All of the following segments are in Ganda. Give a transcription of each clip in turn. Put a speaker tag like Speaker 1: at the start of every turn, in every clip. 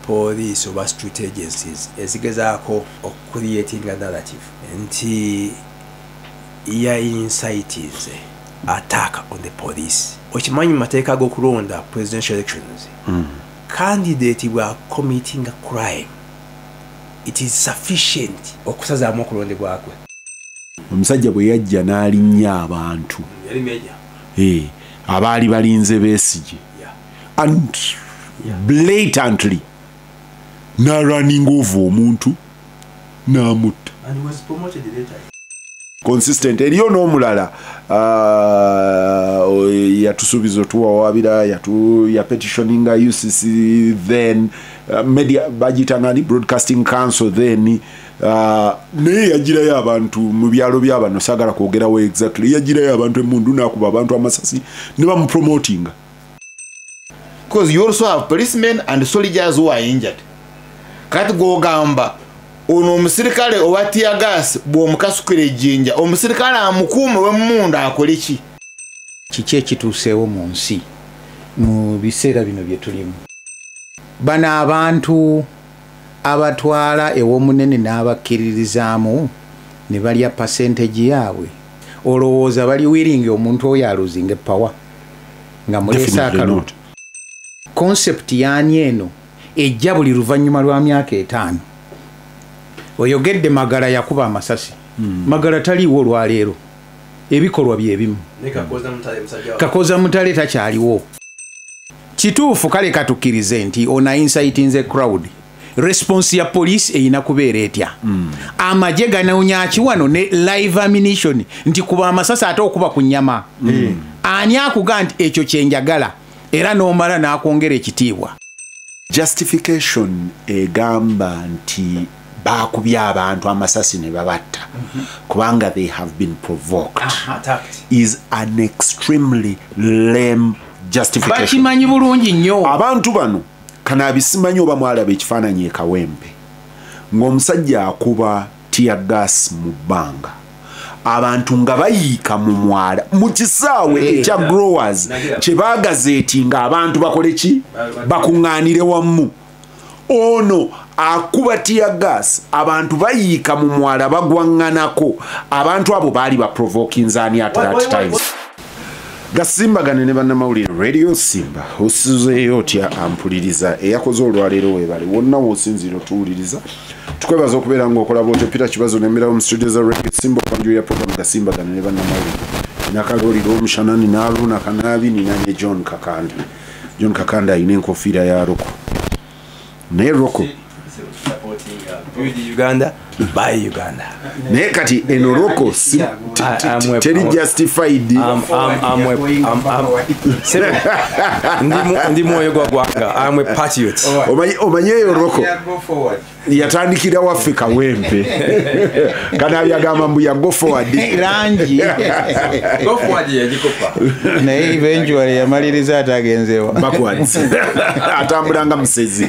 Speaker 1: Police oba street agencies ezigezaako okucreatinga narrative nti ya incitinze attack on the police. Okimanyi mu mateeka g'okulonda presidential elections, candidate bwa committing a crime, it is sufficient okusazaamu okulondebwa kwe.
Speaker 2: Omusajja bwe yajja n'alinnya abantu
Speaker 1: Yali major.
Speaker 2: Abaali balinze Besigye and blatantly n'arunning over omuntu n'amutta.
Speaker 1: And he was promoted later.
Speaker 2: Consistent. Eriyo n'omulala yatusuubiza otuwawaabira, yapetitioninga UCC, then media bagiyitanga Broadcasting Council, then naye yagirayo abantu mu byalo byabano, saagala kwogerawo exactly, yagirayo abantu emundu n'akuba abantu amasasi ne bamupromotinga.
Speaker 3: Because you also have policemen and soldiers who are injured. Kati gwogamba ono omusirikale owa tear gas bw'omukasukira ejjinja, omusirikale amukuume w'emmundu akole ki?
Speaker 4: Kiki ekituuseewo mu nsi mu biseera bino bye tulimu? Bano abantu abatwala ew'omunene n'abakkiririzaamu ne balya percentage yaabwe, olowooza bali willing omuntu oyo alosinge power nga muleese
Speaker 2: Definitely
Speaker 4: akalulu?
Speaker 2: not.
Speaker 4: Concept yaani eno ejja buli luvannyuma lwa myaka 5. Oyogedde Magala yakuba amasasi. Magala taliiwo olwaleero, ebikolwa bye bimu.
Speaker 1: Ne Kakoza Mutale musajja wa-
Speaker 4: Kakoza Mutale takyaliwo. Kituufu, kale katukkirize nti ona incitinze crowd. Response ya police erina kubeera etya? Amagye ganoonya ki wano ne live ammunition nti kuba amasasi ate okuba ku nnyama? Ani akuga nti ekyo kyenjagala era n'omala n'akwongera ekitiibwa?
Speaker 2: Justification egamba nti baakubye abantu amasasi ne babatta kubanga they have been provoked
Speaker 1: Attacked.
Speaker 2: is an extremely lame justification.
Speaker 4: Bakimanyi bulungi nnyo.
Speaker 2: Abantu bano kanabisimanyi oba mwalaba ekifaananyi e Kawempe ng'omusajja akuba tear gas mu bbanga, abantu nga bayiika mu mwala mu kisaawe ekya Growers
Speaker 1: Nagira.
Speaker 2: kye baagazeeti ng'abantu bakole ki? Bakuŋŋaanire wamu. Ono akuba tear gas, abantu bayiika mu mwala bagwaŋŋanako. Abantu abo baali baprovokinzaani at that time? Gasimbagane ne bannamawulire Radio Simba. Osuzeeyo otya ampuliriza eyakoze olwaleero? Weebale wonna w'osinziira otuwuliriza, tukwebaza okubeera ng'okola bwotyo. Peter Kibazo nemmerawo mu studio za Radio Simba okwanjulira program Gasimbagane ne bannamawulire. Nakaloliro omushana, nina Aruna Kanaabi, nina ne John Kakanda. John Kakanda alina enkofiira ya Roko, naye Roko
Speaker 1: Supporting Build Uganda, buy Uganda.
Speaker 2: Naye kati eno Roko teri justified.
Speaker 1: Ndi mwoyo gwa gwanga. I'm a patriot.
Speaker 2: Omanyi eyo Roko yatandikira waffe Kawempe. Kanaabi agamba mbu ya go forward.
Speaker 4: Langi.
Speaker 1: Go forward yagikopa.
Speaker 4: Naye eventually yamaliriza ate agenzewa.
Speaker 2: Backwards, atambula nga musezi.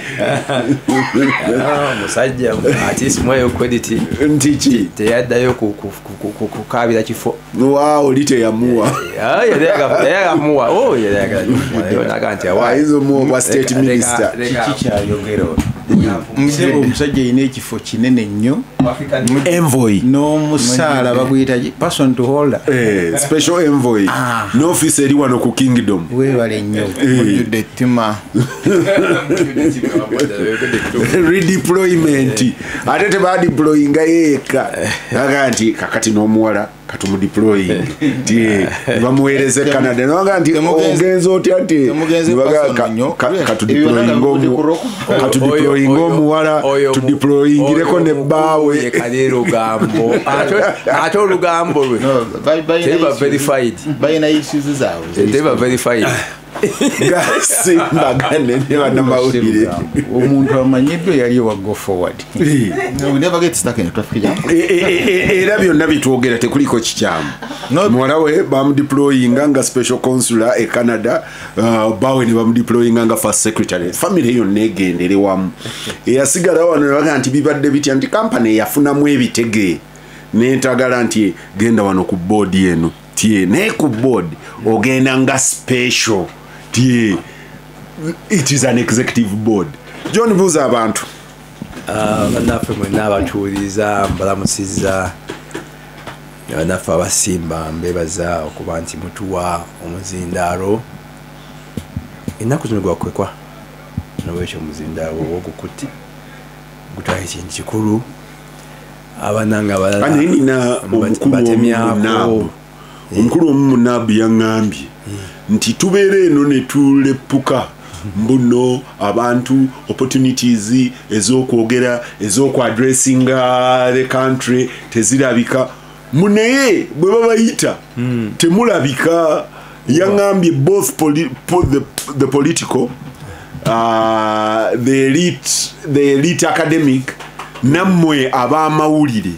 Speaker 1: Ah, musajja at least mweyo credit.
Speaker 2: Nti ki?
Speaker 1: Teyaddayo kukaabira kifo.
Speaker 2: Waawo, oli teyamuwa.
Speaker 1: Ah, yali oh, yali ayagala kumuwa. Naga nti awa.
Speaker 2: Ayinza omuwa bwa state minister.
Speaker 4: Kiki kyayogera ono? Sebo, omusajja alina ekifo kinene nnyo.
Speaker 2: Envoy.
Speaker 4: N'omusaala baguyita person to hold.
Speaker 2: Special envoy.
Speaker 4: Ah.
Speaker 2: N'office eri wano ku Kingdom.
Speaker 4: Weebale nnyo.
Speaker 3: Mujjudde ettima.
Speaker 2: Redeployment, ate tebadeployinga yekka, aga nti kakati n'omuwala katumudeploying ti bamuweereza e Canada, nabaga nti ogenza otya nti
Speaker 3: Temugenze
Speaker 2: nibaga
Speaker 3: person nnyo.
Speaker 2: Katudeployinga katudeployinga omuwala, tudeployingireko ne bbaawe.
Speaker 1: Kale lugambo, ate olugambo lwe
Speaker 3: No, balina
Speaker 1: teba
Speaker 3: issues.
Speaker 1: Verified.
Speaker 3: Balina issues zaabwe.
Speaker 1: Teba verified.
Speaker 2: Gasimbagane ne bannamawulire.
Speaker 4: Omuntu amanyiddwa yali owa go forward.
Speaker 3: No, we never get stuck in a traffic jam.
Speaker 2: Era byonna byetwogera tekuliko kikyamu.
Speaker 3: No.
Speaker 2: Muwala we bamudeployinga nga special consular e Canada, bawe ne bamudeployinga nga first secretary. Family yonna egendere wamu. Eyasigala wano ne bagaa nti bibadde bitya, nti kampany eyafunamu ebitege nentagala nti genda wano ku board eno tie, naye ku board ogenda nga special tie, it is an executive board. John, buuza abantu.
Speaker 1: Bannaffe mwenna abatuwuliriza, mbalamusizza. Bannaffe abasimba, mbebaza okuba nti mutuwa omuzindaalo. Ennaku zino gwakwekwa, nolwekyo omuzindaalo oba ogukutte gutwala ekintu kikulu. Abananga abalala
Speaker 2: nina
Speaker 1: batemyako.
Speaker 2: Omukulu omu munabu yaŋŋambye nti tubeera eno ne tulepuka mbuno abantu opportunities ez'okwogera, ez'okwaddressinga the country tezirabika, muneye bwe babayita temulabika. Yaŋŋambye both the political, the elite academic, nammwe ab'amawulire.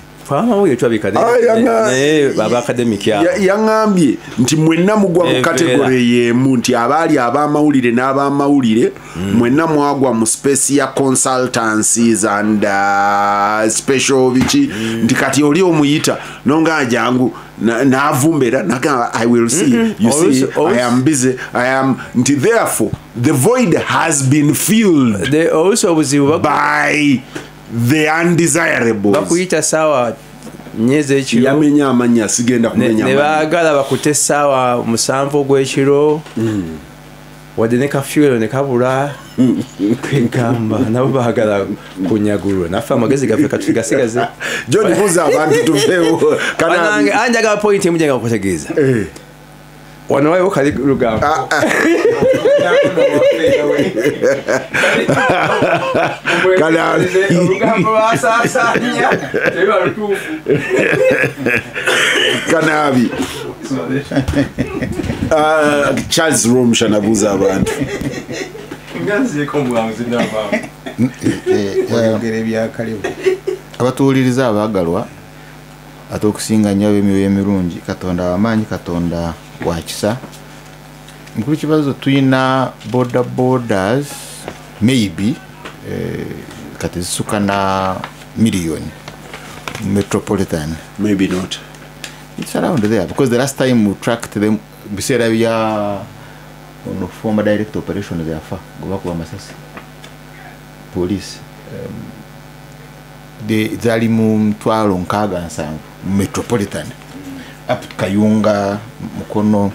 Speaker 2: Yaŋŋambye nti mwenna mugwa mu category y'emu, nti abaali ab'amawulire n'ab'amawulire mwenna mwagwa mu space ya consultancies and special biki, nti kati oli omuyita nonga jangu n'avumbera nagamba I will see, you see, I am busy, I am, nti therefore the void has been filled by the undesirables.
Speaker 1: Bakuyita sawa nyeze ekiro,
Speaker 2: yamenya amanya, sigenda kumenya
Speaker 1: ne baagala bakute sawa 7 ogw'ekiro, wadde ne kafuel ne kabula, kwegamba nabo baagala kunyagulwa. Naffe amagezi gaffe katugasigaze.
Speaker 2: John, buuza abantu tuveewo.
Speaker 1: Banange, anjagala point emu gyenga kutegeeza. Wano waliwo kali lugambo. Olugambo lwasaasaanya tebiba lutuufu.
Speaker 2: Kanabi. Charles Romsha abuuza abantu.
Speaker 1: Nganzieko omuwanguzi n'abaamu.
Speaker 4: Oyogera ebyakalibu.
Speaker 3: Abatuwuliriza abaagalwa, ate okusinga nnyo ab'emyoyo emirungi, Katonda w'amaanyi, Katonda wa kisa. Mukulu Kibazo, tuyina border borders maybe kati zisuka na miliyoni metropolitan.
Speaker 2: Maybe not.
Speaker 3: It's around there because the last time we tracked them biseera bya ono former director operations yafa gobakuba masasi police, zaali mu 6,067 metropolitan up to Kayunga, Mukono.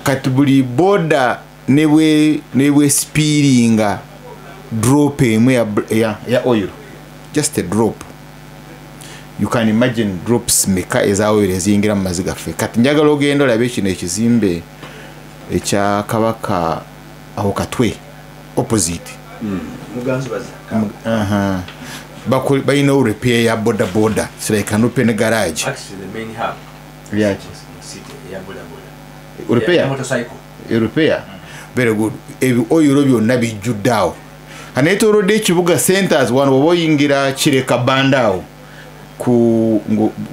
Speaker 3: Kati buli border nebwe speedinga drop emu ya oil, just a drop. You can imagine drops meka eza oil eziyingira mu mazzi gaffe. Kati njagala ogenda olabe kino ekizimbe ekya Kabaka awo Katwe opposite. Balina repair ya boda boda, so they can open a garage.
Speaker 1: Actually the main hub.
Speaker 3: Yeah.
Speaker 1: City ya boda boda.
Speaker 3: Repair.
Speaker 1: Motorcycle.
Speaker 3: Repair. Very good. Oil byonna bijjudde awo. Aneetoolodde ekibuga centers wano oba oyingira Kireka banda awo ku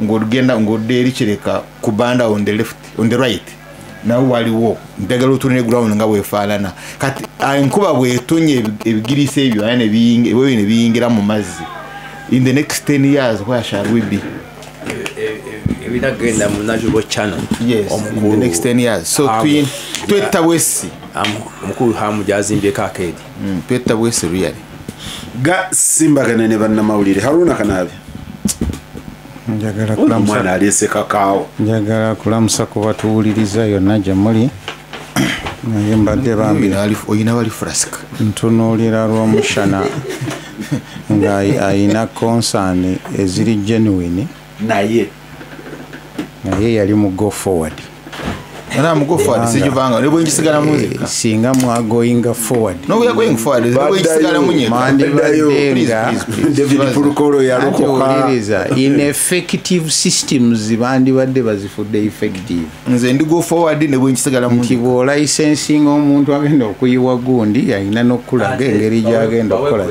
Speaker 3: ng'ogenda ng'odda eri Kireka ku banda on the left, on the right. Nawo waliwo njagala otunule ground nga bwefaanana. Kati enkuba bw'etonnya ebigirisa ebyo aye ne biyingira mu mazzi. In the next 10 years where shall we be?
Speaker 1: Ebinagenda mu Najubo channel.
Speaker 3: Yes, in the next 10 years. So twetta bwesi.
Speaker 1: Omukulu Hamu gyazimbyeko arcade.
Speaker 3: Twetta bwesi really.
Speaker 2: Ga simbagana ne bannamawulire. Haruna Kanabi. Njagala aleese kakaawo.
Speaker 4: Njagala kulamusa ku batuwuliriza yonna gye muli. Naye mbadde bambi
Speaker 3: oyina wali flask.
Speaker 4: Ntunuulira Rwomushana nga ayina concern eziri genuine.
Speaker 2: Naye
Speaker 4: yali mu go forward.
Speaker 3: Era mu go forward sijuvanga ne bwengisigala mu nzika.
Speaker 4: Singa mwa going forward.
Speaker 3: No, we are going forward. Ne bwengisigala mu nyeka.
Speaker 4: Please.
Speaker 2: David Purukoro yalokoka.
Speaker 4: Ineffective systems bandibadde bazifudde effective.
Speaker 3: Nze ndi go forward ne bwengisigala mu
Speaker 4: nti bwo licensing omuntu agenda okuyiwa gundi yalina n'okulaga engeri gy'agenda okukola.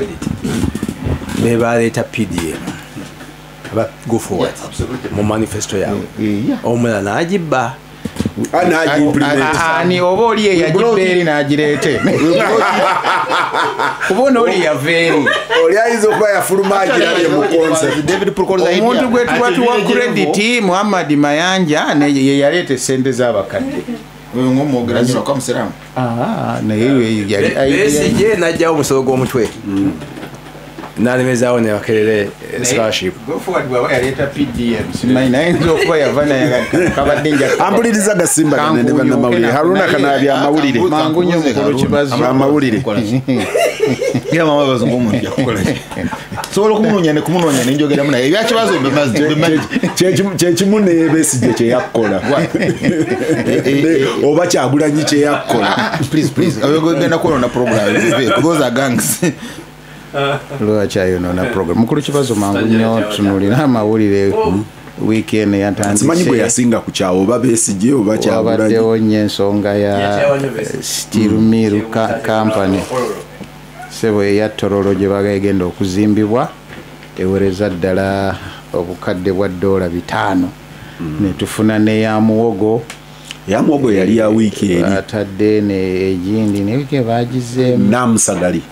Speaker 1: Be baleeta PDM. Aba go forward. Mu manifesto yaabwe. Omulala n'agibba.
Speaker 4: Ani oba oli eyagibba eri n'agireete. Kuba ono oli yava eri.
Speaker 2: Oli ayinza okuba yafuluma agirabye mu concert.
Speaker 4: Omuntu gwe tuba tuwa credit Muhammad Mayanja ye yaleeta essente z'abakadde.
Speaker 3: Oyo ng'omwogera nnyo lwakuba musiraamu.
Speaker 4: Naye yali
Speaker 1: Besigye n'aggyawo omusolo gw'omutwe. N'alemezaawo ne Makerere scholarship.
Speaker 4: Go forward bw'aba yaleeta PDM simanyi naye nza okuba yava naye kabadde nja
Speaker 2: ampuliriza gasimba ne bannamawulire. Haruna Kanaabi amawulire.
Speaker 4: Mangu nnyo mukulu Kibazo.
Speaker 2: Amawulire.
Speaker 3: Ngira mama bazo ng'omuntu yakukola ki? Sobola okumunoonya ne kumunoonya ne njogeramu naye ebya Kibazo mbimanyi.
Speaker 2: Kyekimu ne Besigye kye yakkola. Oba Kyagulanyi kye yakkola.
Speaker 3: Please please. Ogenda kwonoona program. Those are gangs.
Speaker 4: Lwaki ayonoona program. Mukulu Kibazo mangu nnyo tunuulira amawulire weekend yatandise.
Speaker 2: Simanyi gwe yasinga ku kyawo oba Besigye oba Kyagulanyi.
Speaker 4: Wabaddewo nnyo ensonga ya Steel Mill Company. Sebo eya Tororo gye bagenda okuzimbibwa ewereza ddala obukadde bwa $5. Ne tufuna n'eya muwogo.
Speaker 2: Ya muwogo yali ya wiiki eri.
Speaker 4: Atadde ne egindi ne wiiki bagizeemu.
Speaker 2: Namusagali.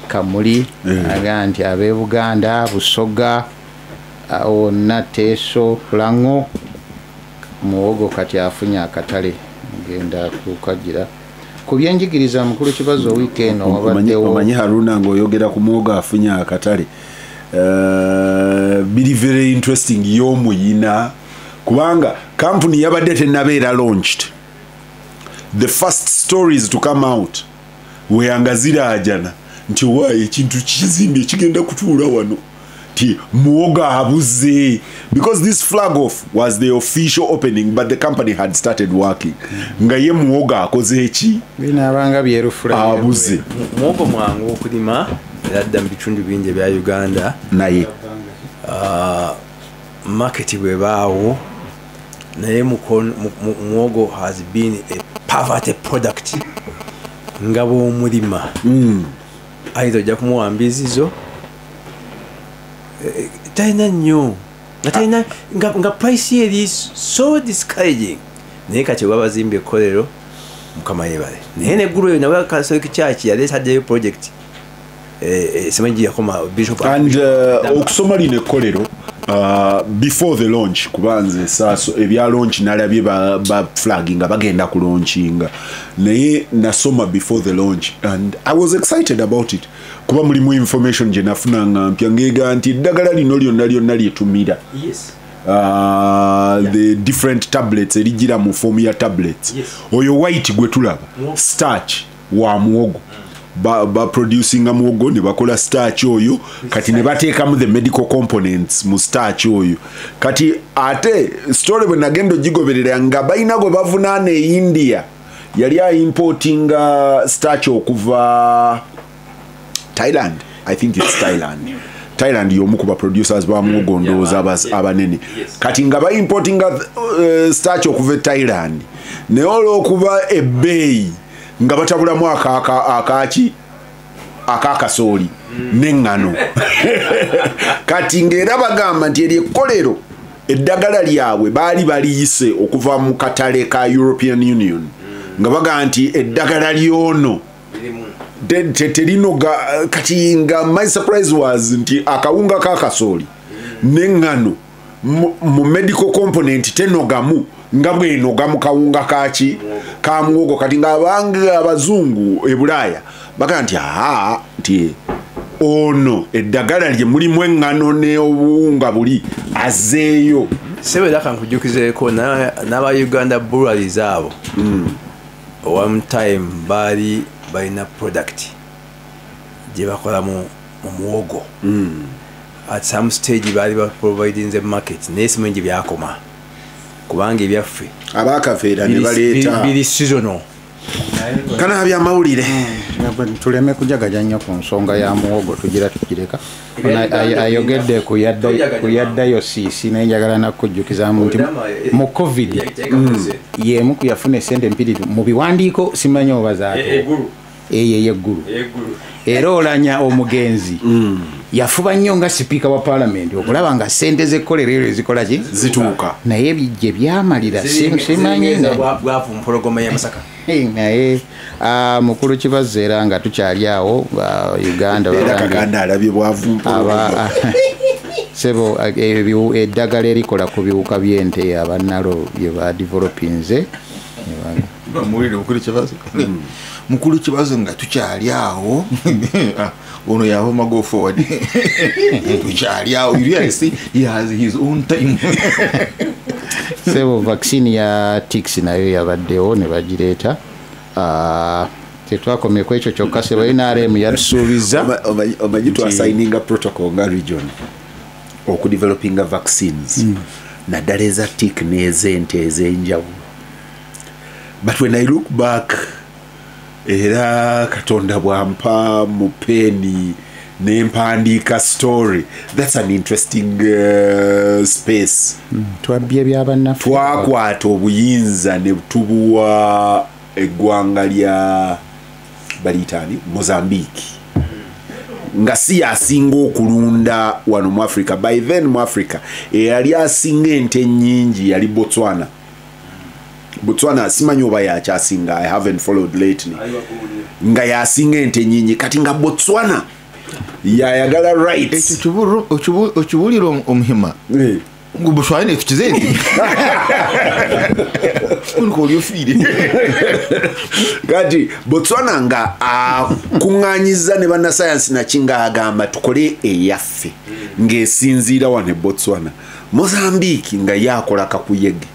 Speaker 4: Kamuli aga nti ab'e Buganda, Busoga, wonna Teso, Lango, muwogo kati afunye akatale ngenda kukagira. Ku byenjigiriza mukulu Kibazo wiiki eno wabaddewo.
Speaker 2: Omanyi Haruna ng'oyogera ku muwogo afunye akatale. Biri very interesting y'omuyina. Kubanga company yabadde tennabeera launched. The first stories to come out were nga ziraajana nti waayi ekintu kizimbye kigenda kutuula wano ti muwogo abuze, because this flag off was the official opening but the company had started working. Nga ye muwogo akoze eki
Speaker 4: binaabanga byerufula
Speaker 2: abuze.
Speaker 1: Muwogo mwangu okulima era dda mu bitundu bingi ebya Uganda
Speaker 2: naye
Speaker 1: market bwebaawo naye muwogo has been a poverty product nga bw'omulima ayinza ojja kumuwa mbizi zo talina nnyo nga nga price ye eri so discouraging. Naye kati bwe bazimbye ekkolero Mukama yeebale. Naye n'eggulu eyo nawe Catholic Church yali etaddeyo project simanyi yakoma Bishop
Speaker 2: and okusoma lino ekkolero before the launch kubanze saso ebya launch nalabye ba flagging bagenda ku launchinga naye nasoma before the launch and I was excited about it kuba mulimu information gye nafuna nga mpya ngega nti eddagala lino lyonna lyonna lyetumira.
Speaker 1: Yes.
Speaker 2: The different tablets erigira mu form ya tablets.
Speaker 1: Yes.
Speaker 2: Oyo white gwe tulaba starch wa muwogo. Ba producinga muwogo ne bakola starch oyo kati ne bateekamu the medical components mu starch oyo. Kati ate story bwe nagenda ogigoberera nga balina gwe bavunaana e India yali aimportinga starch okuva Thailand. I think it's Thailand. Thailand y'omu ku ba producers ba muwogo ndowooza abanene. Kati nga ba importinga starch okuva e Thailand naye olw'okuba ebbeeyi nga batabulamu akaki akakasooli n'eŋŋano. Kati ng'era bagamba nti eryo ekkolero eddagala lyabwe baali baliyise okuva mu katale ka European Union nga bagamba nti eddagala lyono terinoga. Kati nga my surprise was nti akawunga kakasooli n'eŋŋano mu medical component tenogamu nga bwenoga mu kawunga kaki ka muwogo. Kati nga abanga abazungu e Bulaaya bagamba nti aha nti ono eddagala lye mulimu eŋŋano n'obuwunga buli azeeyo.
Speaker 1: Sebe laka nkujjukizeeko n'aba Uganda Breweries abo one time baali balina product gye bakola mu muwogo. At some stage baali ba providing the market naye simanyi gye byakoma kubanga ebyaffe
Speaker 2: abakafeera ne baleeta
Speaker 1: biri seasonal.
Speaker 2: Kana amawulire
Speaker 4: tuleme kujagaja nnyo ku nsonga ya muwogo tugira tukireka. Ayogedde ku ya dayosisi naye njagala nakujjukizaamu nti mu COVID y'emu ku yafuna essente empitirivu mu biwandiiko simanyi oba zaatu eyo ey'eggulu era olanya omugenzi yafuba nnyo nga sipiika wa paalamenti okulaba nga ssente z'ekkolero eryo zikola ki
Speaker 2: zituuka
Speaker 4: naye gye byamalira simanyi
Speaker 1: bwavu mpologoma ya Masaka.
Speaker 4: Naye mukulu Kibazo era nga tukyali awo Uganda
Speaker 2: era Kaganda alabye bwavu mpologoma.
Speaker 4: Sebo eddagala erikola ku biwuka by'ente abannalo bye badevelopinze.
Speaker 3: Mulire mukulu kibazo. Mukulu kibazo nga tukyali awo. Ono yavuma go forward. Tukyali awo. You really see he has his own time.
Speaker 4: Sebo vaccine ya ticks nayo yabaddewo ne bagireeta. Tetwakomye ku ekyo kyokka sebo NRM yatusuubiza
Speaker 2: omanyi twasayininga protocol nga region okudevelopinga vaccines naddala eza tick n'ez'ente ez'enjawulo. But when I look back, era Katonda bwampa mu peni nempandiika story. That's an interesting space.
Speaker 4: Twabbye byabannaffe.
Speaker 2: Twakwata obuyinza ne tubuwa eggwanga lya baliyitaani Mozambique, nga si yasinga okulunda wano mu Africa. By then mu Africa eyali asinga ente ennyingi yali Botswana. Botswana simanyi oba yakyasinga, I haven't followed lately, nga yasinga ente ennyingi. Kati nga Botswana yayagala rights.
Speaker 3: Okibuulira omuhima ngu Botswana netukize ente
Speaker 2: kati Botswana nga akuŋŋaanyiza ne bannasayansi naki nga agamba tukole eyaffe ng'esinziira wano e Botswana. Mozambique nga yakola kakuyege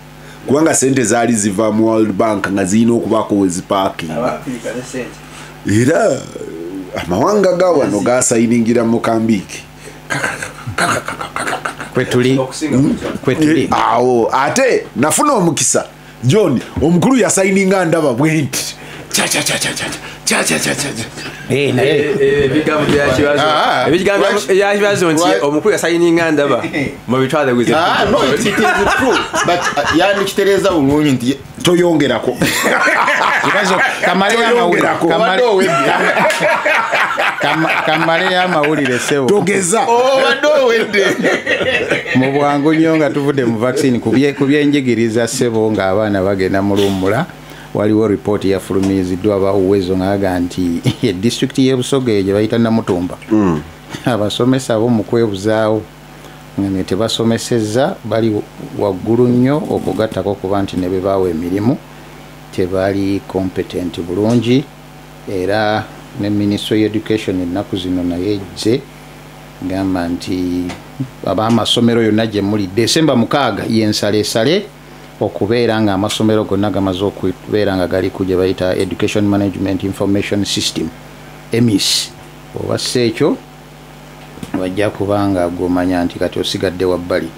Speaker 2: kubanga sente zaali ziva mu World Bank nga zirina okubaako we zipaakinga. Era amawanga ga wano gasayiningira Mozambique
Speaker 4: kwetuli
Speaker 2: awo. Ate nafuna omukisa John omukulu yasayininga ndaba bwenti cha cha cha cha cha cha cha cha cha.
Speaker 1: Ebigambo bya kibazo, ebigambo bya kibazo nti omukulu yasayininga ndaba mu bitwale with
Speaker 3: no, it is true but yani kitereza bulungi nti
Speaker 2: toyongerako
Speaker 4: kibazo kamale amawulire sebo
Speaker 2: togeza
Speaker 3: obadde
Speaker 4: mu bwangu nnyo nga tuvudde mu vaccine ku byenjigiriza sebo ng'abaana bagenda mu luwummula. Waliwo ripooti yafulumiziddwa aba Uwezo ng'aga nti disitulikiti y'e Busoga eyo gye bayita Namutumba, abasomesa abo mu kwebuzaawo nga tebasomesezza bali waggulu nnyo, okugattako okuba nti ne be baawa emirimu tebali competent bulungi. Era ne Ministry of Education ennaku zino naye ejje gamba nti ab'amasomero yonna gye muli Desemba 6 y'ensalesale okubeera nga amasomero gonna gamaze okubeera nga gali ku gye bayita Education Management Information System EMIS. Oba si ekyo bajja kubanga gomanya nti kati osigadde wabbali.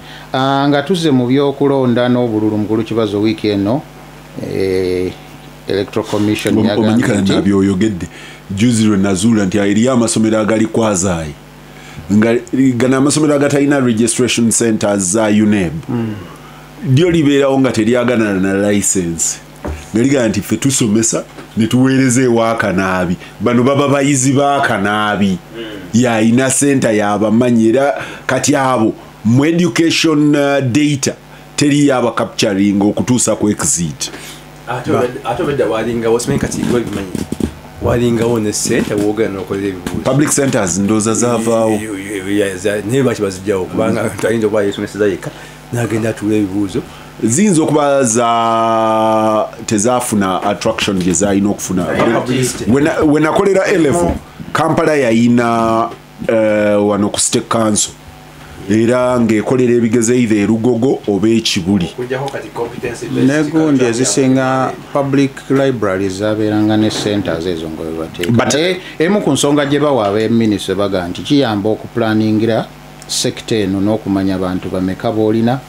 Speaker 4: Nga tuzze mu byokulonda n'obululu mukulu kibazo wiiki eno Electoral Commission
Speaker 2: yagambye nti nabyoyogedde juzi lwe nazuula nti eriyo amasomero agali kwazaayi nga gano amasomero agatalina registration centers za UNEB. Lyo libeerawo nga teryagana na license, nga ligamba nti ffe tusomesa ne tuweereza ewakanaabi, bano baba bayizi b'akanaabi, yayina center yabamanyi. Era kati abo mu education data teri yaba capturing okutuusa ku exit.
Speaker 1: Ate obedda walingawo simanyi kati gwe bimanyi walingawo ne center wogenda n'okolera ebibuuzo.
Speaker 2: Public centers ndowooza zaavaawo
Speaker 1: naye lwaki bazijjawo kubanga ayinza okuba yeesomeseza yekka n'agenda atuula ebibuuzo.
Speaker 2: Ziyinza okuba tezaafuna attraction gye zaalina okufuna. We nakolera A-level Kampala yayina wano ku State Council era ng'ekolera ebigezo either e Lugogo oba e Kibuli.
Speaker 4: Negundi ezisinga public libraries zabeeranga ne centers ezo nga bwe bateeka. Emu ku nsonga gye bawa ab'eminisitule baga nti kiyamba okupulaningira sekita eno n'okumanya abantu bameka b'olina,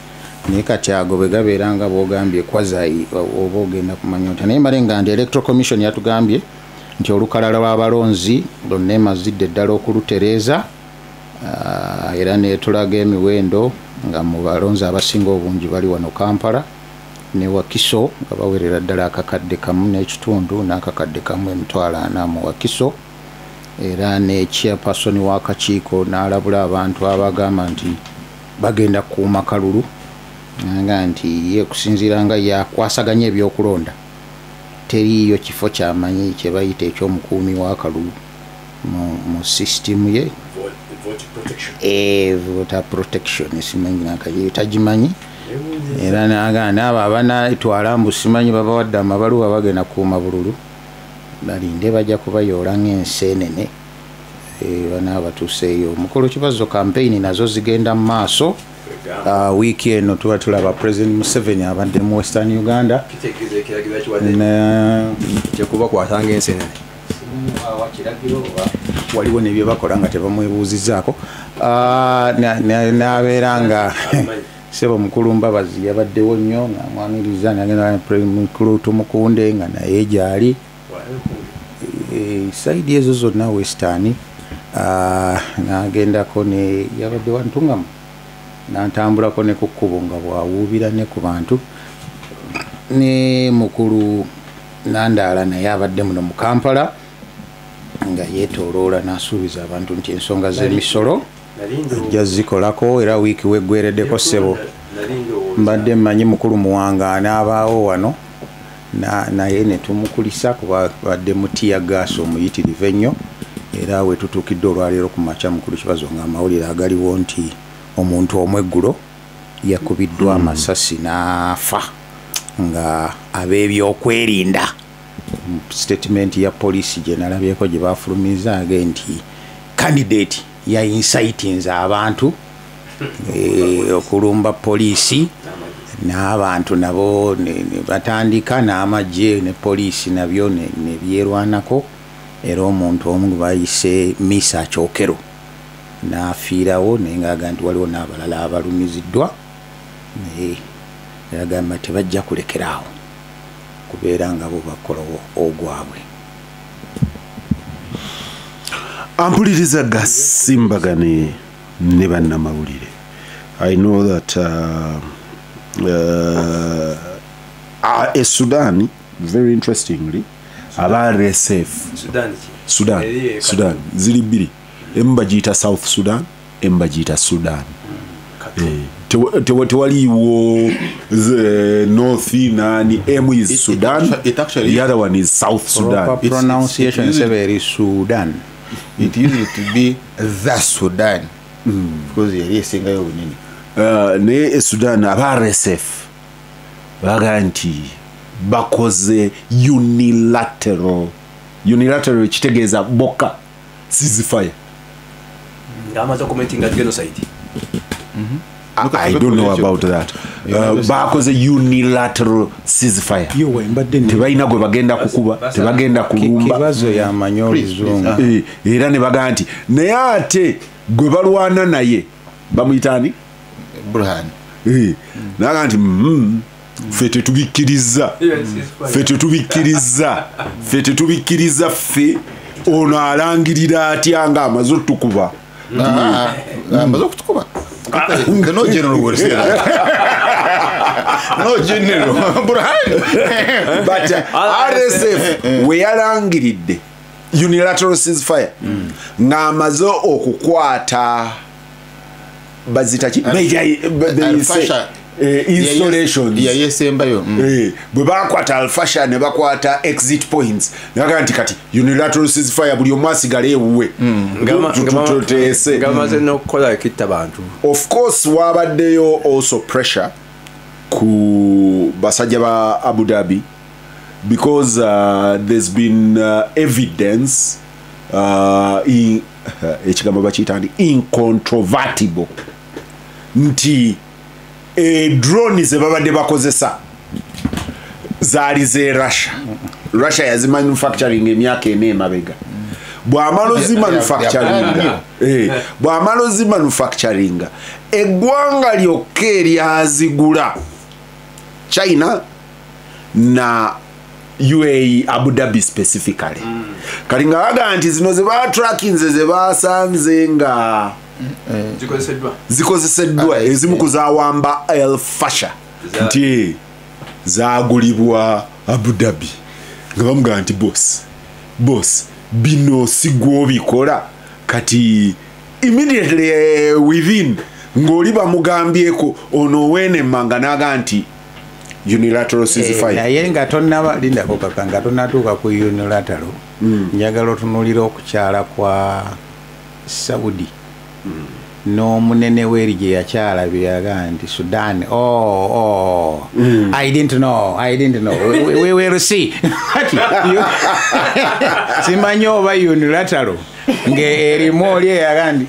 Speaker 4: naye kati ago bwe gabeera nga bw'ogambye kwazayi oba ogenda kumanya otya. Naye male nga nti Electoral Commission yatugambye nti olukalala lw'abalonzi lwonna emazidde ddala okulutereeza, era netulaga emiwendo nga mu balonzi abasinga obungi bali wano Kampala ne Wakiso nga bawerera ddala 1,500 n'1,400 mu Wakiso. Era ne chairperson w'akakiiko n'alabula abantu abagamba nti bagenda kukuuma kalulu, nga nti ye kusinziira nga yakwasaganya ebyokulonda teriiyo kifo kyamanyi kye bayita eky'omukuumi w'akalulu mu system ye voter protection simanyi nakaye tagimanyi. Era n'agaana abo abanaatwala mbu simanyi babawadde amabaluwa bagenda kukuuma bululu, balinde bajja kubayoola ng'enseenene. Banaabatuuseeyo. Mukulu Kibazo, campaign nazo zigenda mu maaso. Wiiki eno tuba tulaba President Museveni abadde mu Western Uganda.
Speaker 1: Kitegeeza ekiragiro akiwadde kyekubakwata ng'ensenene.
Speaker 4: Kiragiro waliwo nebye bakola nga tebamwebuuzizzaako. N'abeera nga sebo mukulu Mbabazi yabaddewo nnyo ng'amwaniriza, nagenda mukulu Tumukunde nga naye gyali. Side ezo zonna Western, n'agendako ne yabadde Wantungamu, n'atambulako ne ku kkubo nga bw'awuubira ne ku bantu. Ne mukulu Nandaala naye abadde muno mu Kampala nga yeetooloola n'asuubiza abantu nti ensonga z'emisolo ajja zikolako, era wiiki weggwereddeko ssebo. Mbadde mmanyi mukulu Muwanga anaabaawo wano naye ne tumukulisa kuba badde mu tear gas omuyitirivu ennyo. Era we tutuukidde olwaleero ku makya, mukulu Kibazo, nga amawulire agaliwo nti omuntu omweggulo yakubiddwa amasasi n'afa nga ab'ebyokwerinda. Statement ya poliisi gye nalabyeko gye bafulumiza age nti candidate ya incitinze abantu okulumba poliisi, n'abantu nabo ne batandika n'amagye ne poliisi nabyo ne byerwanako. Era omuntu omu gwe bayise Misa Kyokero n'afiirawo, naye ng'agamba nti waliwo n'abalala abalumiziddwa, naye yagamba tebajja kulekeraawo kubeera nga bo bakola ogwabwe.
Speaker 2: Ampuliriza gasimbagane ne bannamawulire. I know that Sudan, very interestingly, aba RSF
Speaker 1: Sudan ki?
Speaker 2: Sudan, Sudan ziri bbiri, emu bagiyita South Sudan, emu bagiyita Sudan. Tewaliwo North nani, emu is Sudan,
Speaker 3: it actually
Speaker 2: the other one is South Sudan.
Speaker 4: Proper pronunciation is Sudan.
Speaker 3: It used to be the Sudan because yali esingayo obunene.
Speaker 2: Naye Sudan aba RSF baga nti bakoze unilateral kitegeeza bokka ceasefire.
Speaker 1: Ng'amaze commenting at genocide.
Speaker 2: I don't know about that. Bakoze unilateral ceasefire. Tebalina gwe bagenda kukuba, tebagenda kulumba.
Speaker 4: Kibazo yamanyi oluzungu.
Speaker 2: Era ne bagamba nti naye ate gwe balwana naye bamuyita ani?
Speaker 3: Burhan.
Speaker 2: Naga nti ffe tetubikkiriza, ffe tetubikkiriza, ffe tetubikkiriza, ffe ono alangirira atya nga amaze otukuba.
Speaker 3: Amaze okutukuba. No general will say that. No general. Burhan.
Speaker 2: But RSF we yalangiridde unilateral ceasefire ng'amaze okukwata bazita ki? Installations.
Speaker 3: Yayesembayo.
Speaker 2: Bwe bakwata Alfasha ne bakwata exit points. Naga nti kati unilateral ceasefire buli omu asigale ewuwe.
Speaker 1: Ngamaze n'okukola ekitta bantu.
Speaker 2: Of course wabaddeyo also pressure ku basajja ba Abu Dhabi because there's been evidence in ekigambo bakiyita nti incontrovertible nti drone ze babadde bakozesa zaali ze Russia. Russia yazimanufacturing emyaka ena emabega. Bw'amala ozimanufacturinga eggwanga lyokka eryazigula China na UAE, Abu Dhabi specifically. Kati nga baga nti zino ze batrackinze ze basanze nga zikozeseddwa ezimu ku zawamba El Fasher nti zaagulibwa Abu Dhabi, nga bamugamba nti boss bino si gw'obikola. Kati immediately within ng'oli bamugambyeko ono wenemanga n'aga nti unilateral ceasefire.
Speaker 4: Naye nga tonnaba lindako kaka nga tonnatuuka ku unilateral, njagala otunuulira okukyala kwa Saudi. N'omunene w'eri gye yakyala byaga nti Sudan, oh, I didn't know, we will see. Kati simanyi oba unilateral ng'erimu oli eyaga nti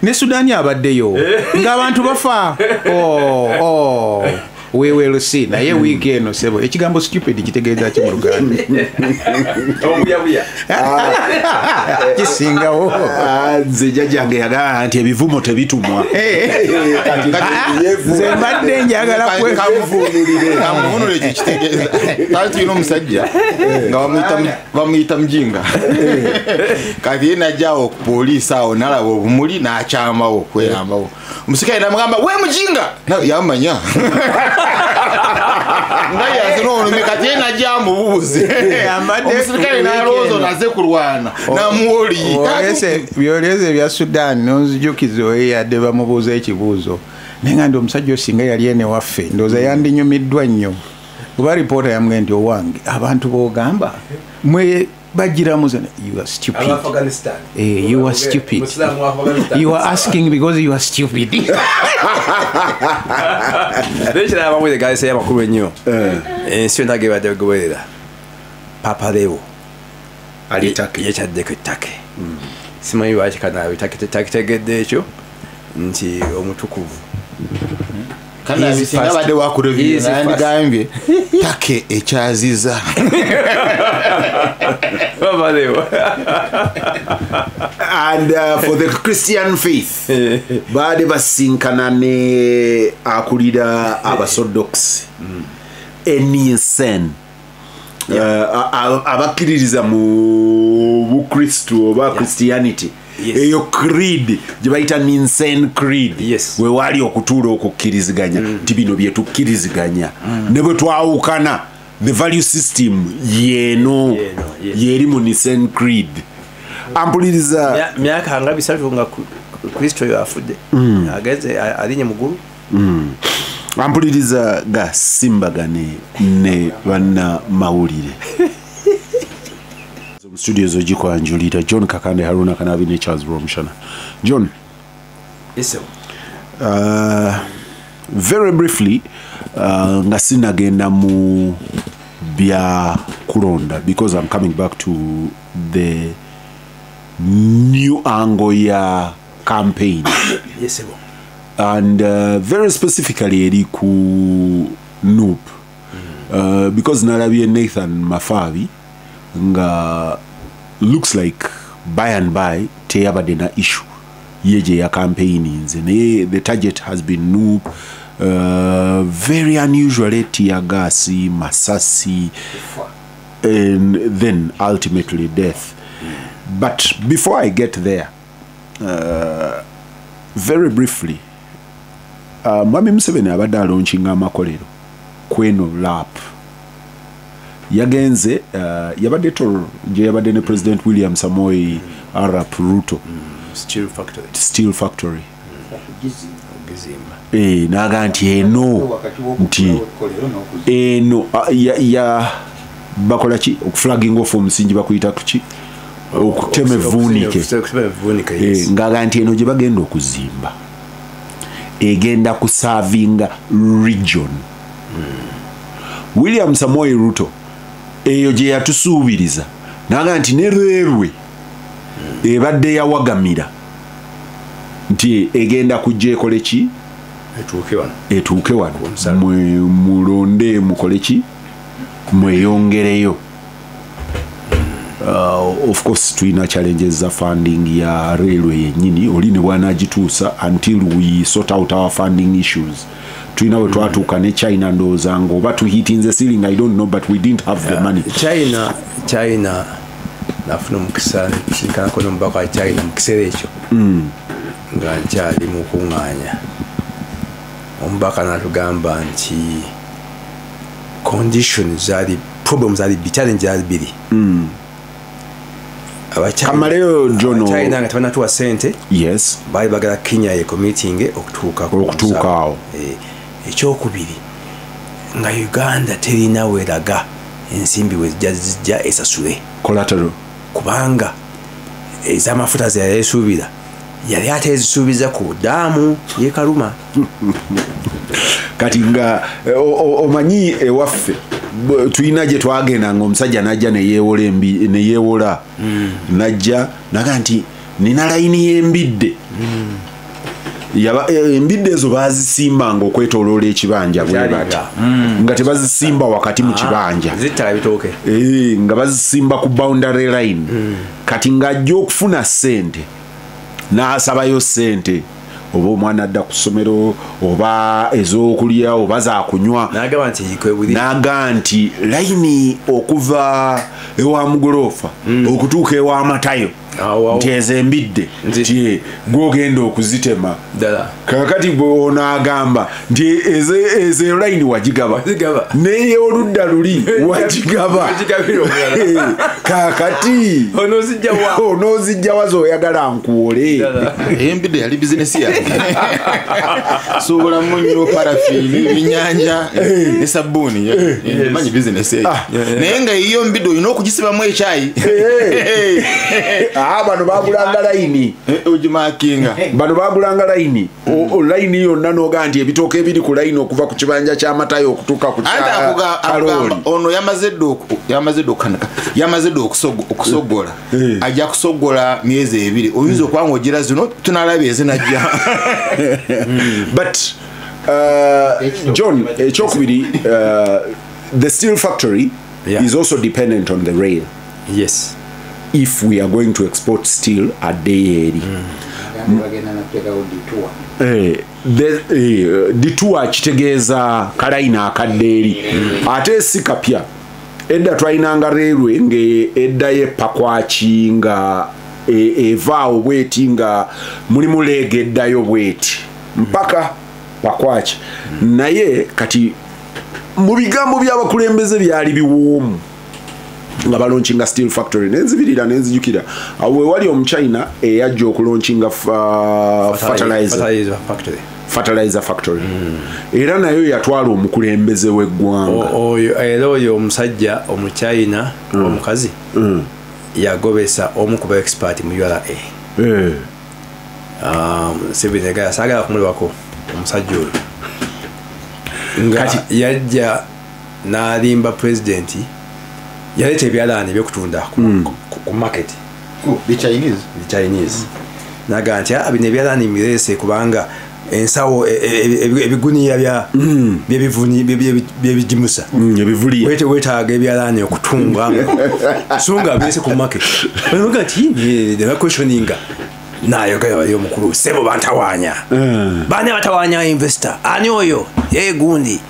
Speaker 4: ne Sudan abaddeyo ng'abantu bafa. Oh, we will see. Naye wiiki eno sebo ekigambo stupid kitegeeza ki mu Luganda?
Speaker 1: Obuyabuya
Speaker 4: kisingawo.
Speaker 2: Nze jjajjange yagamba nti ebivumo tebitumwa.
Speaker 4: Nze mbadde njagala
Speaker 3: kamuvuunulire ekyo kitegeeza. Twali tulina omusajja nga bamuyita Mujinga. Kati ye najjawo ku poliisi awo n'alaba obumuli n'akyamawo okweyambawo. Omusirikale n'amugamba, we Mujinga! Yamanya. Nga yazina olumi kati ye najja amubuuze. Omusirikale n'alowooza ono azze kulwana n'amuwa oluyi.
Speaker 4: Byolese ebya Sudan n'onzijukiza oyo yadde bamubuuza ekibuuzo. Naye nga ndi omusajja osinga yali ene waffe ndowooza yandinyumiddwa nnyo. Kuba ripoota yamugambye nti owange abantu b'ogamba mwe bajiramu zana, you are stupid. You are stupid. You are asking because you are stupid.
Speaker 1: Nekiraba amawulire galeeseyo amakulu ennyo. Ensi yonna gebadde bagoberera. Papa Leo
Speaker 2: ali Turkey.
Speaker 1: Yekyaddeko e Turkey. Simanyi lwaki kanaabe takitegedde ekyo nti omutukuvu.
Speaker 3: Kana singa abadde wakulevye yandigambye Turkey ekyaziza.
Speaker 1: Papa Leo.
Speaker 2: And for the Christian faith, baade basinkana ne akulira Abaorthodox. Enisen. Abakkiririza mu Bukristu oba Christianity. Eyo creed gye bayita Nicene Creed. We wali okutuula okukkiriziganya nti bino bye tukkiriziganya. Ne bwe twawukana the value system yeno yeri mu Nicene Creed. Ampuliriza
Speaker 1: myaka nga 3 nga Kristo yafudde. Ageze alinye mugulu.
Speaker 2: Ampuliriza ga simbagane ne banna mawulire. Studios ojikwanjulira John Kakande, Haruna Kanabi ne Charles Romshana. John.
Speaker 1: Yes sir.
Speaker 2: Very briefly nga sinagenda mu bya kulonda because I'm coming back to the new angle ya campaign.
Speaker 1: Yes sir.
Speaker 2: And very specifically eri ku NUP. Because nalabye Nathan Mafabi nga looks like by and by teyabadde na issue yeje ya campaign nze naye the target has been NUP. Very unusually tear gas, masasi, and then ultimately death. But before I get there, very briefly, Mwami Museveni abadde alaunchinga amakolero kweno lap. Yagenze yabadde Toro gye yabadde ne President William Samoei Arap Ruto.
Speaker 1: Steel factory.
Speaker 2: Steel factory. Naga nti eno nti eno ya bakola ki okuflagging off omusingi bakuyita kuki okutema evvuunike. Ngaga nti eno gye bagenda okuzimba egenda kusavinga region. William Samoei Ruto eyo gye yatusuubiriza naga nti ne railway ebadde yawagamira nti egenda kujja ekole ki etuuke wano mulonde mukole ki mweyongereyo. Of course tulina challenges za funding ya railway yennyini oli ne bwanagituusa until we sort out our funding issues. Tulina we twatuuka ne China ndowooza nga oba tuhitinze ceiling, I don't know, but we didn't have the money.
Speaker 1: China nafuna omukisa nsikanako n'omubaka wa China mu kiseera ekyo nga nkyali mu kuŋŋaanya. Omubaka n'atugamba nti conditions zaali problems zaali challenge zaali bbiri.
Speaker 2: Kamaleyo John
Speaker 1: China nga tebanatuwa ssente.
Speaker 2: Yes.
Speaker 1: Baali bagala Kenya ye committing okutuuka
Speaker 2: awo.
Speaker 1: Ekyokubiri nga Uganda terina weraga ensimbi we zijja esasule
Speaker 2: collateral
Speaker 1: kubanga ez'amafuta ze yali esuubira Yali ate ezisuubiza ku daamu ye Karuma.
Speaker 2: Kati nga omanyi ewaffe tulina gye twagenda ng'omusajja najja neyeewola neyeewola najja naga nti nina layini y'embidde. Embidde ezo baazisimbanga okwetooloola ekibanja bwe bati, nga tebazisimba wakati mu kibanja, nga bazisimba ku boundary line. Kati ng'ajja okufuna ssente n'asabayo ssente, oba omwana adda ku ssomero, oba ez'okulya, oba zakunywa, n'aga nti layini okuva ewa Mugoloofa okutuuka ewa Matayo nti ezo embidde nti gw'ogenda okuzitema. Kakati ono agamba nti ezo layini wagigaba, naye oludda luli wagigaba. Kakati onoozijja wa z'oyagala nkuwole.
Speaker 3: Embidde yali bizinesi yange. Sobola munnyo, parafiini, ebyennyanja ne sabbuuni, manyi bizinesi eyo. Naye nga eyo mbidde olina okugisibamu ekyayi.
Speaker 2: Bano bagulanga layini,
Speaker 3: ogimakinga.
Speaker 2: Bano bagulanga layini, layini yonna n'ogaa nti ebitooke ebiri ku layini okuva ku kibanja ky'Amatayo okutuuka ku Kalooli.
Speaker 3: Ono yamaze dda okusogola, ajja kusogola myezi 2, oyinza okuba ng'ogira zino tunalaba ezinajja.
Speaker 2: But John, ekyokubiri, the steel factory is also dependent on the rail.
Speaker 1: Yes.
Speaker 2: If we are going to export steel at day eri. Detour kitegeeza kalayina akadde eri. Ate si kapya. Edda twalinanga railway ng'edda y'epakwaki nga evaawo bweti nga mulimu leega eddayo bweti mpaka Pakwaki. Naye kati mu bigambo by'abakulembeze byali biwoomu nga balaunchinga steel factory. Nenzibirira nenzijukira awo wali omuchina eyajja okulaunchinga fertilizer factory. Era nayo yatwala omukulembeze w'eggwanga.
Speaker 1: Oyo era oyo omusajja omuchina omukazi yagobesa omu ku ba expert mu URA. Sebinega sagala kumulwako omusajja oyo nga yajja n'alimba president, yaleeta ebyalaani ebyokutunda ku market.
Speaker 3: The Chinese.
Speaker 1: The Chinese. Naga nti bino ebyalaani mbireese kubanga ensawo ebiguniya byebigimusa wetaaga ebyalaani okutunga so nga bireese ku market. Banoga nti nebaquestioninga nayogera bali omukulu sebo bantawaanya, baani abatawaanya investor ani oyo ye gundi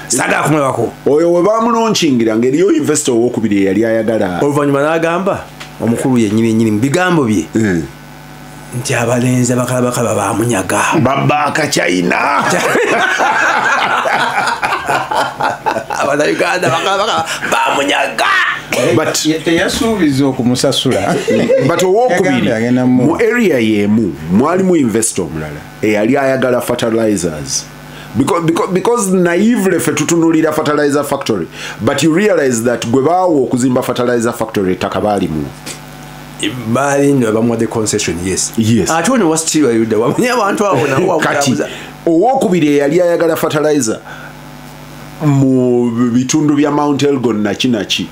Speaker 1: sagala kumulabako.
Speaker 2: Oyo we bamulaunchingira ng'eriyo investor owokubiri eyali ayagala.
Speaker 1: Oluvannyuma n'agamba omukulu yennyini nnyini mu bigambo bye nti abalenzi abakalabakaba bamunyaga
Speaker 2: babba akachina.
Speaker 1: Abannayuganda bakalabakaba bamunyaga.
Speaker 2: But
Speaker 4: teyasuubiza okumusasula.
Speaker 2: But owokubiri mu area y'emu mwalimu investor omulala eyali ayagala fertilizers. Because naively ffe tutunulira fertilizer factory, but you realize that gwe baawo okuzimba fertilizer factory ettaka baalimu
Speaker 1: baali nno bamuwadde concession. Yes. Ate ono wasitiibwa Yuda wamanyi abantu abo nabo.
Speaker 2: Kati owokubiri eyali ayagala fertilizer mu bitundu bya Mount Elgon naki naki.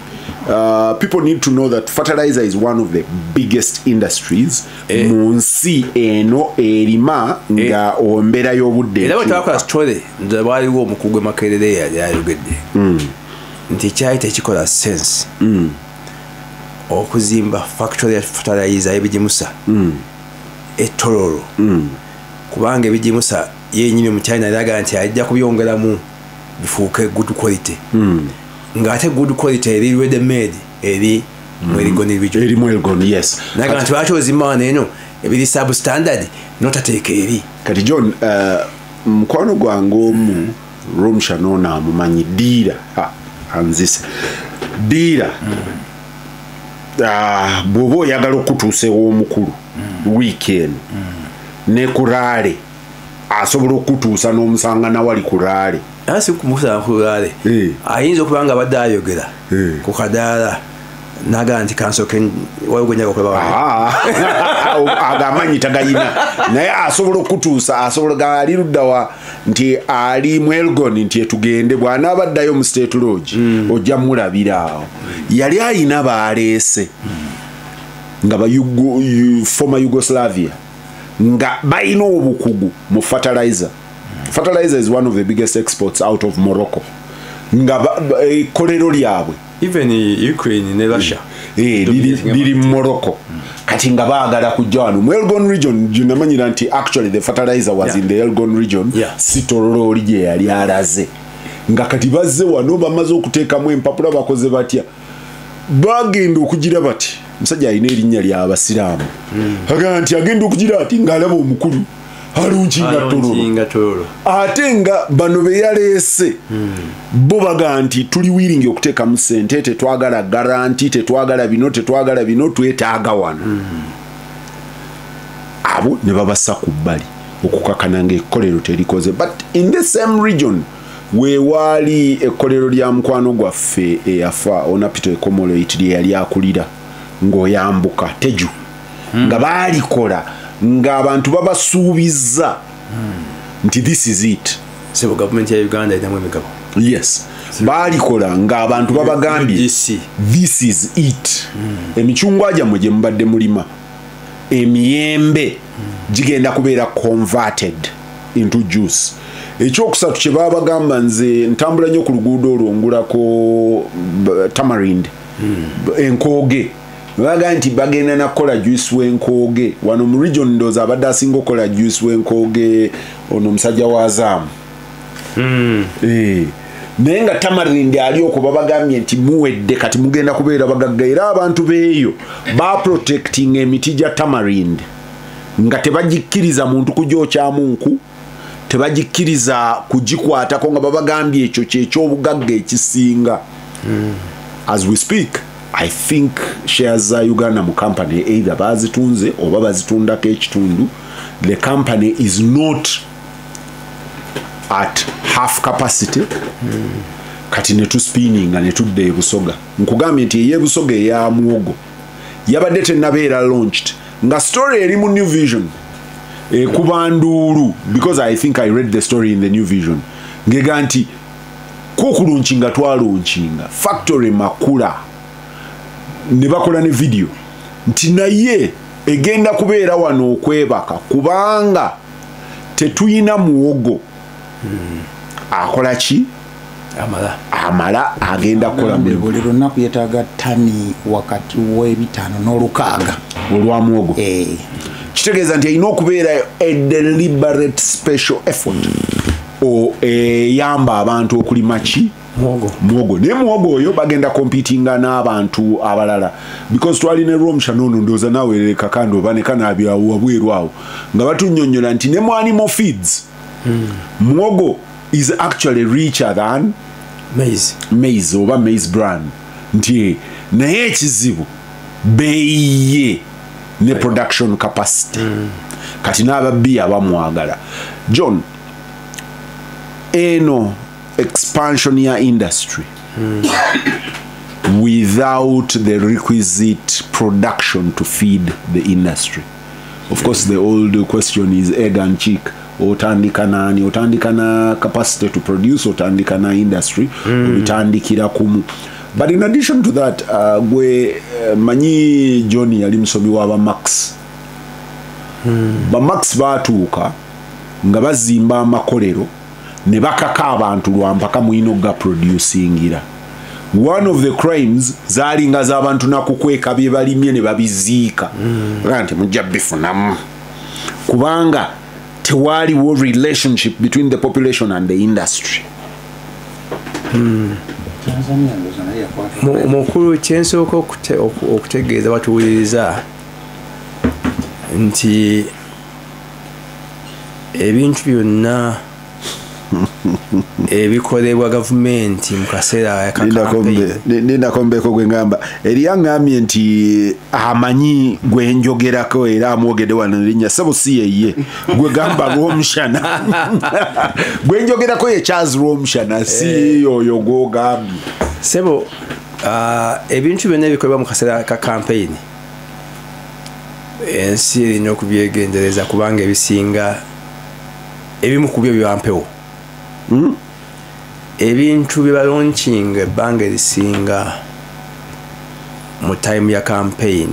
Speaker 2: People need to know that fertilizer is one of the biggest industries mu nsi eno erima nga embeera y'obudde.
Speaker 1: Era bwe twakola story nze waaliwo omukugu e Makerere yali ayogedde nti kyali tekikola sense okuzimba factory ya fertilizer y'ebigimusa e Tororo, kubanga ebigimusa yennyini mu China yalaga nti ajja kubyongeramu bifuuke good quality, ng'ate good quality eri ready made eri mu Elgon region.
Speaker 2: Eri mu Elgon, yes.
Speaker 1: Naga nti lwaki ozimba wano eno ebiri substandard notateeka eri.
Speaker 2: Kati John, mukwano gwange omu Romsha amumanyi Diira, anzise Diira. Bw'oba oyagala okutuusa ew'omukulu wiiki eno ne ku raale asobola okutuusa n'omusanga nawali ku raale.
Speaker 1: Si kumusanga ku raale, ayinza okuba nga abadde ayogera ku kadaala Naga nti kansoke waliwo gwe njagala okulaba.
Speaker 2: Agamanyi tagayina naye asobola okutuusa, asobola ali luddawa nti ali mu Elgon nti etugende, bw'anaaba addayo mu State Lodge ojja mulabira awo. Yali ayina baaleese nga ba former Yugoslavia nga balina obukugu mu fertilizer. Fertilizer is one of the biggest exports out of Morocco. Nga ekkolero lyabwe
Speaker 1: even Ukraine ne Russia
Speaker 2: liri Morocco. Kati nga baagala kujja wano mu Elgon region. Gyonamanyira nti actually the fertilizer was in the Elgon region, si Tororo oli gye yali alaze. Nga kati bazze wano bamaze okuteekamu empapula, bakoze batya, bagenda okugira bati omusajja alina erinnya ly'abasiraamu, agamba nti agenda okugira ati ng'alaba omukulu alunkinga Tororo, ate nga bano be yaleese bo baga nti tuli willing okuteekamu ssente, tetwagala garanti, tetwagala bino, tetwagala bino, twetaaga wano. Abo ne babassa ku bbali okukakana ng'ekkolero terikoze. But in the same region wewaali ekkolero lya mukwano gwaffe eyafa Onapito Ekomoloit lye yali akulira ng'oyambuka Teju, nga baalikola ng'abantu babasuubiza nti this is it.
Speaker 1: Sebo gavumenti ya Uganda erinamu emigabo.
Speaker 2: Yes, baalikola ng'abantu babagambye this is it. Emicungwa gyammwe gye mubadde mulima, emiyembe gigenda kubeera converted into juice. Ekyokusatu kye babagamba, nze ntambula nnyo ku luguudo olwo ngulako tamarind, enkooge. Baga nti bagenda nakukola juice w'enkooge wano mu region. Ndowooza abadde asinga okukola juice w'enkooge ono omusajja wa Zaamu. Naye nga tamarind ali okwo babagambye nti muwedde, kati mugenda kubeera bagagga. Era abantu beeyo baprotecting emiti gya tamarind nga tebagikkiriza muntu kugyokyamu nku, tebagikkiriza kugikwatako, nga babagambye ekyo kyekyobugagga ekisinga. As we speak, I think shares za Uganda mu company either bazitunze oba bazitundako ekitundu. The company is not at half capacity. Kati ne tuspinninga ne tudda e Busoga. Nkugambye nti ey'e Busoga eya muwogo yabadde tennabeera launched, nga story eri mu New Vision ekuba nduulu, because I think I read the story in the New Vision ngega nti kukulaunchinga twalaunchinga factory Makula ne bakola ne video nti naye egenda kubeera wano okwebaka kubanga tetuyina muwogo akola ki amala agenda kukola mulimu.
Speaker 4: Buli lunaku yeetaaga tani wakati w'ebitaano n'olukaaga
Speaker 2: olwa muwogo. Kitegeeza nti erina okubeera a deliberate special effort eyamba abantu okulima ki muwogo. Naye muwogo oyo bagenda competinga n'abantu abalala, because twalina Rwomushana ono ndowooza naawe Kakande oba ne Kanaabi awo wabweru awo nga batunnyonnyola nti ne mu animal feeds muwogo is actually richer than maize oba maize bran, nti naye ekizibu beeyiye ne production capacity. Kati n'ababbi abamwagala. John, eno expansion ya industry without the requisite production to feed the industry. Of course, the old question is egg and chick. Otandika nani? Otandika na capacity to produce, otandika na industry, otandikira kumu. But in addition to that, gwe manyi John yali musomi wa ba Marx. Ba Marx baatuuka nga bazimba amakolero ne bakaka abantu lwampaka muyina okuga producingira. One of the crimes zaalinga z'abantu nakukweka bye balimye ne babiziika. Nti mujja bifunamu. Kubanga tewaliwo relationship between the population and the industry.
Speaker 1: Mukulu, kyensooka okutegeeza batuwuliriza nti ebintu byonna ebikolebwa gavumenti mu kaseera aka campaign.
Speaker 2: Nindako mbeko gwe ngamba eri yaŋŋambye nti amanyi gwe njogerako era amwogedde wano erinnya sebo si yeye gwe gamba Rwomushana gwe njogerako ye Charles Rwomushana, si oyo gw'ogambye.
Speaker 1: Sebo, Ebintu byonna ebikolebwa mu kaseera ka campaign ensi erina okubyegendereza kubanga ebisinga ebimu ku byo biba mpewo. Ebintu bye balaunchinga ebbanga erisinga mu time ya campaign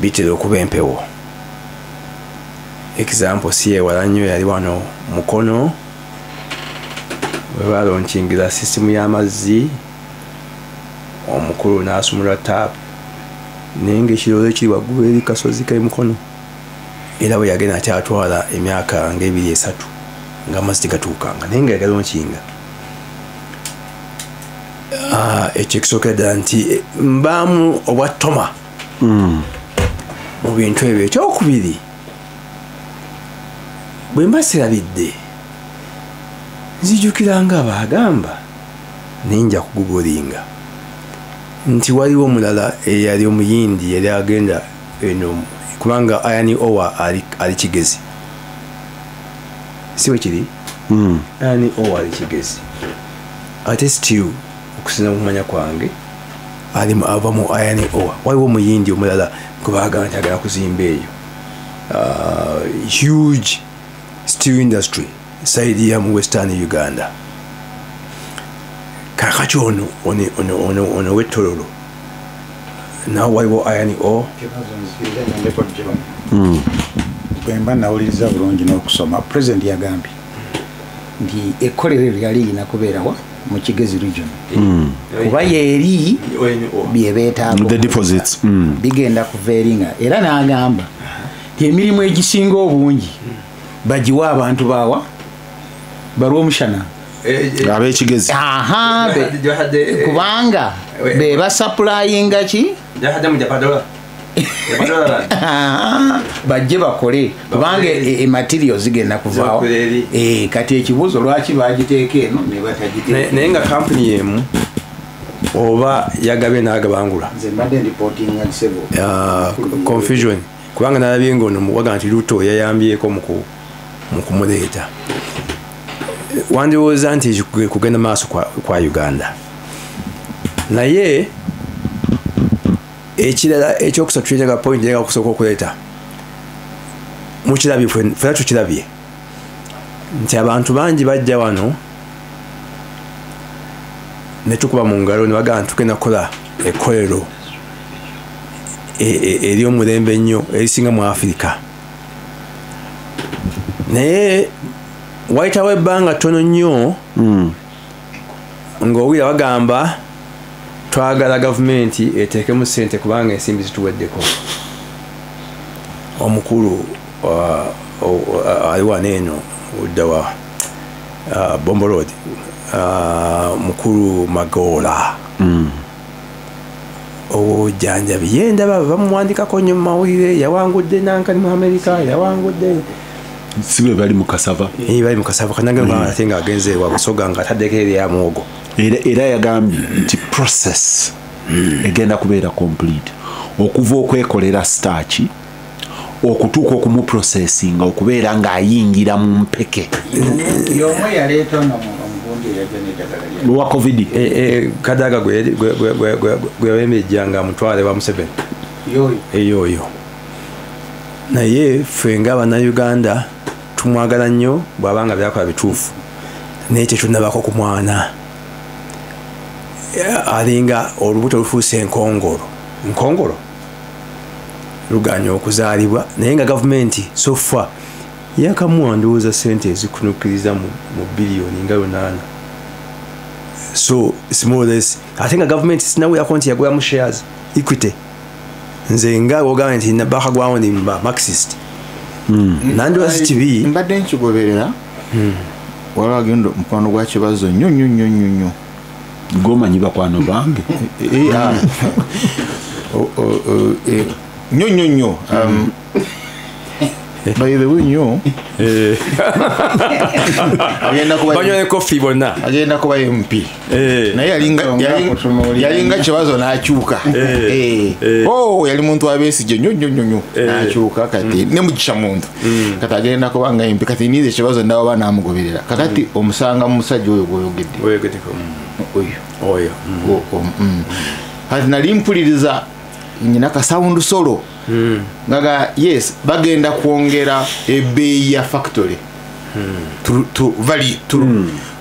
Speaker 1: bitera okuba empewo. Example si ewala nnyo yali wano Mukono bwe balaunchingira sisitimu y'amazzi, omukulu n'asumula tap naye ng'ekiroozo ekiri waggulu eri kasozi k'e Mukono, era bwe yagenda akyatwala emyaka ng'ebiri esatu ng'amazzi tegatuukanga naye nga yagalaunchinga. Ekyo ekisookera ddala nti mbaamu obwa ttoma mu bintu ebyo. Ekyokubiri, bwe mba sirabidde nzijukira nga baagamba naye nja kugugulinga nti waliwo omulala eyali omuyindi yali agenda eno, kubanga iron ore ali Kigezi, si bwe kiri? Iron ore ali Kigezi, ate still okusinza mu kumanya kwange ava mu iron ore. Waliwo omuyindi omulala gwe baagamba nti agala kuzimba eyo huge steel industry side ya mu western Uganda. Kakati ono ono w'Etololo nawo waliwo iron ore.
Speaker 5: Bwe mba nawuliriza bulungi n'okusoma, President yagambye nti ekkolero eryo lyali lirina kubeerawa mu Kigezi region, kuba yeeri bye beetaaga
Speaker 2: the deposits
Speaker 5: bigenda kuva eringa, era n'agamba nti emirimu egisinga obungi bagiwa abantu baawa balw'omushana
Speaker 2: ab'Ekigezi.
Speaker 5: Aha, kubanga be basupplyinga ki bajje bakole, kubanga ematerial zigenda kuvaawo. Kati ekibuuzo lwaki bagiteeka eno ne batagiteeka?
Speaker 1: Naye nga kampuni emu oba yagabye n'agabangula.
Speaker 5: Nze mbadde reportinga nsebo
Speaker 1: confusion, kubanga nalabye ng'ono muwaga nti Ruto yayambyeko mu kumuleeta. Wandowooza nti kugenda maaso kwa Uganda. Naye ekirala ekyokusatu kyetaaga point njagala okusooka okuleeta, mukirabye ffenna tukirabye nti abantu bangi bajja wano ne tukuba mu ngalo ne bagamba tugenda kukola ekkolero ery'omulembe ennyo erisinga mu Afrika, naye wayitawo ebbanga ttono nnyo ng'owulira bagamba twagala gavumenti eteekemu ssente kubanga ensimbi zituweddeko. Omukulu ali wano eno odda wa Bombo Road, mukulu Magoola ow'obujjanjabi, ye ndaba bamuwandikako nnyo mu mawulire, yawangudde nankani mu Amerika, yawangudde
Speaker 2: si bwe bali mu Kasava.
Speaker 1: Bali mu Kasava kanange ate ng'agenze wa Busoga ng'ataddeko erya muwogo.
Speaker 2: Era yagambye nti process egenda kubeera complete okuva okwekolera starch okutuuka okumuprocessinga okubeera ng'ayingira mu mpeke.
Speaker 5: Y'omwe yaleeta ono omugundi eyajja n'eddagala lya
Speaker 2: lwa COVID.
Speaker 1: Kadaga gwe yawembejja nga mutwale wa Museveni yoyo. Naye ffe ng'Abannayuganda tumwagala nnyo bw'abanga byakola bituufu, naye tetunnabako ku mwana alinga olubuto lufuuse enkongolo, nkongolo luganya okuzaalibwa, naye nga gavumenti so far yakamuwa ndowooza ssente ezikunukkiriza mu biliyoni nga 8, so small less, ate nga gavumenti sinawulirako nti yagulamu shares equity. Nze nga wogamba nti nabakagwawo ndi Marxist nandowooza kibi
Speaker 3: mbadde nkigoberera. Waliwo agenda mukwano gwa Kibazo nnyo nnyo nnyo nnyo nnyo,
Speaker 2: gomanyi bakwano bange
Speaker 3: nnyo nnyo nnyo. By the way, nnyo
Speaker 1: Banywa ne coffee bonna.
Speaker 3: Agenda kuba MP. Naye yalinga Kibazo n'akyuka. Oh, yali muntu abesigye nnyo nnyo nnyo n'akyuka kati ne Mugisha Muntu. Kati agenda kuba nga MP, kati nize Kibazo ndaba banaamugoberera. Kakati omusanga mu musajja oyo gw'oyogedde.
Speaker 1: Oyogeddeko.
Speaker 3: Oyo. Kati nali mpuliriza nyina ka sound solo. Ngaga yes, bagenda kwongera ebbeeyi ya factory. To value
Speaker 1: to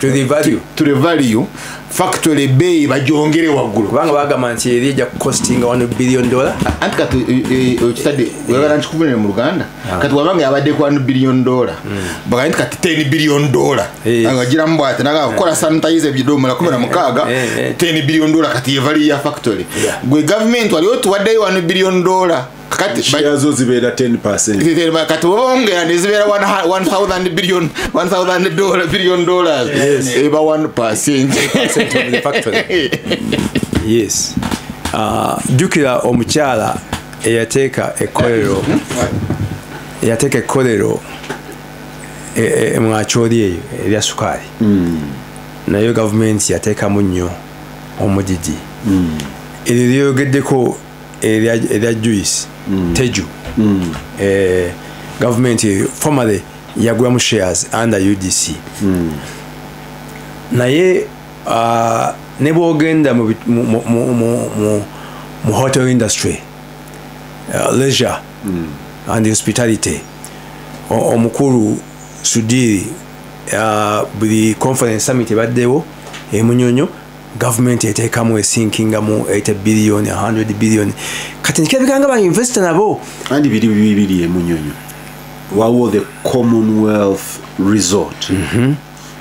Speaker 1: the value
Speaker 3: to the value factory ebbeeyi bagyongere waggulu.
Speaker 1: Kubanga bagamba nti eri ejja costing $1 billion.
Speaker 3: Anti kati okitadde oyagala nkikuvunire mu Luganda. Kati wabanga yabadde ku $1 billion. Bagamba nti kati $10 billion. Agagiramu bw'ati naga kukola sanitizer ebidomola 16 $10 billion kati ye value ya factory. Gwe government wali otuwaddeyo $1 billion. Kati
Speaker 2: shares zo zibeera 10%.
Speaker 3: Kati bongera ne zibeera 1000 billion $1000 billion. Eba 1%
Speaker 1: of the factory. Yes. Jjukira omukyala eyateeka ekkolero mwacholi eyo erya sukaali. Nayo gavumenti yateekamu nnyo omudidi. Eryo lyogeddeko erya juice Teju. Government formerly yagulamu shares under UDC. Naye ne bw'ogenda mu hotel industry, leisure and hospitality, omukulu Sudiri buli conference summit ebaddewo emunyonyo government eteekamu esinkingamu 80 billion 100 billion. Kati nkirabika nga ba investor nabo
Speaker 2: andi biri bibiri emunyonyo wawo the Commonwealth Resort.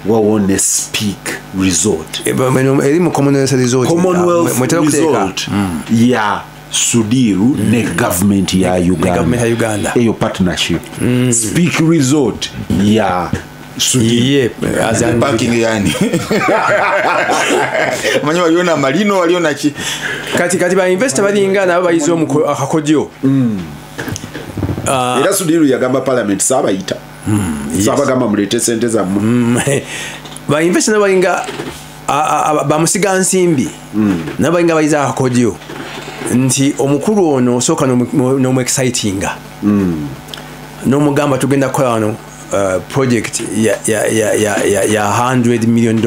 Speaker 2: Wawo ne Speak Resort
Speaker 1: eri mu Commonwealth Resort,
Speaker 2: Commonwealth Resort ya Sudiru ne government ya Uganda, eyo partnership. Speak Resort ya
Speaker 1: Sudiru
Speaker 3: parking yani. Manyi waliona malino waliona ki
Speaker 1: kati ba investor balinga nabo bayize akakodyo.
Speaker 2: Era Sudiru yagamba parliament sabayita. Sabagamba mulete sente zammwe.
Speaker 1: Ba investor nabo balinga bamusiga nsimbi. Nabo balinga bayize akakodyo nti omukulu ono osooka n'omu excitinga. N'omugamba tugenda kukola wano project ya $100 million.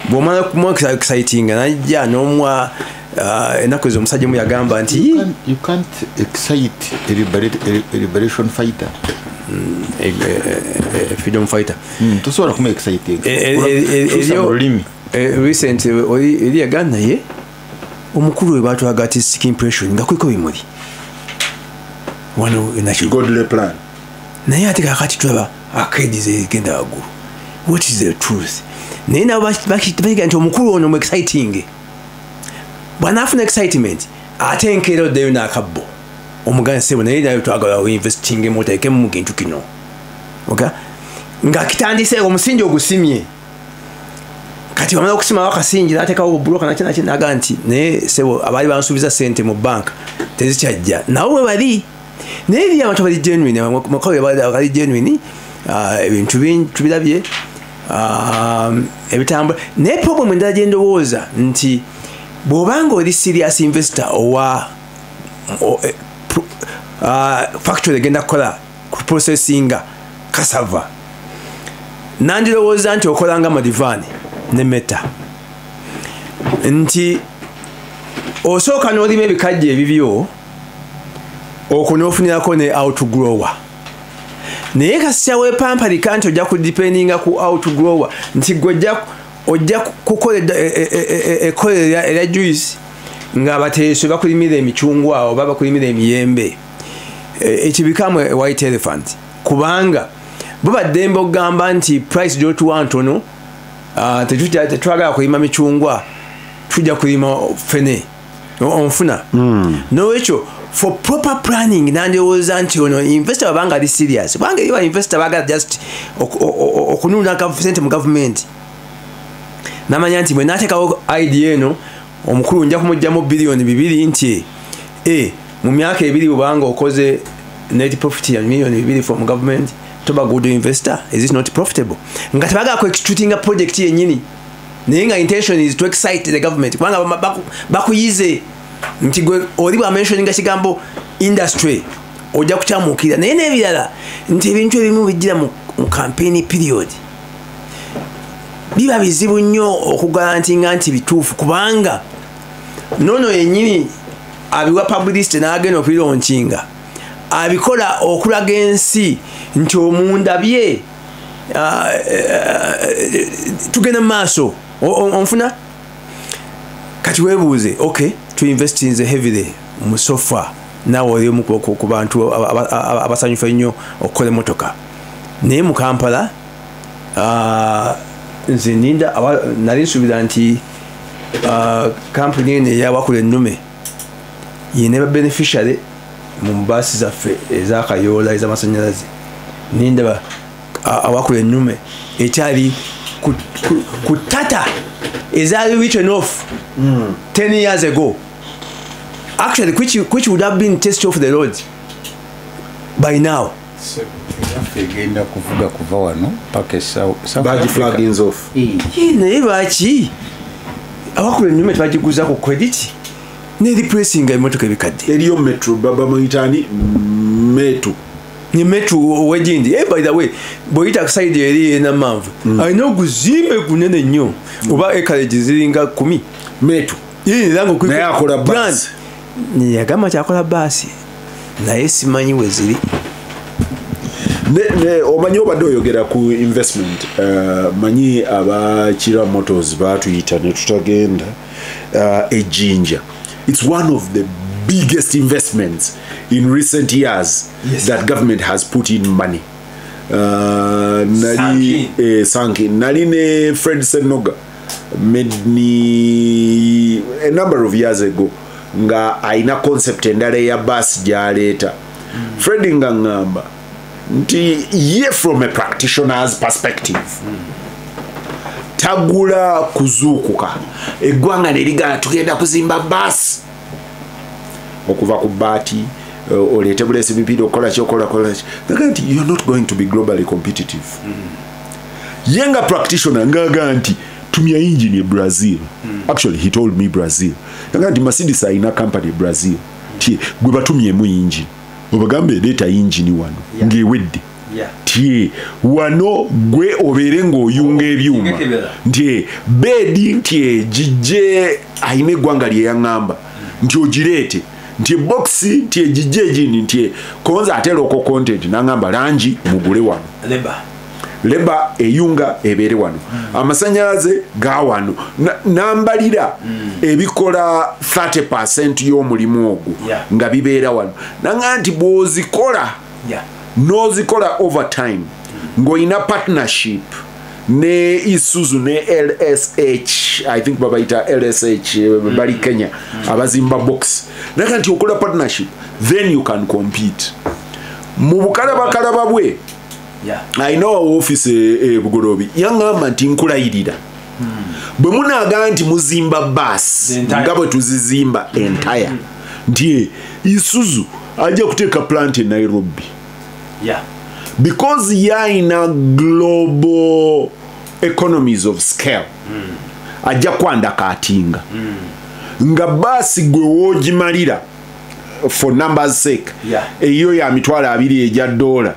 Speaker 1: Bw'omala kumu exciting najja n'omwa ennaku ezo omusajja omu yagamba nti
Speaker 3: you can't excite a liberation fighter.
Speaker 1: Freedom fighter.
Speaker 3: Tosobola kumu exciting.
Speaker 1: Recent eri yagamba naye omukulu we baatwaga artistic impression nga kuliko bimuli wano enakyo
Speaker 2: godly plan.
Speaker 1: Naye ate kakati tulaba arcade zigenda waggulu. What is the truth? Naye nabo bakiga nti omukulu ono mu exciting. Bw'anaafuna excitement ate enkeera oddeyo n'akabbo omuganda ssebo naye nayo twagala investing mu oteekemu mu kintu kino. Okay? Nga kitandise omusingi ogusimye. Kati bamala okusimawo akasingi n'ateekawo obubuloka nakyo nakyo n'agamba nti naye ssebo abaali bansuubiza ssente mu banka tezikyajja. Nabo bwe bali naye eri abantu bali genuine, makawe bali genuine, ebintu bingi tubirabye ebitambula. Naye problem endala gye ndowooza nti bw'obanga oli serious investor owa factory egenda kukola kuprocessinga cassava, nandirowooza nti okola nga Madivani ne Meta nti osooka n'olima ebikajjo ebibyo okwo n'ofunirako ne outgrower. Naye kasita weepampalika nti ojja kudipendinga ku outgrower nti gwe ojja kukola ekkolero erya juice ng'abateeso bakulimira emicungwa oba bakulimira emiyembe, ekibikamu white elephant. Kubanga bo baddembe okugamba nti price gy'otuwa ntono, tetwagala kulima micungwa, tujja kulima fene onfuna. N'olwekyo for proper planning nandowooza nti ono investor babanga ali serious, kubanga eri ba investor baagala just okununula sente mu gavumenti. Namanya nti bwe naateekawo idea eno omukulu nja kumuggyamu 2 billion nti mu myaka 2 bw'obanga okoze Net profit ya miliyoni 2 from government, toba good investor, is it not profitable? Nga tebagala ku executinga project yennyini, naye nga intention is to excite the government, kubanga bakuyize nti gwe oli bwa mentioninga kigambo industry ojja kukyamuukirira. Naye n'ebirala nti ebintu ebimu bijjira mu campaign period biba bizibu nnyo okugarantinga nti bituufu, kubanga nono yennyini abiwa publicity n'agenda okubiraunchinga abikola okulaga ensi nti omunda bye tugenda mu maaso. Onfuna kati weebuuze, okay, tu investinze heavily mu sofa, naawe oli omu ku bantu abasanyufu ennyo okukola emmotoka, naye mu Kampala nze ninda nali nsuubira nti kampuni eno eyawakula ennume yeneba beneficiary mu baasi zaffe ezakayoola ez'amasannyalaze, nindaba awakula ennume ekyali ku tata ezaali written off 10 years ago, actually which would have been test off the road by now.
Speaker 5: Egenda kuvuga kuva wano paka
Speaker 2: bagiflaggings off.
Speaker 1: Naye lwaki awakula ennume tebagiguza ku credit ne replacing emmotoka ebikadde?
Speaker 2: Eriyo metro baba muyitani metro
Speaker 1: ni metro wegindi. By the way, bw'oyita ku side eri enamanvu alina oguzimbe gunene nnyo oba acreage ziringa 10
Speaker 2: metro naye akola baasi.
Speaker 1: Yagamba kyakola baasi naye simanyi we ziri.
Speaker 2: Omanyi obadde oyogera ku investment, manyi aba Kira Motors baatuyita ne tutagenda ejinja. It's one of the biggest investments in recent years. Yes. That government has put in money. Nali nali ne Fred Senoga medni a number of years ago nga aina concept endala ya bus gyaleeta. Fred nga ngamba nti ye from a practitioner's perspective tagula kuzuukuka eggwanga ne ligala tugenda kuzimba bus okuva ku baati oleete bulesi mipiira okukola ki okola kola ki, naga nti you're not going to be globally competitive. Ye nga practitioner ngaga nti tumia engine e Brazil. Actually he told me Brazil. Naga nti Mercedes ayina company e Brazil, ti gwe batumyemu engine obagambe leeta engine wano ng'ewedde. Nti wano gwe obeere ng'oyunga ebyuma, nti beedi nti egijje ayina eggwanga lye yaŋŋamba nti ogireete, nti boxi nti egijje egindi nti konza ate local content, n'aŋŋamba langi mugule wano, leba eyunga ebeere wano, amasannyalaze ga wano, nambalira ebikola 30% y'omulimu ogwo nga bibeera wano. Nanga nti bw'ozikola n'ozikola over time ng'olina partnership ne Isuzu ne LSH, I think babayita LSH bali Kenya abazimba box, naga nti okola partnership then you can compete mu bukalabakalaba bwe. I know office Bugolobi yangamba nti nkulayirira bwe munaaga nti muzimba bus nga bwe tuzizimba entire, nti Isuzu ajja kuteeka plant e Nairobi. Because yaina global economies of scale, ajja kwanda katinga nga basi gwe wogimalira for numbers sake eyo ya 20,000 ejja dola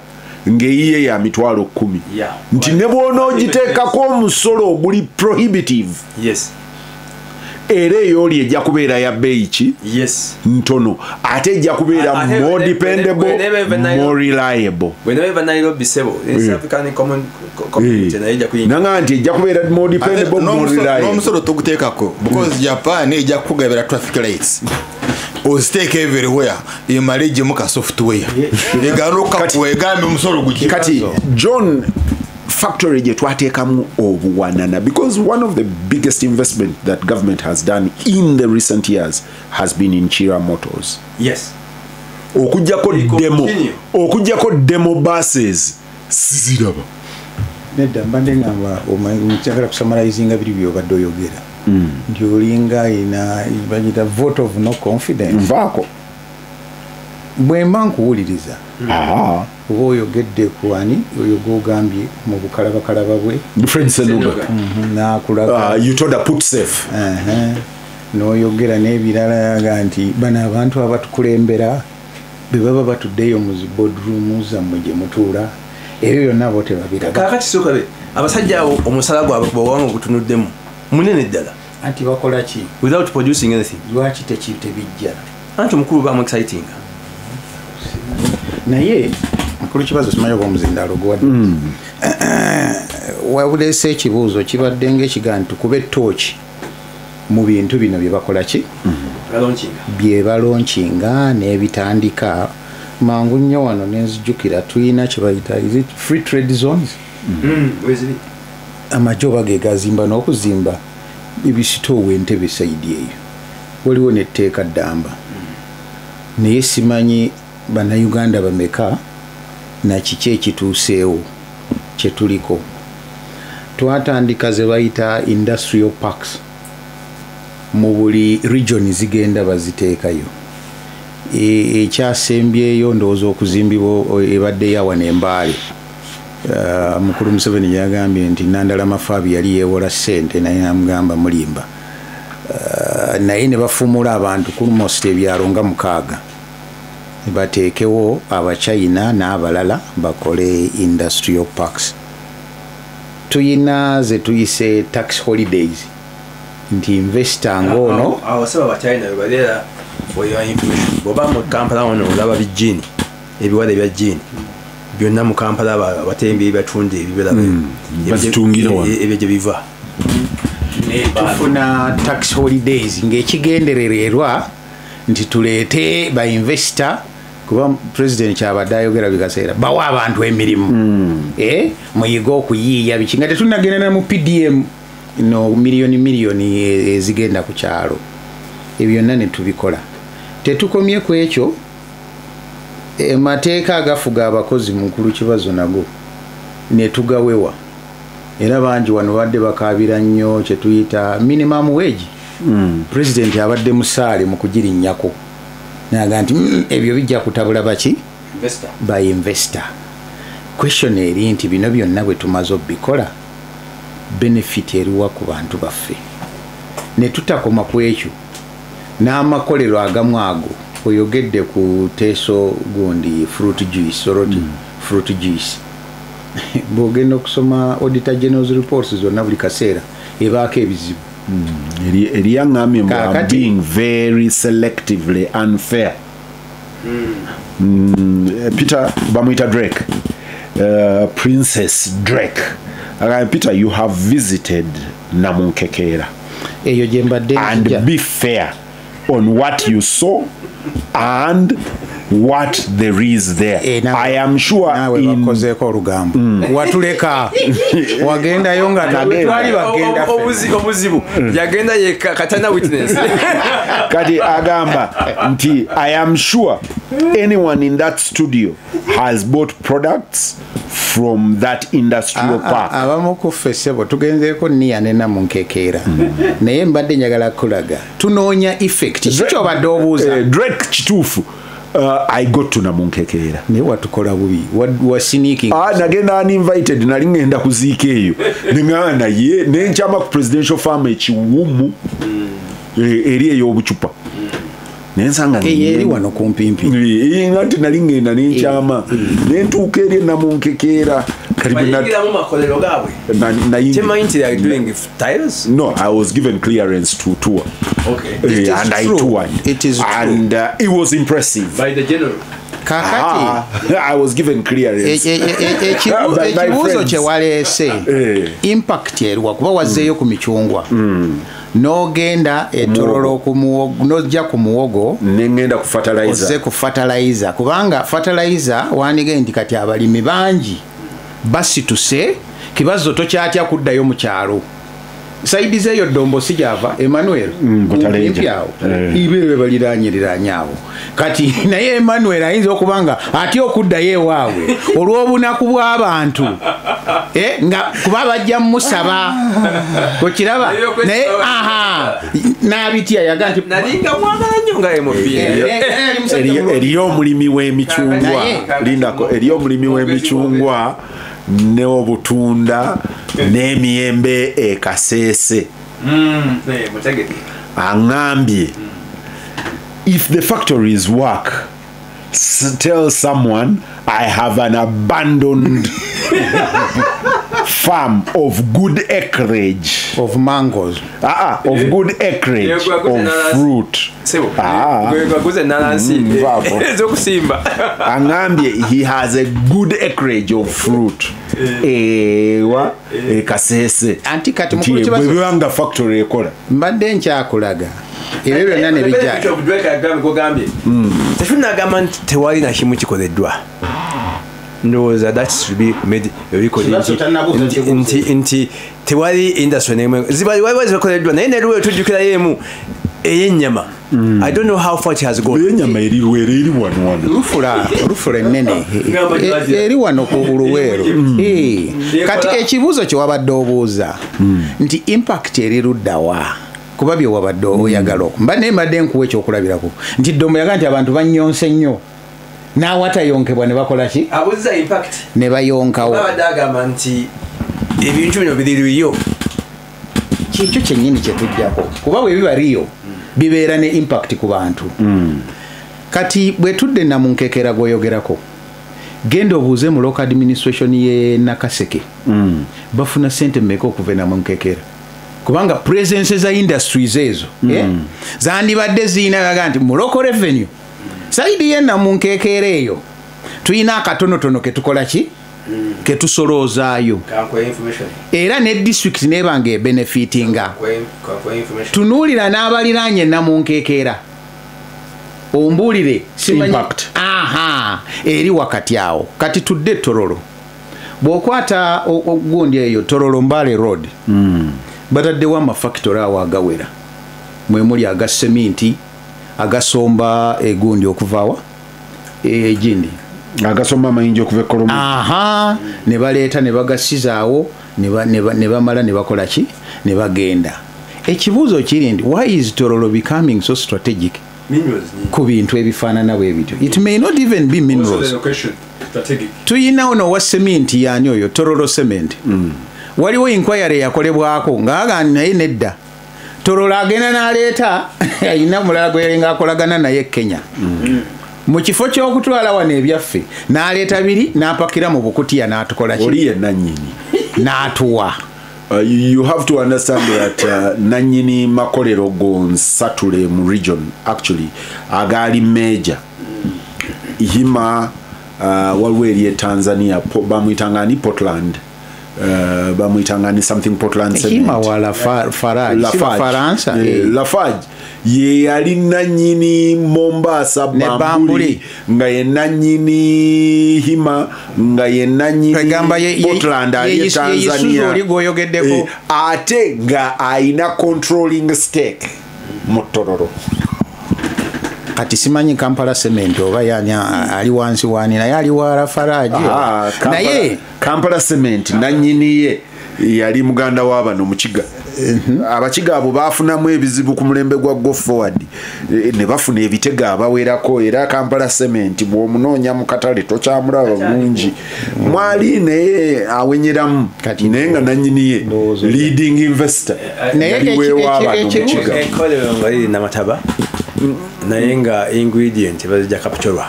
Speaker 2: ngeiye ya 10,000. Nti ne bw'onoogiteekako omusolo oguli prohibitive, era eyo ejja kubeera ya bbeeyi ki ntono, ate ejja kubeera more dependable, more reliable. Nanga nti ejja kubeera more dependable, more reliable.
Speaker 3: N'omusolo toguteekako because Japan ejja kukugabira traffic lights oziteeka everywhere, emale ejjemu ka software egaana omusolo gugi.
Speaker 2: Kati John, factory gye twateekamu obuwanana, because one of the biggest investment that government has done in the recent years has been in Chira Motors.
Speaker 1: Yes.
Speaker 2: Okujjako demo buses siziraba.
Speaker 5: Nedda mbadde ngamba nkyagala kusummarizinga biri by'obadde oyogera. Nti olinga ina bagiyita vote of no confidence.
Speaker 2: Nvaako.
Speaker 5: Bwe mba nkuwuliriza, oba oyogedde ku ani oyo gwogambye mu bukalabakalaba bwe?
Speaker 2: Fred Senuga.
Speaker 5: Nakulaga.
Speaker 2: You told her put safe.
Speaker 5: N'oyogera n'ebirala, yaga nti bano abantu abatukulembera bwe baba batuddeyo mu zi boardroom zammwe gye mutuula, ebyo byonna bo tebabiraga.
Speaker 1: Kakati sooka be abasajja abo, omusala gwabwe bwewanga ogutunuddemu munene ddala.
Speaker 5: Anti bakola ki?
Speaker 1: Without producing anything.
Speaker 5: Lwaki tebijja?
Speaker 1: Anti omukulu bamu exciting.
Speaker 5: Naye mukulu Kibazo, simanyi oba omuzindaalo guwadde wabuleese ekibuuzo kibadde ngaekigaa nti tukube ettooki mu bintu bino bye bakola ki, bye balaunchinga n'ebitandika mangu nnyo. Wano nenzijukira tuyina kye bayita, is it free trade zones? Amagye oba ge gazimba n'okuzimba ebisitoowa entebe side eyo, waliwo netteeka ddamba, naye simanyi Bannayuganda bameka na kiki ekituuseewo kyetuliko. Twatandika ze bayita industrial parks mu buli region, zigenda baziteekayo. Ekyasembyeyo ndowooza okuzimbibwa ebadde yawa nembaale. Mukulu Museveni yagambye nti Nandala Mafaabi yali yeewola ssente, naye namugamba mulimba. Naye ne bafuumula abantu ku almost ebyalo nga 6, bateekewo Abachina n'abalala bakole industrial parks. Tuyina ze tuyise tax holidays, nti investor ng'ono
Speaker 1: Abasaba Abachina bebaleera. For your information, bw'oba mu Kampala wano olaba bijiini, ebiwala ebya jiini byonna mu Kampala, abatembi batunda ebibera.
Speaker 2: Bazitungira wano.
Speaker 1: Ebyo gye biva.
Speaker 5: Tufuna tax holidays ng'ekigenderererwa nti tuleete ba investor, kuba president kyabadde ayogera bikaseera bawa abantu emirimu, muyige okuyiiya biki, nga tetunagenda na mu PDM no miliyoni miliyoni ezigenda ku kyalo. Ebyo byonna ne tubikola. Tetukomye ku ekyo, amateeka agafuga abakozi, mukulu Kibazo, nago ne tugawewa, era bangi wano badde bakaabira nnyo kyetuyita minimum wage. President abadde musaale mu kugirinnyako, naga nti ebyo bijja kutabula baki?"
Speaker 1: Investor.
Speaker 5: By investor. Question eri nti bino byonna bwe tumaze obikola, benefit eriwa ku bantu baffe? Ne tutakoma ku ekyo, n'amakolero agamu ago oyogedde ku Teeso gundi fruit juice, Soroti fruit juice, bw'ogenda okusoma auditor general's reports zonna, buli kaseera ebaako ebizibu.
Speaker 2: Eri yaŋŋambye mbu I'm being very selectively unfair. Peter bamuyita Drake, Princess Drake. Agambye, "Peter, you have visited Namunkekeera
Speaker 5: Eyo gye mbadde
Speaker 2: and
Speaker 5: nzija.
Speaker 2: be fair on what you saw and what there is there." I am sure
Speaker 5: Naawe
Speaker 2: in
Speaker 5: bakozeeko olugambo, watuleka wagendayo nga
Speaker 2: Nagenda.
Speaker 5: twali bagenda ffenna.
Speaker 1: Obuzibu yagenda yekka, katana witness.
Speaker 2: Kati agamba nti I am sure anyone in that studio has bought products from that industrial park.
Speaker 5: Abamu ku ffe, ssebo, tugenzeeko niya ne Namunkekeera, naye mbadde njagala kulaga tunoonya effect, si kyobadde obuuza?
Speaker 2: Drake, kituufu, I got to Namunkekeera.
Speaker 5: Naye watukola bubi, wa sneaking.
Speaker 2: Ah, nagenda uninvited, nali ngenda kuziika eyo, neŋŋamba naye nenkyama ku presidential farm ekiwumu, eri ey'obucupa, nensanga
Speaker 5: Eyo eri wano kumpimpi.
Speaker 2: Nga nti nali ngenda nenkyama nentuuka eri enamunkekeera. Kati bwe
Speaker 1: Bayingiramu makolero gaabwe?
Speaker 2: Nayingira.
Speaker 1: Kyemanyi nti they are doing tiles.
Speaker 2: No, I was given clearance to tour.
Speaker 1: Okay.
Speaker 5: It is
Speaker 2: And I
Speaker 5: true.
Speaker 2: toured.
Speaker 5: It is true.
Speaker 2: And it was impressive.
Speaker 1: By the general.
Speaker 5: Kakati
Speaker 2: Ah, I was given clearance. By my
Speaker 5: ekibuuzo
Speaker 2: friends.
Speaker 5: kye waleese, impact eriwa? Kuba wazzeeyo ku micungwa, n'ogenda etorolo ku muwogo, n'ojja ku muwogo,
Speaker 2: Nengenda ku
Speaker 5: ozze
Speaker 2: fertilizer.
Speaker 5: ku fertilizer, kubanga fertilizer wandige nti kati abalimi bangi basituse. Kibazo, tokyatya kuddayo mu kyalo
Speaker 4: Side zeyo Dombo sijava Emmanuel kumpi awo ibere baliranyirira awo. Kati naye Emmanuel ayinza okubanga atya okuddayo ewaabwe olw'obunaku bw'abantu nga kuba bajja musaba okiraba naye aha n'abitya yaga nti
Speaker 1: nalinga mwagala nnyo nga MP
Speaker 2: eriyo omulimi w'emicungwa lindako eriyo omulimi w'emicungwa n'obutunda n'emiyembe e Kasese. Angambye if the factories work, tell someone I have an abandoned farm of good acreage
Speaker 4: of mangoes,
Speaker 2: of good acreage of fruit. Angambye he has a good acreage of fruit. Ewa Kasese
Speaker 4: anti kati mukulu kibazo
Speaker 2: bwebanga factory ekola
Speaker 4: mbadde nkyakulaga ebyo byonna ne bijja.
Speaker 1: Tetunagamba nti tewali na kimu kikoleddwa. Ndowooza that should be made record nti tewali industry n'emu zibali zikoleddwa naye ne Luweero tujjukirayo emu ey'ennyama. I don't know how far it has gone.
Speaker 2: Ey'ennyama eri Luweero eri wano wano.
Speaker 4: Lufula ennene eri wano ku Luweero. Kati ekibuuzo kye wabadde obuuza nti impact eri ludda wa? Kuba bye wabadde oyagala okumba naye mbadde nkuwa ekyokulabirako nti Dombo yaga nti abantu bannyonse nnyo n'awatayonkebwa ne bakola ki?
Speaker 1: Abuuza impact
Speaker 4: ne bayonkawo.
Speaker 1: Babadde agamba nti ebintu bino biri
Speaker 4: Kikyo kyennyini kye tujjako kuba bwe biba riyo bibeera ne impact ku bantu. Kati bwe tudde Namunkekera gw'oyogerako genda obuuze mu local administration ye Nakaseke bafuna ssente mmeka okuva e Namunkekera kubanga presence za industries ezo zandibadde ziyina baga nti mu local revenue side ye Namunkekera eyo tuyina akatonotono ke tukola ki ketusoloozaayo era ne district nebanga ebenefitinga. Tunuulira n'abaliraanye Namunkekera ombuulire
Speaker 2: impact
Speaker 4: aha eri wakati awo. Kati tudde Tororo bw'okwata ogundi eyo Tororo Mbale Road bataddewo amafactory awo agawera mwe muli aga seminti agasomba egundi okuva wa egindi
Speaker 2: agasomba amayinja okuva e Koloma.
Speaker 4: Aha ne baleeta ne bagasizaawo ne bamala ne bakola ki ne bagenda. Ekibuuzo kiri nti why is Tororo becoming so strategic ku bintu ebifaanana bwe bityo? It may not even be minerals. Tuyina ono wa seminti yaani oyo Tororo cement. Waliwo inquiry yakolebwako ng'aga naye nedda Tororo agenda n'aleeta ayina mulala gwe yalinga akolagana naye Kenya. Mu kifo ky'okutwala wano ebyaffe n'aleeta biri n'apakira mu bukutiya n'atukola ki?
Speaker 2: Oli ye nannyini
Speaker 4: n'atuwa.
Speaker 2: You have to understand that nannyini makolero gonsatule mu region actually agali major Hima waliwo eri e Tanzania bamuyitanga ni Portland bamuyitanga ni something Portland cement.
Speaker 4: Hima wa Lafarge.
Speaker 2: Lafarge ye yali nannyini Mombasa Bamburi nga ye nannyini Hima nga ye nannyini Portland ali Tanzania ate nga ayina controlling stake mu Tororo.
Speaker 4: Kati simanyi Kampala cement oba yani ali wansi wani naye ali wa Lafarge. Naye
Speaker 2: Kampala cement nannyini ye yali muganda w'abano Mukiga. Abakiga abo bafunamu ebizibu ku mulembe gwa Go Forward ne bafuna ebitego abawerako era Kampala cement bw'omunoonya mu katale tokyamulaba bulungi mwali naye awenyeramu naye nga nannyini ye leading investor
Speaker 4: naye
Speaker 1: ekolero nga liri Namataba naye nga ingredient bazijja Kapchorwa.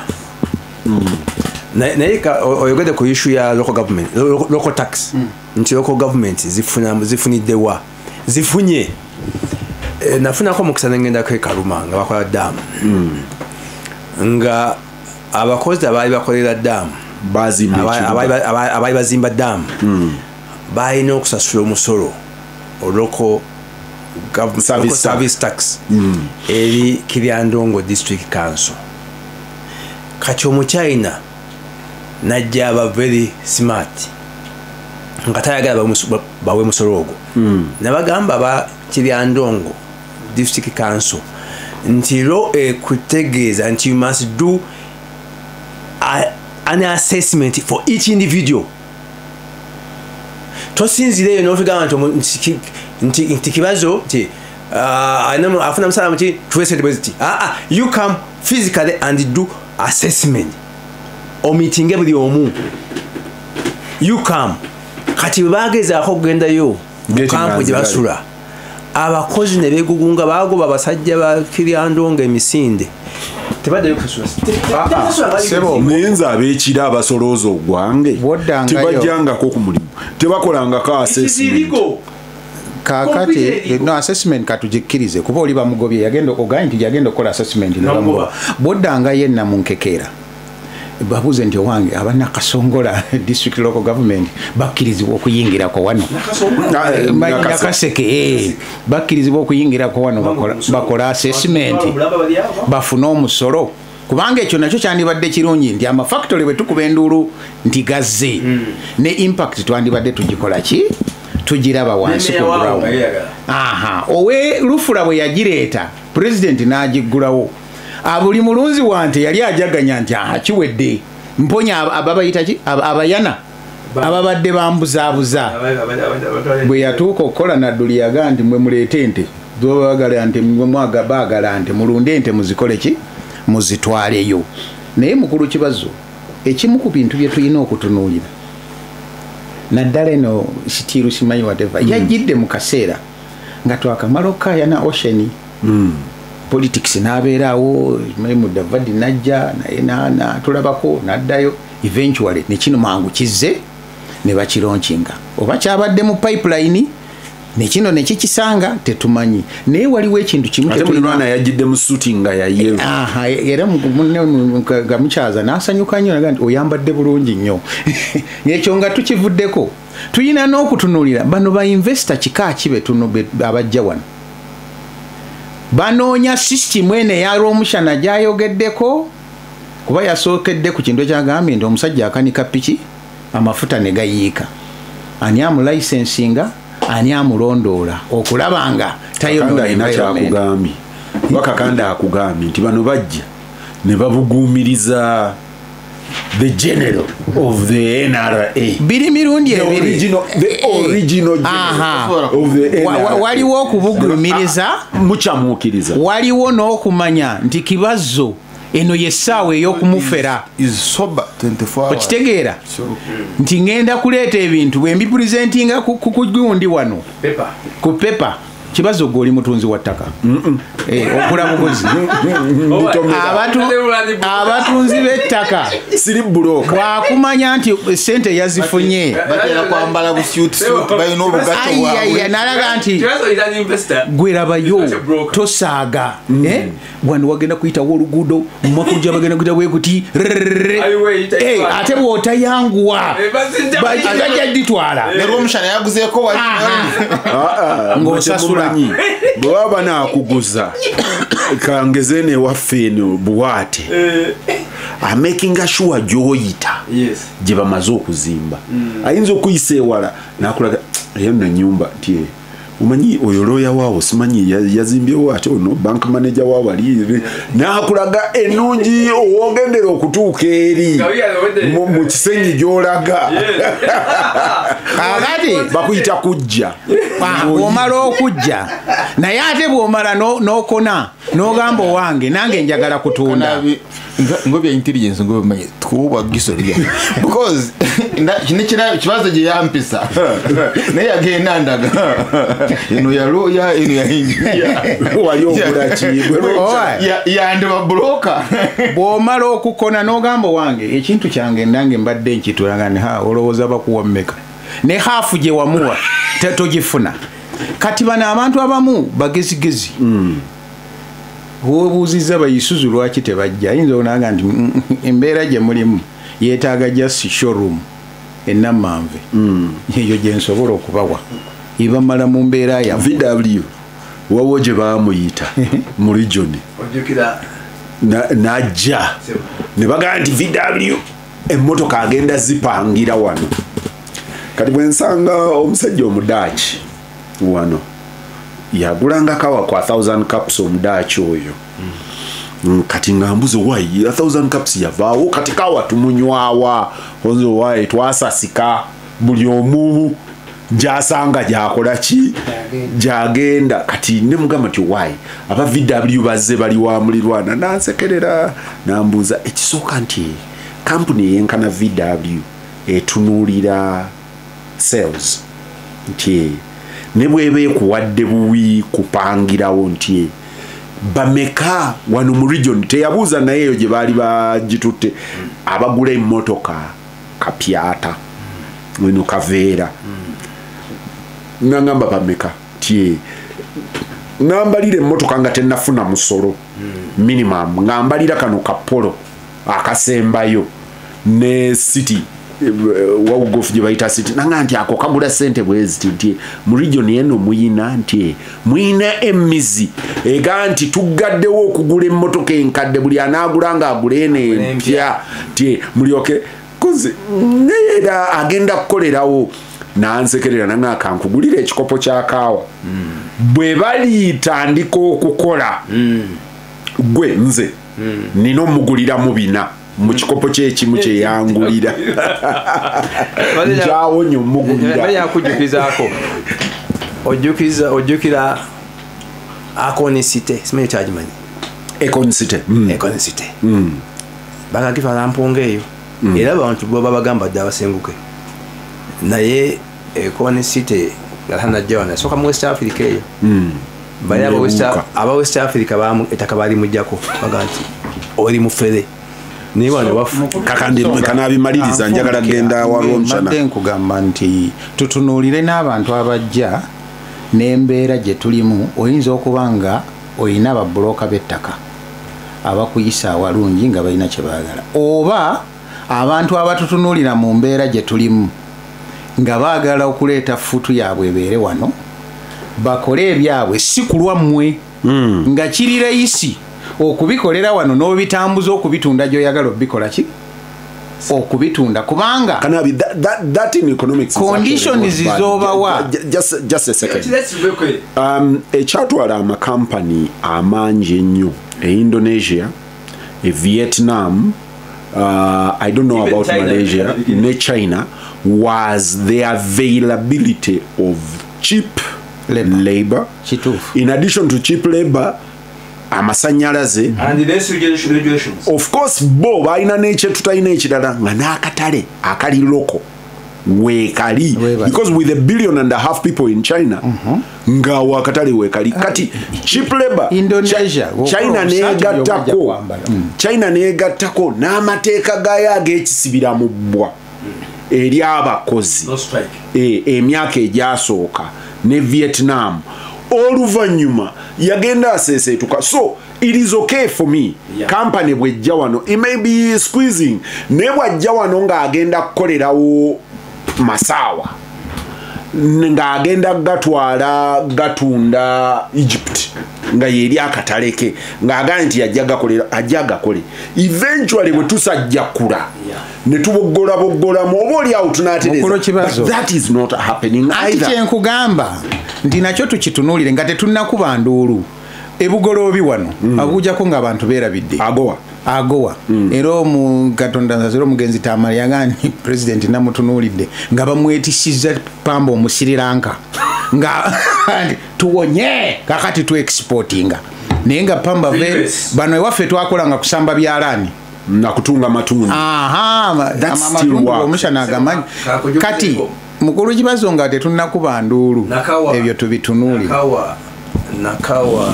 Speaker 1: Naye oyogedde ku issue ya local government local tax nti local government zifunidde wa zifunye. Nafunako omukisa nengendako e Karuma nga bakola daamu nga abakozi abaali bakolera daamu abaali bazimba daamu balina okusasula omusolo oloko service tax eri Kiryandongo District Council. Kati omuchina najja aba very smart Nga tayagala bawe musolo ogwo. Nabagamba ba Kiryandongo District Council nti law ekutegeeza nti you must do an assessment for each individual. Tosinzireyo n'otugamba nti Kibazo nti afuna musala muti tuwe sente bwe ziti. You come physically and do assessment. Omitinge buli omu. You come. Kati bwe bagezaako okugendayo mu kampu gye basula, abakozi ne beegugunga baagoba abasajja ba Kiryandongo emisinde. Tebaddayo kusasula.
Speaker 2: Naye nze ab'ekiro abasolooza ogwange tebajjangako ku mulimu, tebakolangako assessment.
Speaker 4: Kakati no assessment katugikkirize kuba oli bamugobye yagenda oganye nti yagenda okukola assessment ne bamugoba. Bw'oddangayo ennamunkekeera babuuze nti owange abanakasongola district local government bakkirizibwa okuyingirako wano. Nakaseke bakkirizibwa okuyingirako wano bakola assessment bafune omusolo, kubanga ekyo nakyo kyandibadde kirungi nti amafactory bwe tukuba enduulu nti gazze ne impact twandibadde tugikola ki tugiraba wansi ku ground. Owe Lufula bwe yagireeta president n'agiggulawo, buli mulunzi wante yali ajaganya nti kiwedde mponya ababayita ki abayana ababadde bambuzaabuza. Bwe yatuuka okukola Nadduli yaga nti mwe muleete ente baagala nti baagala nte mulunde ente muzikole ki muzitwaleyo. Naye mukulu Kibazo, ekimu ku bintu bye tulina okutunuulira naddala eno sitiiru simanyi whatever yajjidde mu kaseera nga twakamala okukaayana Ocean politics n'abeeraawo, Mudavadi najja naye n'atulabako n'addayo, eventually ne kino mangu kizze ne bakilaunchinga. Oba kyabadde mu pipeline ne kino ne kikisanga tetumanyi. Naye waliwo ekintu kimu
Speaker 2: ate Mulirwana yajjidde mu suti nga ya yellow.
Speaker 4: Era nga mukyaza n'asanyuka nnyo naga nti oyambadde bulungi nnyo. Ekyo nga tukivuddeko tulina n'okutunuulira bano ba investor kika ki abajja wano. Banoonya system eno eya Rwomushana gy'ayogeddeko, kuba yasookedde ku kintu ekyagambye nti omusajja akanika piki amafuta ne gayiika, ani amulayisensinga, ani amulondoola okulaba nga tayonoona environment.
Speaker 2: Kyakugambye Kakanda akugambye nti bano bajja ne babuguumiriza the general of the NRA.
Speaker 4: Biri mirundi ebiri.
Speaker 2: The original general of the NRA.
Speaker 4: Waliwo okubugumiriza,
Speaker 2: mukyamukiriza.
Speaker 4: Waliwo n'okumanya nti Kibazo eno y'essaawa ey'okumufera.
Speaker 3: Is sober 24 hours.
Speaker 4: Okitegeera nti ngenda kuleeta ebintu bwe mbipresentinga ku gundi wano ku paper. Kibazo gwe oli mutunzi wa ttaka. Ogula buguzi. Abatunzi b'ettaka
Speaker 2: siri buloka
Speaker 4: bwakumanya nti sente yazifunye
Speaker 3: batera kwambala busuit balina obugatto bwabwe.
Speaker 4: Nalaga nti gwerabayo tosaaga wano wagenda kuyitawo oluguudo mumwaka bagenda kuyita bwekuti ate bw'otayanguwa bajja ditwala.
Speaker 3: Ne Rwomushana yaguzeeko wali
Speaker 4: ng'osasula.
Speaker 2: Bwe baba banaakuguza kangeze newaffe eno buwaate amakinga sure gy'oyita gye bamaze okuzimba. Ayinza okuyisa ewala n'akulaga eyo nno ennyumba nti omanyi oyo looya waawo simanyi yazimbyewo ate ono bank manager waawo ali n'akulaga ennungi owogendera okutuuka eri mu kisenyi gy'olaga.
Speaker 4: Kakati
Speaker 2: bakuyita kujja.
Speaker 4: Bw'omala okujja naye ate bw'omala n'okona n'ogamba owange nange njagala kutunda.
Speaker 3: Ngo bya intelligence ngo bimanyi twuba gisolya because kino kibazo gye yampisa naye yagenda ndaga eno ya lawyer eno ya engineer
Speaker 2: wali ogula ki
Speaker 3: yandeba broker.
Speaker 4: Bw'omala okukona n'ogamba owange ekintu kyange nange mbadde nkitulaga ne olowooza bakuwa mmeka ne hafu gye wamuwa togifuna. Kati bano abantu abamu bagezigezi Wobuuzizza bayisuzu lwaki tebajja ayinza onaga nti embeera gye mulimu yeetaaga just showroom enammanve eyo gye nsobola okubawa ebamala mu mbeera yammwe.
Speaker 2: VW wawo gye baamuyita mu region n'ajja ne bagamba nti VW emmotoka agenda zipangira wano. Kati bwe nsanga omusajja omudaaki wano yagulanga kawa kwa 1000 cups omudaaki oyo. Kati nga mbuze why 1000 cups yavaawo kati kawa tumunywawa onze why twasasika buli omu gyasanga gyakola ki gyagenda. Kati ne mugamba nti why aba VW bazze bali wa mulirwana nansekerera nambuuza ekisooka nti kampuni eyenkana VW etunuulira sales nti ne bweba ekuwadde buwi kupangirawo nti bameka wano mu region teyabuuza naye eyo gye baali bagitutte abagula emmotoka kapyata weno kaveera nangamba bameka ti nambalira emmotoka nga tennafuna musolo minimum ngambalira kano kapolo akasembayo ne city wawugofu gye bayita city nanga nti ako kagula sente bweziti nti mu region eno muyina nti muyina emizi ega nti tugaddewo okugula emmotoka enkadde buli anaagula nga agula eno empya nti mulyoke kozi naye era agenda kukolerawo nansekerera nanga kankugulira ekikopo kya kaawa bwe balitandika okukola gwe nze nina omuguliramu bina mu kikopo kyekimu kyeyangulira njawonya omugulira
Speaker 1: yakujjukizaako ojjukira Akon City simanyi kyagimanyi
Speaker 2: Akon City
Speaker 1: Akon City bagagitwala mpunga eyo era abantu bo babagamba dde abasenguke naye Akon City nga tanajja wano asooka mu West Africa eyo bali aba West Africa ettaka balimuggyako baga nti oli mufere naye wano wafu
Speaker 2: kakandi kanabimaliriza njagala genda walwomshana.
Speaker 4: Mbadde nkugamba nti tutunuulire n'abantu abajja n'embeera gye tulimu. Oyinza okuba nga oyina ababbulooka b'ettaka abakuyisa awalungi nga balina kye baagala, oba abantu abatutunuulira mu mbeera gye tulimu nga baagala okuleeta ffutu yaabwe ebeere wano bakole ebyabwe si kulwa mmwe nga kiri rayisi okubikolera wano n'obitambuza okubitunda gy'oyagala obikola ki okubitunda kubanga
Speaker 2: Kanabi that in economics
Speaker 4: conditions zobawa.
Speaker 2: Just a second. Ekyatwala amakampani amangi ennyo e Indonesia, e Vietnam, I don't know about China, Malaysia, ne China, was the availability of cheap labor. In addition to cheap labor, amasanyalaze
Speaker 1: and the regulations.
Speaker 2: Of course bo balina n'ekye tutalina ekirala nga n'akatale akali loko weekali, because with 1.5 billion people in China nga wakatale weekali. Kati cheap labor
Speaker 4: Indonesia,
Speaker 2: China negattako China negattako n'amateeka gayo ag'ekisibira mu bbwa eri abakozi emyaka egyasooka ne Vietnam oluvannyuma yagenda aseeseetuka. So it is okay for me company bwejja wano it may be squeezing naye bwajja wano ng'agenda kukolerawo masawa ng'agenda gatwala gatunda Egypt nga yeri akataleke ng'agamba nti yajja gakolera ajja gakole eventually bwe tusajja kula ne tuboggola boggolamu oba oli awo tunatereeza. That is not happening either.
Speaker 4: Ati kyenkugamba nti nakyo tukitunuulire nga tetunnakuba nduulu ebugoloobi wano abujjako ng'abantu beerabidde agowa era Katonda nzazira omugenzi Tamale yagamba nti pulezidenti namutunuulidde nga bamwetisizza pamba omusiriranka nga tuwonye kakati tu exportinga naye nga pamba bano ewaffe twakolanga kusamba byalaani
Speaker 2: nakutunga matundu.
Speaker 4: Amatundu omushana agamanyi. Kati mukulu Kibazo nga tetunnakuba nduulu ebyo tubitunuulire.
Speaker 1: Nakawa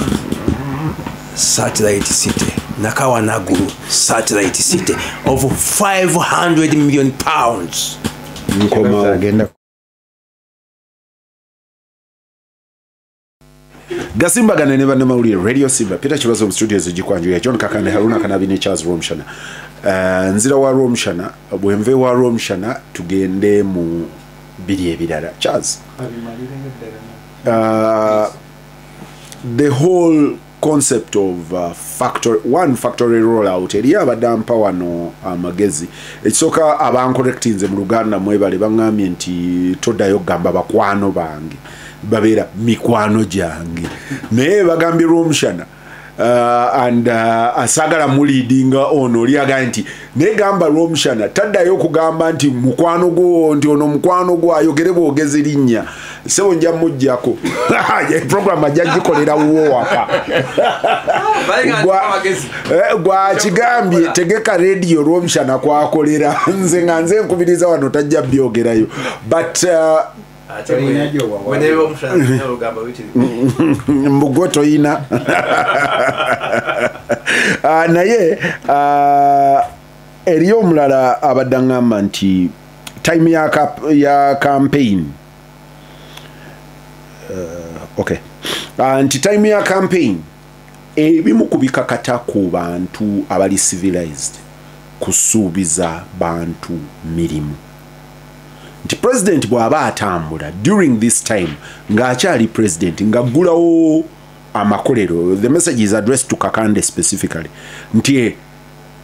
Speaker 1: satellite city, Nakawa Naguru satellite city of 500 million pounds.
Speaker 2: Nkoma Gasimbagane ne bannamawulire Radio Simba Peter Kibazo mu studios egikwanjulira John Kakande Haruna Kanabi ne Charles Rwomushana. Nzira wa Rwomushana bwenve wa Rwomushana tugende mu biri ebirala. Charles, the whole concept of factory one factory rollout eri abadde ampa wano amagezi. Ekisooka abancorrectinze mu Luganda mwebale, baŋŋambye nti toddayo kugamba bakwano bange, babeera mikwano gyange, naye bagambye Rwomushana and asagala muleadinga ono oli agambye nti naye gamba Rwomushana taddayo okugamba nti mukwano gwo, nti ono mukwano gwo, ayogere bwogezi linnya. Sebo nja mujjako program ajja gikolera wuwo waka. Gwakigambye tegeka radio Rwomushana kwakolera, nze nga nze nkubiriza wano tajja byogerayo, but mbugo toyina. Naye eriyo omulala abadde aŋŋamba nti time ya campaign, okay, nti time ya campaign ebimu ku bikakata ku bantu abali civilized kusuubiza bantu mirimu, nti president bw'aba atambula during this time ng'akyali president ng'aggulawo amakolero, the message is addressed to Kakande specifically, nti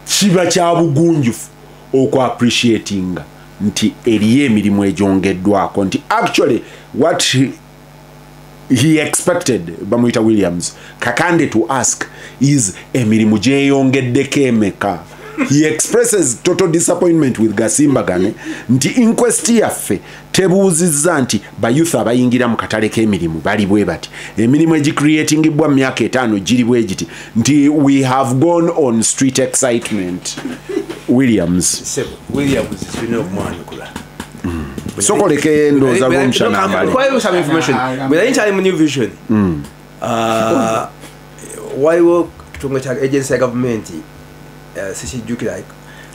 Speaker 2: kiba kya bugunjufu okw appreciatinga nti eriyo emirimu egyongeddwako, nti actually what he expected bamuyita Williams Kakande to ask is emirimu gyeyongeddeko emeka. He expresses total disappointment with Gasimbagane nti inquest yaffe tebuuzizza nti bayouth abayingira mu katale k'emirimu bali bwe bati, emirimu egicreatingibwa mu myaka 5 giri bwe giti, nti we have gone on street excitement. Williams tulina okumwanukula. Sokoleke ndowooza Rwomushana amale.
Speaker 1: Some information. Bwe nali nkyali mu New Vision, waliwo kitongole kya agency ya gavumenti, sikijjukira,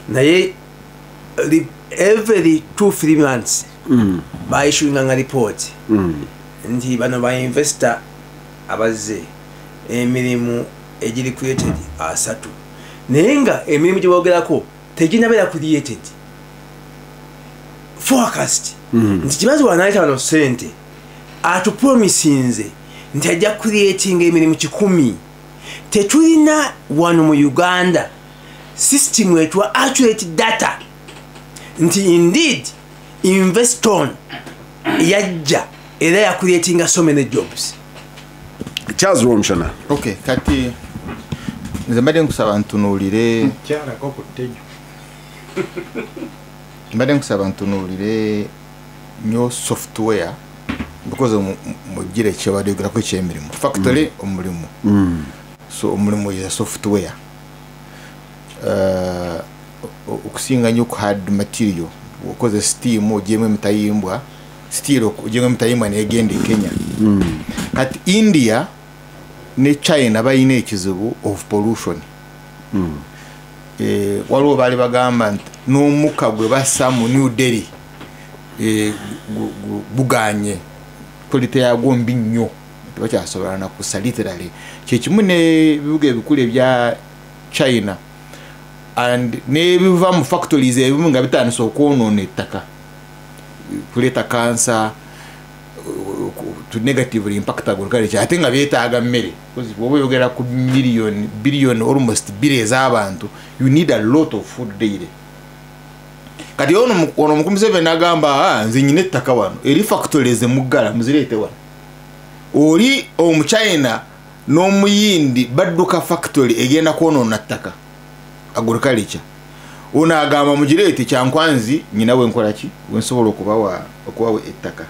Speaker 1: naye every 2-3 months bayissuinganga report nti bano ba investor abazze emirimu egiri created 3, naye nga emirimu gye boogerako teginabeera created forecast. Nti kibazo wanayita wano ssente atupromisinze nti ajja creating emirimu 100. Tetulina wano mu Uganda system etwa accurate data nti indeed Investon yajja era ya creating so many jobs.
Speaker 2: Charles Rwomushana.
Speaker 3: Okay, kati nze mbadde nkusaba ntunuulire mbadde nkusaba ntunuulire nnyo software, because mugire kyebadde ogerako ekyemirimu factory omulimu, so omulimu ya software okusinga nnyo ku hard material, okoze steam ogyemu emitayimbwa, steel ogyemu emitayimbwa negenda e Kenya. Kati India ne China balina ekizibu of pollution. Waliwo baali bagamba nti n'omukka gwe bassa mu New Delhi buganye, quality yagwo mbi nnyo, tebakyasobola na kussa literally. Kyekimu n'ebibuga ebikulu ebya China and n'ebiva mu factories ebimu nga bitandise okwonoona ettaka, kuleeta kansa, to negatively impact agriculture, ate nga byetaaga mmere, because bw'oba oyogera ku million, billion, almost billion ez'abantu, you need a lot of food daily. Kati ono omukulu Museveni agamba, nze nyina ettaka wano, eri factory ezemuggala muzireete wano. Oli omuchina n'omuyindi badduka factory egenda kwonoona ttaka agriculture. Ono agamba mugireete Kyankwanzi nyina wenkola ki wensobola okubawa ettaka.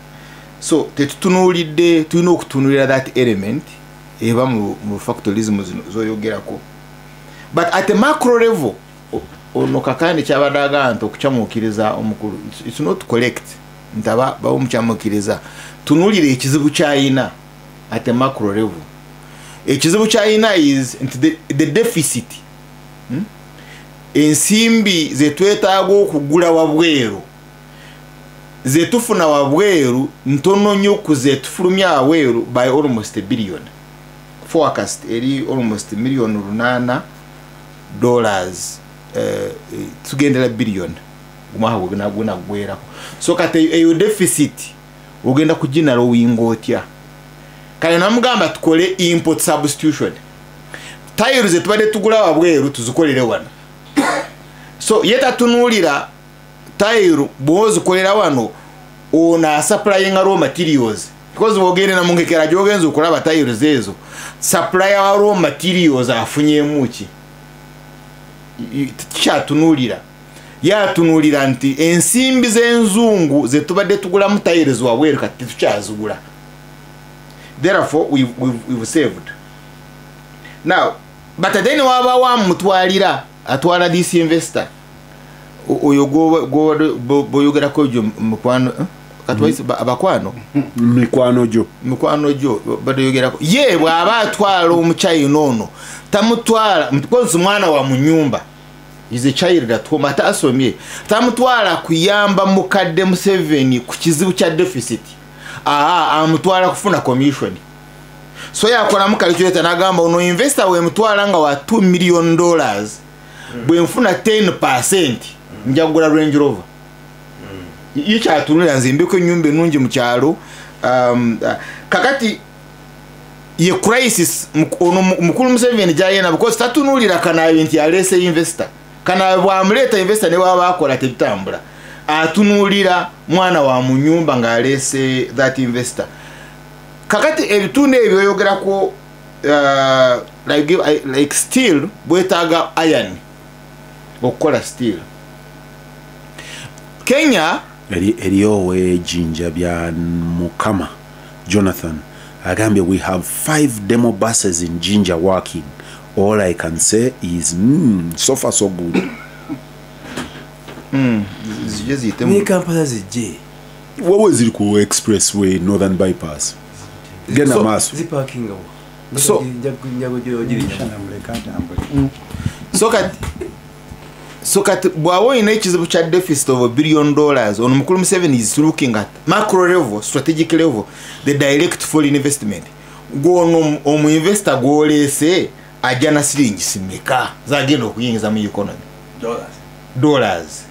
Speaker 3: So tetutunuulidde, tulina okutunuulira that element eba mu factorism zoyogerako. But at a macro level, ono Kakande kyabadde agamba nti okukyamuukiriza omukulu, it's not correct nti bamukyamukiriza. Tunuulire ekizibu kyayina at a macro level. Ekizibu kyayina is nti the deficit, ensimbi zetwetaaga okugula wabweru zetufuna wabweru ntono nnyo ku zetufulumya wabweru by almost a billion. Forecast eri almost $8 million tugendera billion omwaka gwenaggwerako. So kati eyo deficit ogenda kuginarrowinga otya? Kale namugamba tukole import substitution. Tiles zetubadde tugula wabweru tuzikolere wano. So ye tatunuulira tile bw'ozikolera wano ona supplying raw materials, because bw'ogenda na mungekera gy'ogenza okulaba tiles ezo, supplier wa raw materials afunyemu ki? Kyatunuulira. Yatunuulira nti ensimbi z'enzungu zetubadde tugulamu tiles wabweru kati tetukyazigula. Therefore we've saved. Now, but then waba wamutwalira atwala this investor oyo boyogerako gyo mukwano katwaisi abakwano mikwano gyo badoyogerako ye bwaba atwala omuchayina ono tamutwala because mwana wa munyumba is a child at home ate asomye tamutwala kuyamba mukadde Museveni ku kizibu kya deficit, amutwala kufuna commission. So yakolamu calculator n'agamba ono investor we mutwala nga wa $2 million bwe nfuna 10% njagula Range Rover. Yekyatunulira nzimbeko ennyumba ennungi mu kyalo. Kakati ye crisis ono mukulu Museveni gyayena because tatunulira Kanaabi nti aleese investor. Kanaabi bw'amuleeta investor ne bw'aba akola tebitambula. Atunuulira mwana wa mu nnyumba ng'aleese that investor. Kakati ebitundu ebyo byogerako like steel bwetaaga iron okukola steel. Kenya
Speaker 2: eriyo wejinja bya Mukama Jonathan agambye we have 5 demo buses in Jinja working. All I can say is so far so good.
Speaker 1: Ni Kampala zijje
Speaker 2: wowe ziri ku expressway Northern Bypass genda maaso
Speaker 1: ziparking awo.
Speaker 3: So kati bw'aba olina ekizibu kya deficit of $1 billion, ono mukulu Museveni is looking at macro level, strategic level, the direct foreign investment. Gwono omu investor gw'oleese ajja na siringi simeka zagenda okuyingiza mu economy. Dollars.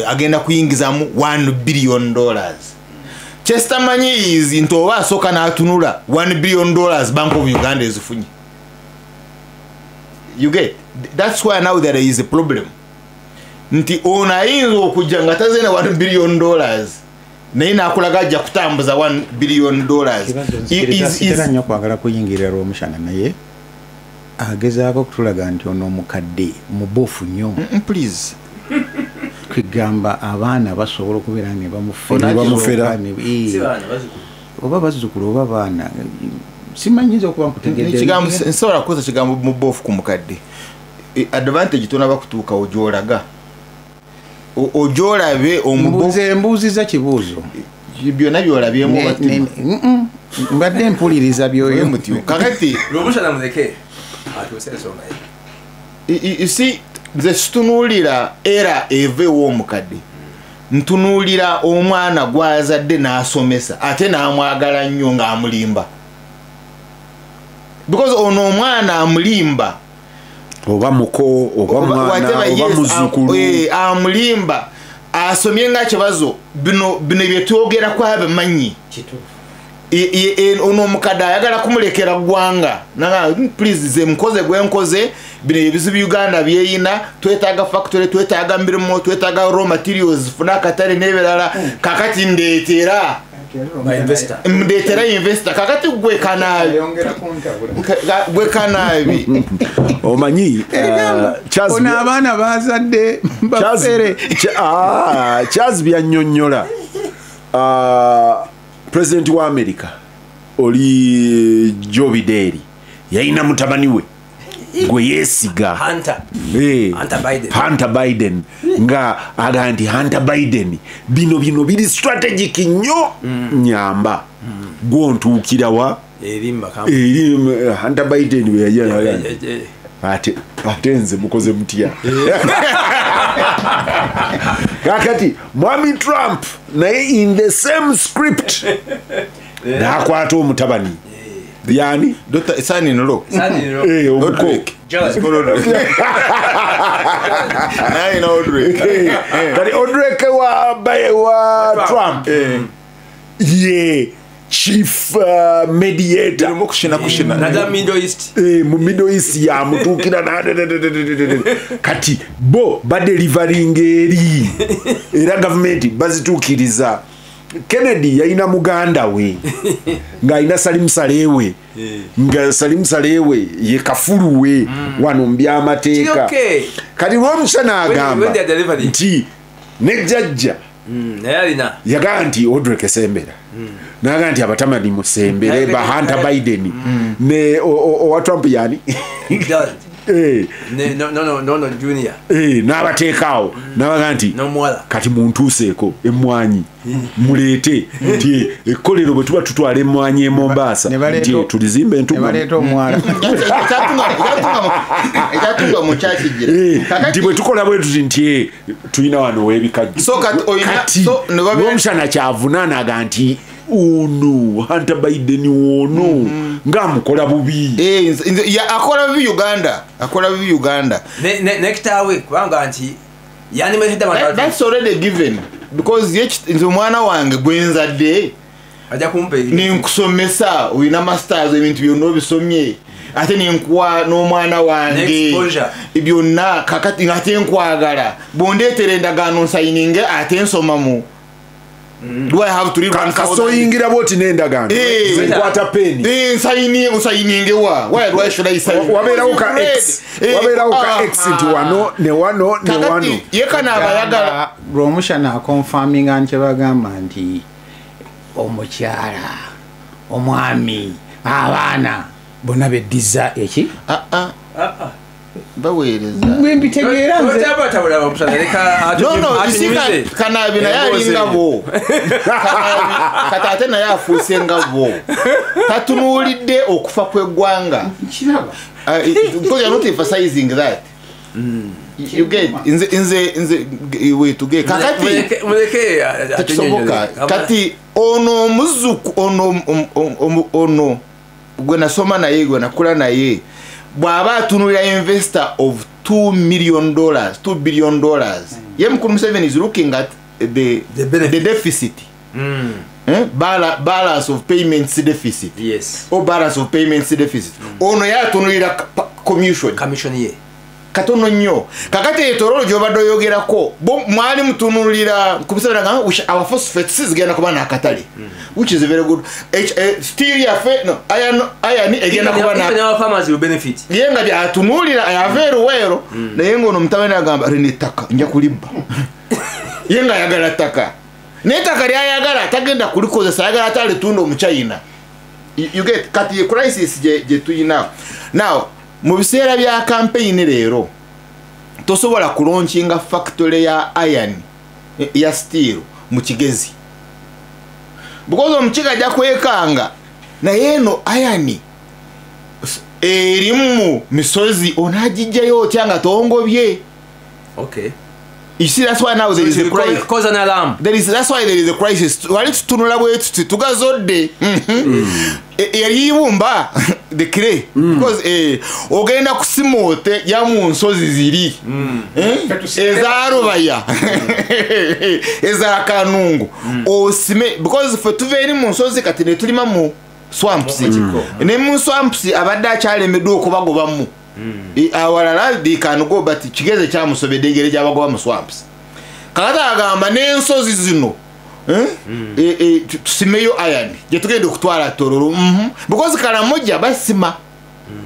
Speaker 3: Agenda kuyingizamu $1 billion. Chesitamanyi is nti oba asooka n'atunula $1 billion Bank of Uganda ezifunye. You get? That's why now there is a problem. Nti ono ayinza okujja nga tazze na $1 billion naye n'akulaga ajja kutambuza $1 billion.
Speaker 5: Sitera nnyo kwagala kuyingirira Rwomushana naye agezaako okutulaga nti ono omukadde mubofu nnyo.
Speaker 3: Please.
Speaker 5: Kwegamba abaana basobola okubeera ne bamufera oba bazzukulu oba baana simanyinza okuba nkutegedde.
Speaker 3: Ekigambo nsobola kukozesa kigambo mubofu ku mukadde. Advantage tonaba kutuuka ogyolaga ogyolabe omubofu.
Speaker 4: Mbuuziza kibuuzo
Speaker 3: byonna byolabyemu
Speaker 4: mbadde mpuliriza byoyo
Speaker 3: mutyo. Kakati
Speaker 1: Rwomushana muleke atuuse ensonga ye.
Speaker 3: You see, nze situnuulira era eva ew'omukadde, ntunuulira omwana gw'azadde n'asomesa ate n'amwagala nnyo ng'amulimba, because ono omwana amulimba
Speaker 2: oba muko oba mwana oba muzzukulu
Speaker 3: amulimba asomye nga kibazo bino byetwogerako abamanyi. Ono omukadde ayagala kumulekera ggwanga naga please ze mukoze gwe nkoze bino ebizibu Uganda byeyina, twetaaga factory, twetaaga mirimu, twetaaga raw materials, funa akatale n'ebirala. Kakati ndeetera ndeetera investor. Kakati gwe Kanaabi gwe
Speaker 2: omanyi
Speaker 4: ono abaana bazadde bafere.
Speaker 2: Charles byannyonnyola President wa America oli Joe Biden yalina mutabani we gwe yeesiga Hunter Biden nga aga nti Hunter Biden bino biri strategic nnyo nyamba gwontuukira wa eri Hunter Biden we yajja ate nze mukoze mutya. Kakati Mwami Trump naye in the same script nakwata omutabani yani
Speaker 3: Dr. Sani Nlo
Speaker 2: omuko
Speaker 3: naye na Odrek
Speaker 2: kati Odrek wa Trump ye chief mediator
Speaker 1: naga Middle East
Speaker 2: mu Middle East yamutuukira kati bo badeliveringa eri era gavumenti bazituukiriza. Kennedy yalina muganda we ng'alina Salim Salewe nga Salim Salewe ye kafulu we wano mu byamateeka. Kati Rwomushana agamba nti ne jjajja yagamba nti Odrek Sembera n'agamba nti abatamani musembere ba Hunter Biden ne owa Trump yani
Speaker 1: no junior
Speaker 2: n'abateekaawo n'abaga nti kati muntuuseeko emmwanyi muleete nti ekkolero bwe tuba tutwala emmwanyi e Mombasa nti tulizimba entugamnti bwe tukola bwe tuti nti tulina wano w'ebikajjo. Kati Rwomushana kyavunaanaga nti ono Hunter Biden ono ng'amukola bubi.
Speaker 3: Akola bubi Uganda, akola bubi Uganda.
Speaker 1: Nekitaawe kubanga nti
Speaker 3: that's already given because nze omwana wange gwenzadde
Speaker 1: ajja kumpa
Speaker 3: ninkusomesa olina masters ebintu byonna obisomye ate ninkuwa n'omwana wange byonna kakati ate nkwagala bwondeetera endagaano nsayininge ate nsomamu. Do I have to read one?
Speaker 2: Kasoyingira bwoti n'endagaano nkwata peni
Speaker 3: nsayininge wa why do I should I sign?
Speaker 2: Wabeerawo ka X, wabeerawo ka X nti wano ne wano ne wano.
Speaker 3: Ye kanaaba ayagala.
Speaker 5: Rwomushana akonfaminga nti bagamba nti omukyala, omwami, abaana bonna beddiza eki
Speaker 3: baweereza
Speaker 5: mbitegeera nze.
Speaker 3: Kanabi naye alinga bo kati ate naye afuuse nga bo tatunuulidde okufa kw'eggwanga because you're not emphasizing that. You get nze wetuge kakati tekisoboka. Kati ono omuzuku ono gwe nasoma naye gwe nakula naye bw'aba atunulira investor of $2 million, $2 billion. Ye Mukulu Museveni is looking at the deficit. Balance of payments deficit.
Speaker 1: Yes.
Speaker 3: Or balance of payments deficit. Ono yatunulira commission.
Speaker 1: Commission ye.
Speaker 3: Katono nnyo. Kakati etorolo gy'obadde oyogerako, bo mwali mutunulira kubisabira nga our phosphates zigenda kuba n'akatale. Which is very good. Steel yaffe no iron egenda kuba na
Speaker 1: our farmers will benefit.
Speaker 3: Ye nga byatunulira ayava eruweero naye ng'ono mutabani agamba lino ettaka nja kulibba. Ye nga ayagala ttaka. Naye ettaka ly'ayagala tagenda kulikozesa, ayagala ate alitunda Omuchina. You get kati crisis gye tuyina. Now mu biseera bya campaign leero tosobola kulaunchinga factory ya iron ya steel mu Kigezi because omukiga ajja kwekanga naye eno iron erimu misozi onagijjayo otya nga tongobye.
Speaker 1: Okay.
Speaker 3: You see, that's why now there is a crisis.
Speaker 1: Cause an alarm.
Speaker 3: That's why there is a crisis. Wali tutunula bwe tuti tugazodde. Eribumba the clay because ogenda kusimoote ya mu nsozi ziri. Ezarubaya. Ezakanungu. Osime because fe tuve eri mu nsozi kati ne tulima mu swamps. Ne mu swamps abadde akyalemeddwa okubagobamu. Awalala they can go but Kigezi kyamusobedde engeri gy'abagoba mu swamps. Kakati agamba n'ensozi zino tusimeyo iron gye tugenda okutwala Tororo because Karamoja basima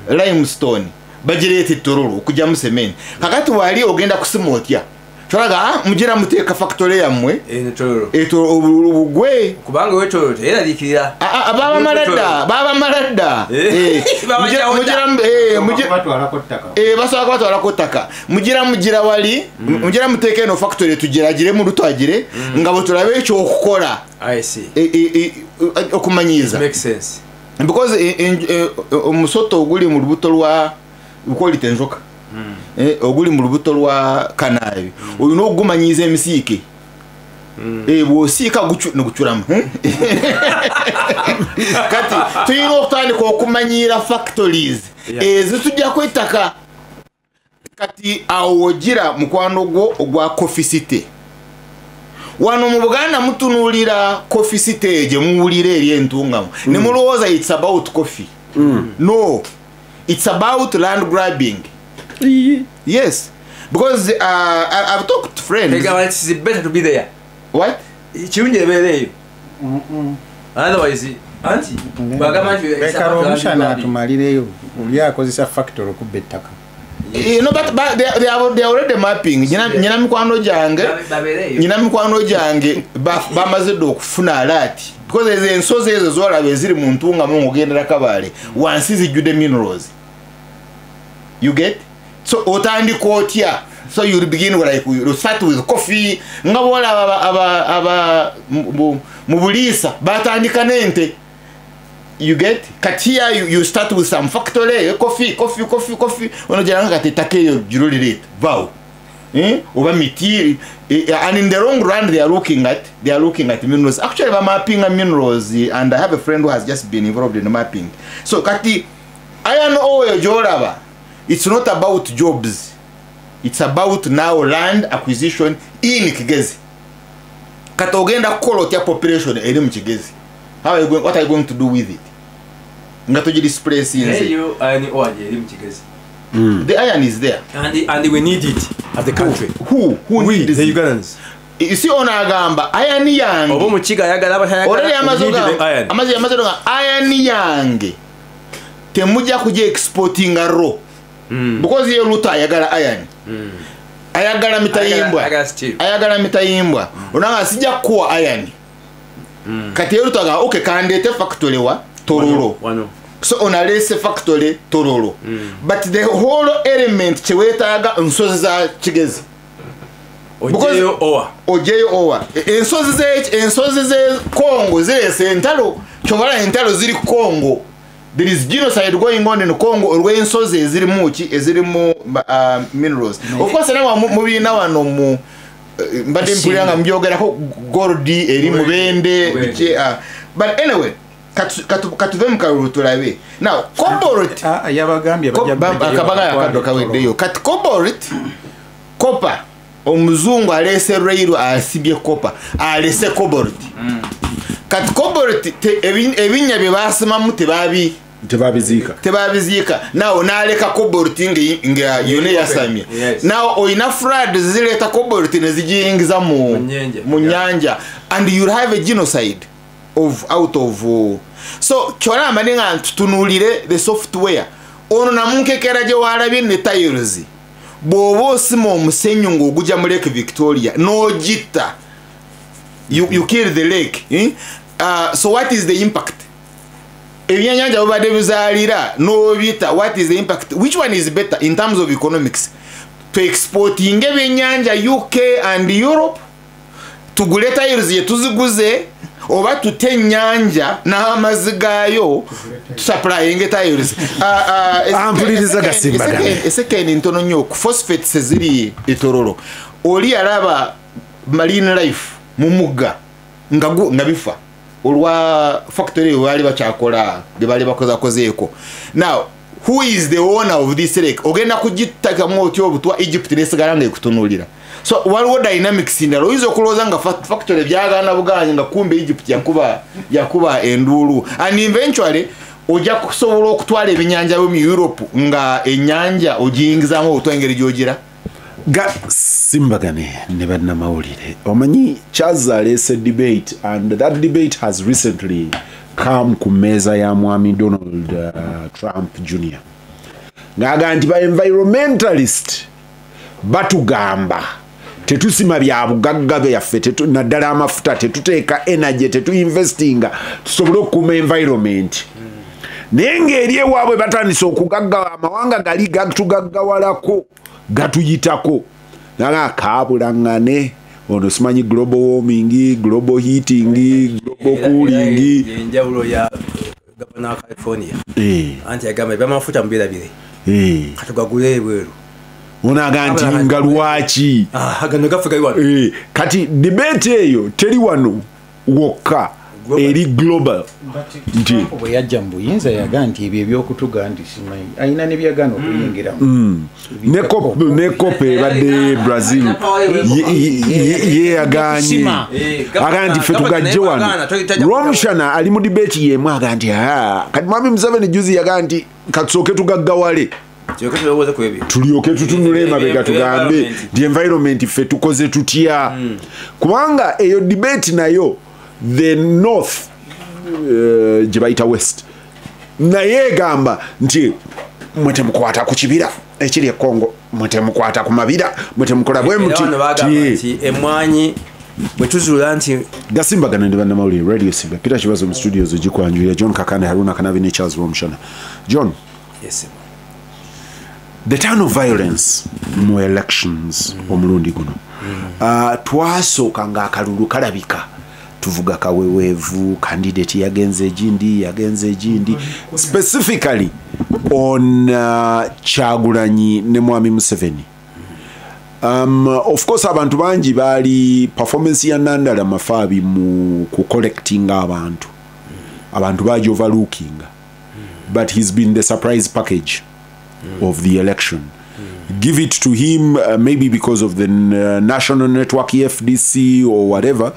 Speaker 3: limestone bagireeta Tororo okugyamu cement. Kakati wali ogenda kusima otya Kyolaga mugira muteeka factory yammwe obugwe
Speaker 1: kubanga we Tororo teyeraliikirira.
Speaker 3: Baba maladda basobola kubatwalako ttaka. Mugira wali mugira muteeka eno factory tugiragiremu lutwagire nga bwe tulabe ekyokukola.
Speaker 1: I see.
Speaker 3: Okumanyiiza.
Speaker 1: Makes sense.
Speaker 3: Because omusoto oguli mu lubuto lwa bukolita enjoka. Oguli mu lubuto lwa Kanabi olina okugumanyiiza emisiike. Bw'osiika neguculamu. Kati tulina okutandika okumanyiira factories ezitujjako ettaka. Kati awo ogira mukwano gwo ogwa Coffee City. Wano mu Buganda mutunuulira coffee stage muwulira eri Entungamo. Ne mulowooza it's about coffee. No. It's about land grabbing. Yes. Because I've talked to friends.
Speaker 1: It's better to be there.
Speaker 3: What?
Speaker 1: Otherwise, anti bagamba nti
Speaker 5: omushana atumalireyo oli akozesa factory okubba ettaka.
Speaker 3: You know, but they are already mapping. Nyina mikwano jange bamaze dda okufuna alert because ezo ensozi ezo zolaba eziri mu Ntungamo ng'ogendera Kabale wansi zijjudde minerals. You get? So otandika otya? So you begin with like you start with coffee nga bolaba aba mu Buliisa batandika n'ente. You get? Katia you start with some factory coffee onojera nga ettaka eyo girolirate vow oba miti, and in the long run they are looking at minerals. Actually ba mapping minerals, and I have a friend who has just been involved in mapping. So kati iron ore gyolaba, it's not about jobs, it's about now land acquisition in Kigezi. Kati ogenda kukola otya population eri mu Kigezi? How are you going, what are you going to do with it? Nga togi displace inze.
Speaker 1: Eyo iron ore eri mu Kigezi.
Speaker 3: The iron is there.
Speaker 1: And we need it as the country.
Speaker 3: Who
Speaker 1: we,
Speaker 3: needs
Speaker 1: the Ugandans.
Speaker 3: You see ono agamba iron yange.
Speaker 1: Oba mukiga ayagala abatayagala.
Speaker 3: Amaze iron yange. Temujja kujja exporting raw. Because ye Ruto ayagala iron. Ayagala mitayimbwa. Ayagala mitayimbwa. Onanga sijja kuwa iron. Kati ye Ruto agamba okay kandete factory wa Tororo.
Speaker 1: Wano.
Speaker 3: So onalese factory Tororo. But the whole element chewetaaga nsozi za Kigezi.
Speaker 1: Ojeyo owa.
Speaker 3: Ojeyo owa. Ensozi ze Congo zirese entalo. Kyobala entalo ziri Congo. There is genocide going on in Congo olw'ensozi ezirimu ki ezirimu minerals. Of course nawa mubina wano mu mbadde mpulira nga mbyogerako gold eri Mubende biki, but anyway katuve mu kalulu tulabe. Now cobalt
Speaker 5: yabagambye
Speaker 3: akabaga akaddo kaweddeyo. Kati cobalt copper omuzungu alese rail asibye copper alese cobalt. Kati cobalt ebinnya bye basimamu tebabiziika. Now naleka cobalt nga yone yasamye. Now oyina flood zireeta cobalt ne zigiyingiza mu nyanja and you have a genocide of out of so kyolamba ninga tutunuulire the software ono namunkekera gye walabye ne tiles bw'oba osima omusenyu ng'ogujja mu Lake Victoria n'ogitta, you kill the lake, eh? So what is the impact? Ebyenyanja bubadde bizaalira n'obiyita, what is the impact? Which one is better in terms of economics? To exporting ebyenyanja UK and Europe, tugule tiles ye tuziguze, oba tute ennyanja n'amazzi gaayo tusupplyinge tiles.
Speaker 2: Ampuliriza Gasimbagane.
Speaker 3: Esekeni ntono nnyo ku phosphates eziri etororo. Oli alaba marine life mu mugga nga bifa olwa factory baali bakyakola bye baali bakozakozeeko. Now who is the owner of this lake? Ogenda kugitakamu otya obutwa Egypt nesigala nga ekutunuulira. So waliwo dynamics ndala oyinza okulowooza nga factory byagaana bugaanyi nga kumbe Egypt yakuba enduulu, and eventually ojja kusobola okutwala ebyenyanja byo mu Europe nga ennyanja ogiyingizaamu obutwa engeri gy'ogira.
Speaker 2: Gasimbagane ne bannamawulire. Omanyi kyazaleese debate, and that debate has recently come ku mmeeza ya mwami Donald Trump Jr. Ng'agamba nti ba environmentalist batugamba tetusima bya bugagga byaffe, naddala amafuta, tetuteeka energy, tetuinvestinga tusobole okukuuma environment. Naye ng'eri ewaabwe batandise okugaggawa, amawanga gali gatugaggawalako gatuyitako. Naga kaabulangane ono simanyi global warming, global heating, global cooling.
Speaker 1: Enjawulo ya gavana wa California anti yagamba ebyamafuta mubirabire katugagule ebweru.
Speaker 2: Onaga nti nga lwaki
Speaker 1: gano gaffe gali wano.
Speaker 2: Kati debate eyo teri wano wokka, Eri global.
Speaker 5: Nti bwe yajja mu buyinza yaga nti ebyo ebyokutuga nti simanyi alina ne byagaana okuyingiramu.
Speaker 2: Ne COP ebadde Brazil ye yaganye aga nti ffe tugajje wano. Rwomushana ali mu debate yemu aga nti kati Mwami Museveni juzi yaga nti katusooke tugaggawale, tulyoke tutunule emabega tugambe nti environment ffe tukoze tutya, kubanga eyo debate nayo the north gye bayita west naye egamba nti mwe temukwata ku kibira ekiri e Congo, mwe temukwata ku mabira, mwe temukola bwe muti.
Speaker 1: Nti emwanyi bwe tuzuula nti
Speaker 2: gasimbagana ne bannamawulire Radio Simba. Peter Kibazo mu studios ogikwanjulira John Kakande, Haruna Kanabi ne Charles Rwomushana. John,
Speaker 1: yes,
Speaker 2: the turn of violence mu elections omulundi guno, twasooka nga akalulu kalabika tuvuga kaweweevu, candidate yagenze egindi specifically on Kyagulanyi ne Mwami Museveni. Of course abantu bangi baali performance ya Nandala Mafabi mu ku collecting abantu baji overlooking, but he's been the surprise package of the election. Give it to him, maybe because of the national network FDC or whatever.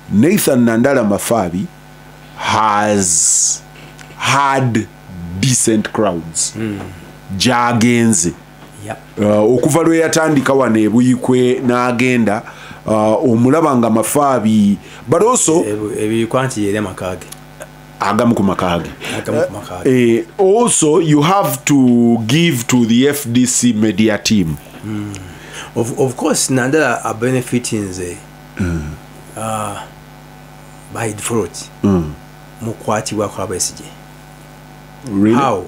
Speaker 2: Nathan Nandala Mafabi has had decent crowds. Jagenze. Okuva lwe yatandika wano e Buikwe n'agenda, omulaba nga Mafabi, but also
Speaker 1: ebikwa nti yeri amakage
Speaker 2: agamu ku makage. Also you have to give to the FDC media team.
Speaker 1: Of course Nandala are benefiting the by default mukwatibwa kwa Besigye.
Speaker 2: Really?
Speaker 1: How?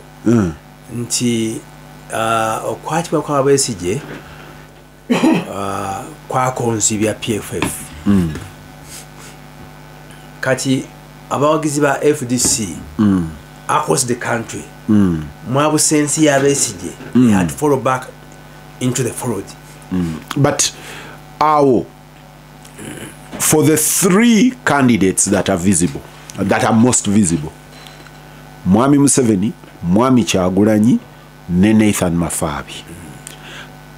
Speaker 1: Nti okwatibwa kwa Besigye kwakonzibya PFF. Kati abawagizi ba FDC across the country mu absence ya Besigye, they had to follow back into the fold.
Speaker 2: But awo for the three candidates that are visible, that are most visible, Mwami Museveni, Mwami Kyagulanyi ne Nathan Mafabi.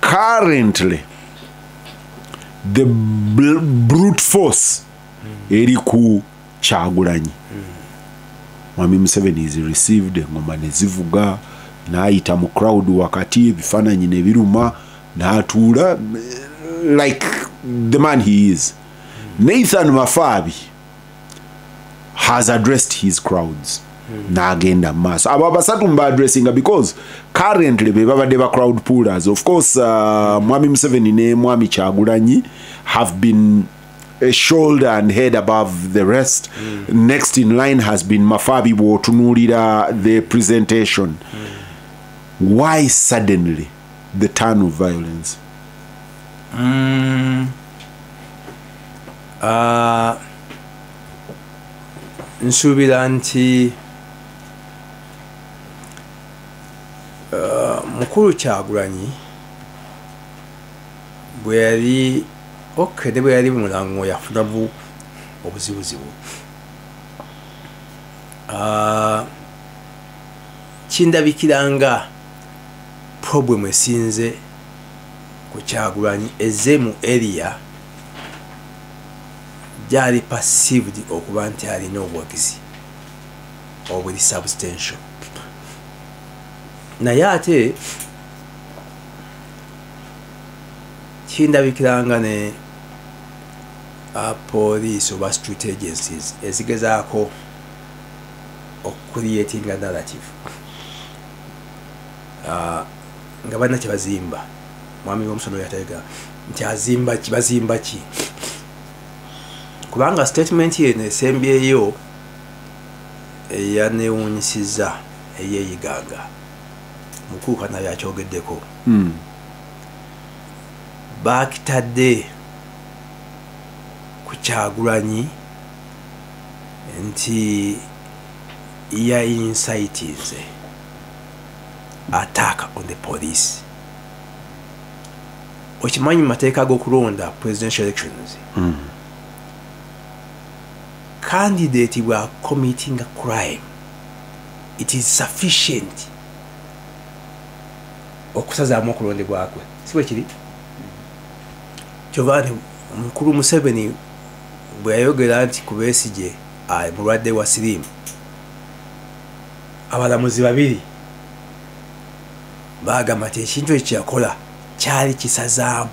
Speaker 2: Currently the brute force eri ku Kyagulanyi. Mwami Museveni is received, engoma ne zivuga, n'ayita mu crowd wakati, ebifaananyi ne biruma, n'atuula like the man he is. Nathan Mafabi has addressed his crowds. N'agenda maaso. Abo abasatu mba addressinga because currently be babadde ba crowd pullers. Of course, Mwami Museveni ne Mwami Kyagulanyi have been a shoulder and head above the rest. Next in line has been Mafabi bw'otunuulira the presentation. Why suddenly the turn of violence?
Speaker 1: Nsuubira nti Mukulu Kyagulanyi bwe yali ne bwe yali mulango yafuna obuzibuzibu. Kindabikira nga problem esinze ku Kyagulanyi ezze mu area gyali perceived okuba nti alina obuwagizi obuli substantial. Naye ate kindabikiranga ne police oba street agencies ezigezaako okucreatinga narrative nga balina kye bazimba. Mwami w'omusono yatega nti azimba ki, bazimba ki, kubanga statement yeno esembyeyo eyanewuunyisizza ey'eyiganga Mukulu Kanabi akyogeddeko. Bakitadde ku Kyagulanyi nti ya incitinze attack on the police. Okimanyi mu mateeka g'okulonda presidential elections, Candidate bwa committing a crime, it is sufficient okusazaamu okulondebwa kwe, si bwe kiri? Kyova nti mukulu Museveni bwe yayogera nti ku Besigye mulwadde wa siriimu, abalamuzi babiri bagamba nti ekintu ekyo kyeyakola kyali kisazaamu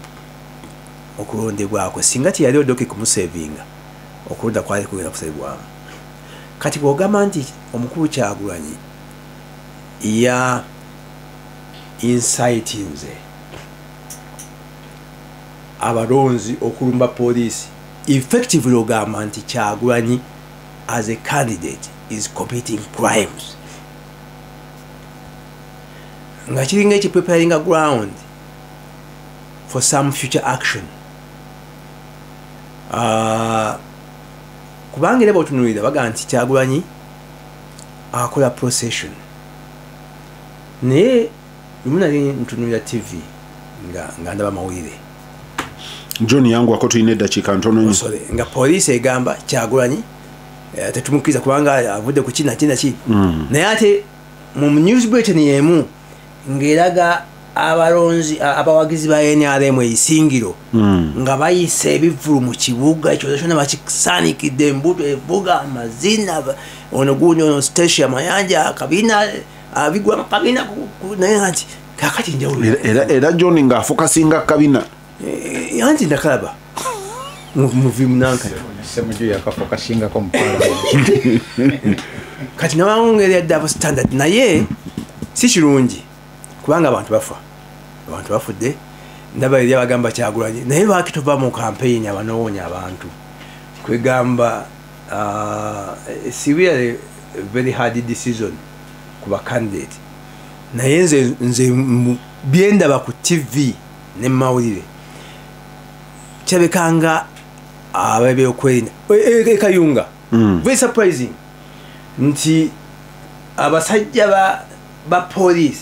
Speaker 1: okulondebwakwe. Singa teyali Odoki kumusevinga, okulonda kwali kugenda kusabibwamu. Kati bw'ogamba nti omukulu Kyagulanyi ya incitinze abalonzi okulumba poliisi, effectively ogamba nti Kyagulanyi as a candidate is committing crimes, nga kiringa ekipreparinga ground for some future action. Kubanga era bw'otunuulira bagamba nti Kyagulanyi akola procession, naye lumu nali ntunuulira TV nga ndaba mawulire.
Speaker 2: John yangu ako tulina eddakiika ntono nnyo.
Speaker 1: Sorry, nga poliisi egamba Kyagulanyi tetumukkiriza kubanga avudde ku kina kina ki, naye ate mu news bulletin y'emu ng'eraga abalonzi abawagizi ba NRM eisingiro nga bayise ebivvulu mu kibuga ekyo kyonna, bakisaanikidde embuto evuga amazina, ono gundi ono Stacia Mayanja akabina abigwa kabina, naye nti kakati njawulo
Speaker 2: era John ng'afokasinga kabina.
Speaker 1: Anti ndakalaba muvi munanka
Speaker 5: Ssemuju yakafokasingako mu
Speaker 1: kati nawangeri ya double standard, naye si kirungi kubanga abantu bafa, abantu bafudde. Ndaba eri abagamba Kyagulanyi, naye lwaki tova mu campaign abanoonya abantu? Kwegamba si really very hard decision ku ba candidate, naye nze byendaba ku TV ne mawulire kyabekanga ab'ebyokwerinda e Kayunga, very surprising nti abasajja ba police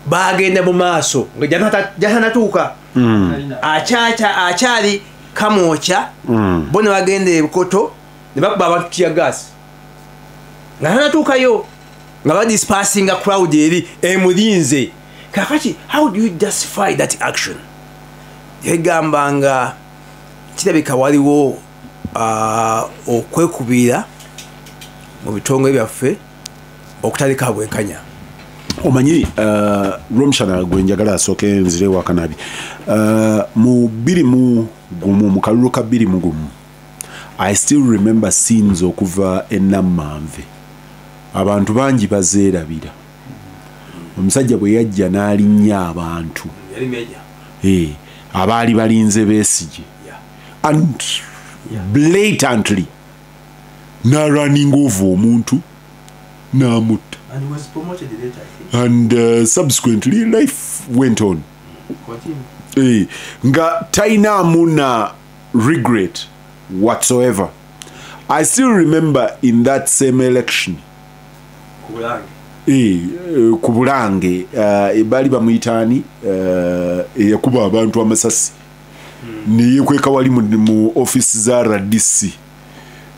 Speaker 1: bagenda mu maaso nga jatanatuuka akyali Kamwokya, bo ne bagenda ebukoto ne bakuba abantu tear gas nga tanatuukayo, nga badispersinga crowd eri emulinze. Kakati how do you justify that action? Yegamba nga kirabika waliwo okwekubiira mu bitongole byaffe okutalika bwenkanya.
Speaker 2: Omanyi Rwomushana gwe njagala asooke nzire wakanabi mu 2001, mu kalulu ka 2001, I still remember scenes okuva e Namanve, abantu bangi bazeerabira. Omusajja bwe yajja n'alinnya abantu abaali balinze Besigye and blatantly n'arunning over omuntu n'amutta.
Speaker 1: And he was promoted later, I think.
Speaker 2: And subsequently life went on. Nga tainaamu na regret whatsoever. I still remember in that same election ku Bulange, baali bamuyitaani eyakuba abantu amasasi neyekweka wali mu office za RDC,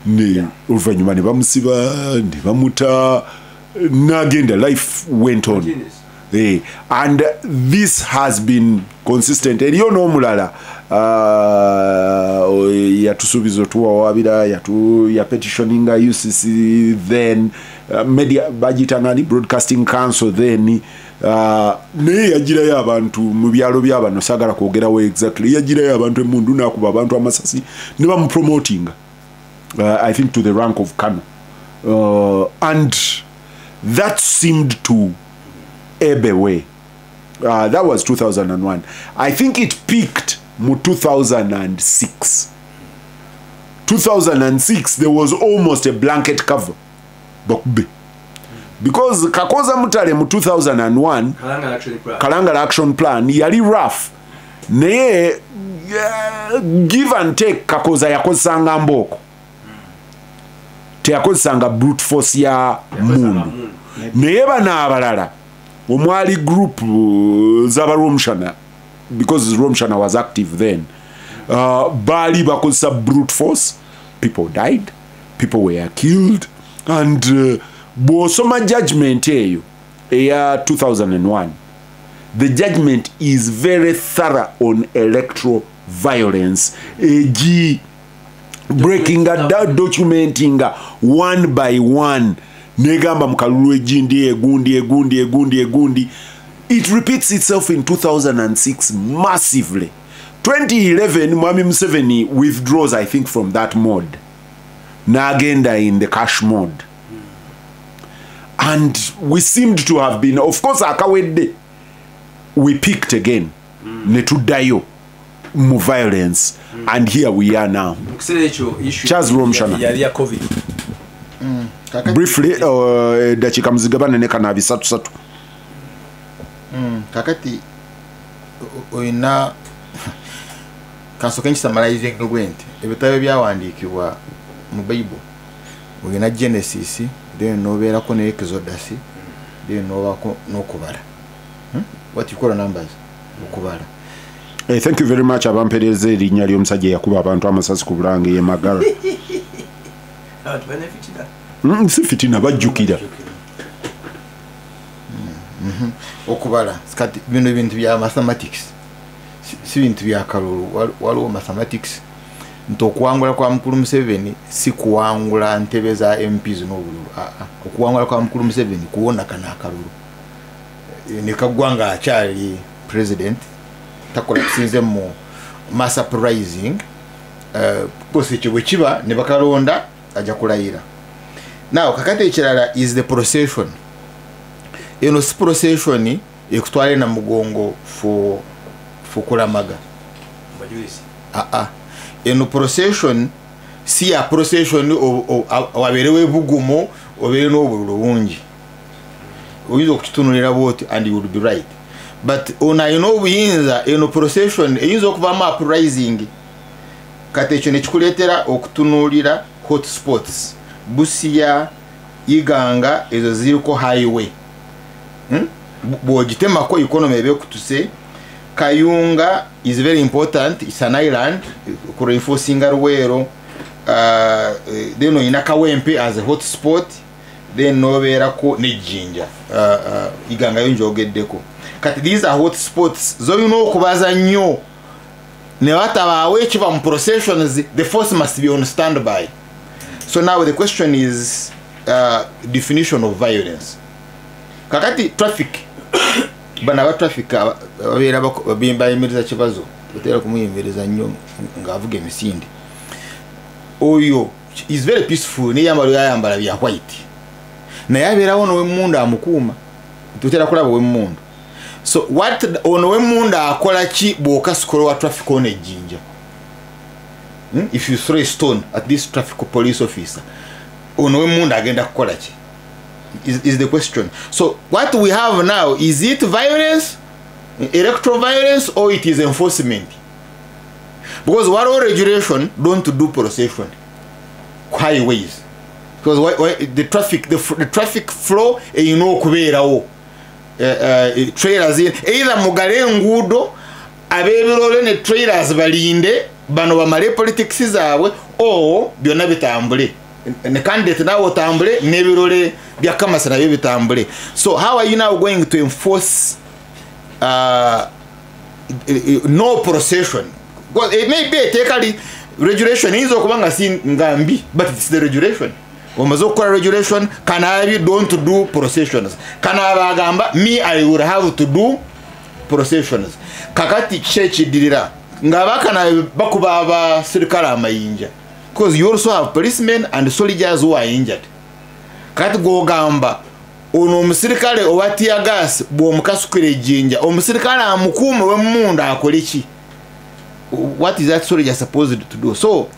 Speaker 2: ne oluvannyuma ne bamusiba ne bamuta nagenda, life went on. And this has been consistent. Eriyo n'omulala yatusuubiza otuwawabira, ya petitioninga UCC, then media bagiyitangani Broadcasting Council, then naye yagirayo abantu mu byalo byabano, saagala kwogerawo exactly, yagirayo abantu emundu n'akuba abantu amasasi ne bamupromotinga I think to the rank of colonel, and that seemed to ebb away. That was 2001. I think it peaked mu 2006. 2006 there was almost a blanket cover bakube, because Kakoza Mutale mu 2001 Kalangala Action Plan yali rough, naye give and take, Kakoza yakozesanga mboko, teyakozesanga brute force ya mundu. Naye bano abalala omwali group z'abalwomushana, because Rwomushana was active then, baali bakozesa brute force. People died, people were killed, and bw'osoma judgment eyo eya 2001, the judgment is very thorough on electoral violence, eg breaking down, documenting one by one, negamba mu kalulu egindi, egundi, egundi, egundi, egundi. It repeats itself in 2006 massively. 2011, Mwami Museveni withdraws, I think, from that mode, n'agenda in the cash mode, and we seemed to have been, of course, akawedde, we picked again, netuddayo mu violence, and here we are now.
Speaker 1: Mu kiseera ekyo issue
Speaker 2: Charles Rwomushana.
Speaker 1: yali ya COVID.
Speaker 3: Kakati,
Speaker 2: Briefly, dakiika muzigabane ne Kanaabi satu satu.
Speaker 3: Kakati oyina, kansooke nkisummarizinge bwe nti ebitabo ebyawandiikibwa mu Bible, olina Genesis, then nobeerako ne Exodus, then nobaako n'okubala. What you call numbers, okubala.
Speaker 2: Hey, thank you very much abampeereza erinnya ly'omusajja eyakuba abantu amasasi ku Bulange ye Magala.
Speaker 1: Abantu balina fitina.
Speaker 2: Si fitina, bajjukira.
Speaker 3: Okubala kati bino bintu bya mathematics, si bintu bya kalulu. Waliwo mathematics nti okuwangula kwa mukulu Museveni si kuwangula ntebe za MPs n'obululu. Aa, okuwangula kwa mukulu Museveni kuwona kana akalulu ne kaggwa nga akyali president, takola kisinze mu mass uprising. Kosi ekyo bwe kiba ne bakalonda, ajja kulayira. Now kakati ekirala is the procession. Eno si procession ekutwale na mugongo for kulamaga.
Speaker 1: Bajulizi.
Speaker 3: Aa, eno procession si ya procession wabeerewo ebugumo, obeere n'obululu bungi. Oyinza okukitunulira bwoti and you would be right, but ono alina obuyinza. Eno procession eyinza okuvaamu uprising. Kati ekyo nekikuleetera okutunuulira hotspots: Busia, Iganga, ezo ziriko highway. Bw'ogitemako, economy eba ekutuse. Kayunga is very important, it's an island kureinforcinga Luweero. Then oyina Kawempe as a hotspot, then nobeerako ne Jinja. Iganga yo njogeddeko. Kati these are hotspots zolina okubaza nnyo ne watabaawo ekiva mu processions. The force must be on standby. So now the question is definition of violence. Kakati traffic, bano aba traffic babeera bayimiriza Kibazo, batera kumuyimiriza nnyo ng'avuga emisinde. Oyo is very peaceful, neyambalo yayambala bya white, naye abeerawo n'owemmundu amukuuma. Tutera kulaba owemmundu. So what ono owemmundu akola ki bw'okasukula wa traffic ono ejjinja? If you throw a stone at this traffic police officer, ono owemmundu agenda kukola ki is the question. So what we have now, is it violence, electoral violence, or it is enforcement? Because waliwo regulation, don't do procession highways, because why, the traffic flow erina okubeerawo. Trailers, either mugale enguudo, ab'ebirole ne trailers balinde bano bamale politics zaabwe, or byonna bitambule, ne candidate naawe otambule, n'ebirole bya Kamasi nabyo bitambule. So how are you now going to enforce no procession? Well, it may be etteeka li regulation eyinza okuba nga si nga mbi, but it's the regulation. Omaze okukola regulation, Kanaabi, don't do processions. Kanaabi agamba, me, I will have to do processions. Kakati kiki ekiddirira nga Bakanaabi bakuba abasirikale amayinja? Because you also have policemen and soldiers who are injured. Kati gwogamba ono omusirikale owa tear gas bw'omukasukira ejjinja, omusirikale amukuuma w'emmundu akole ki? What is that soldier supposed to do? So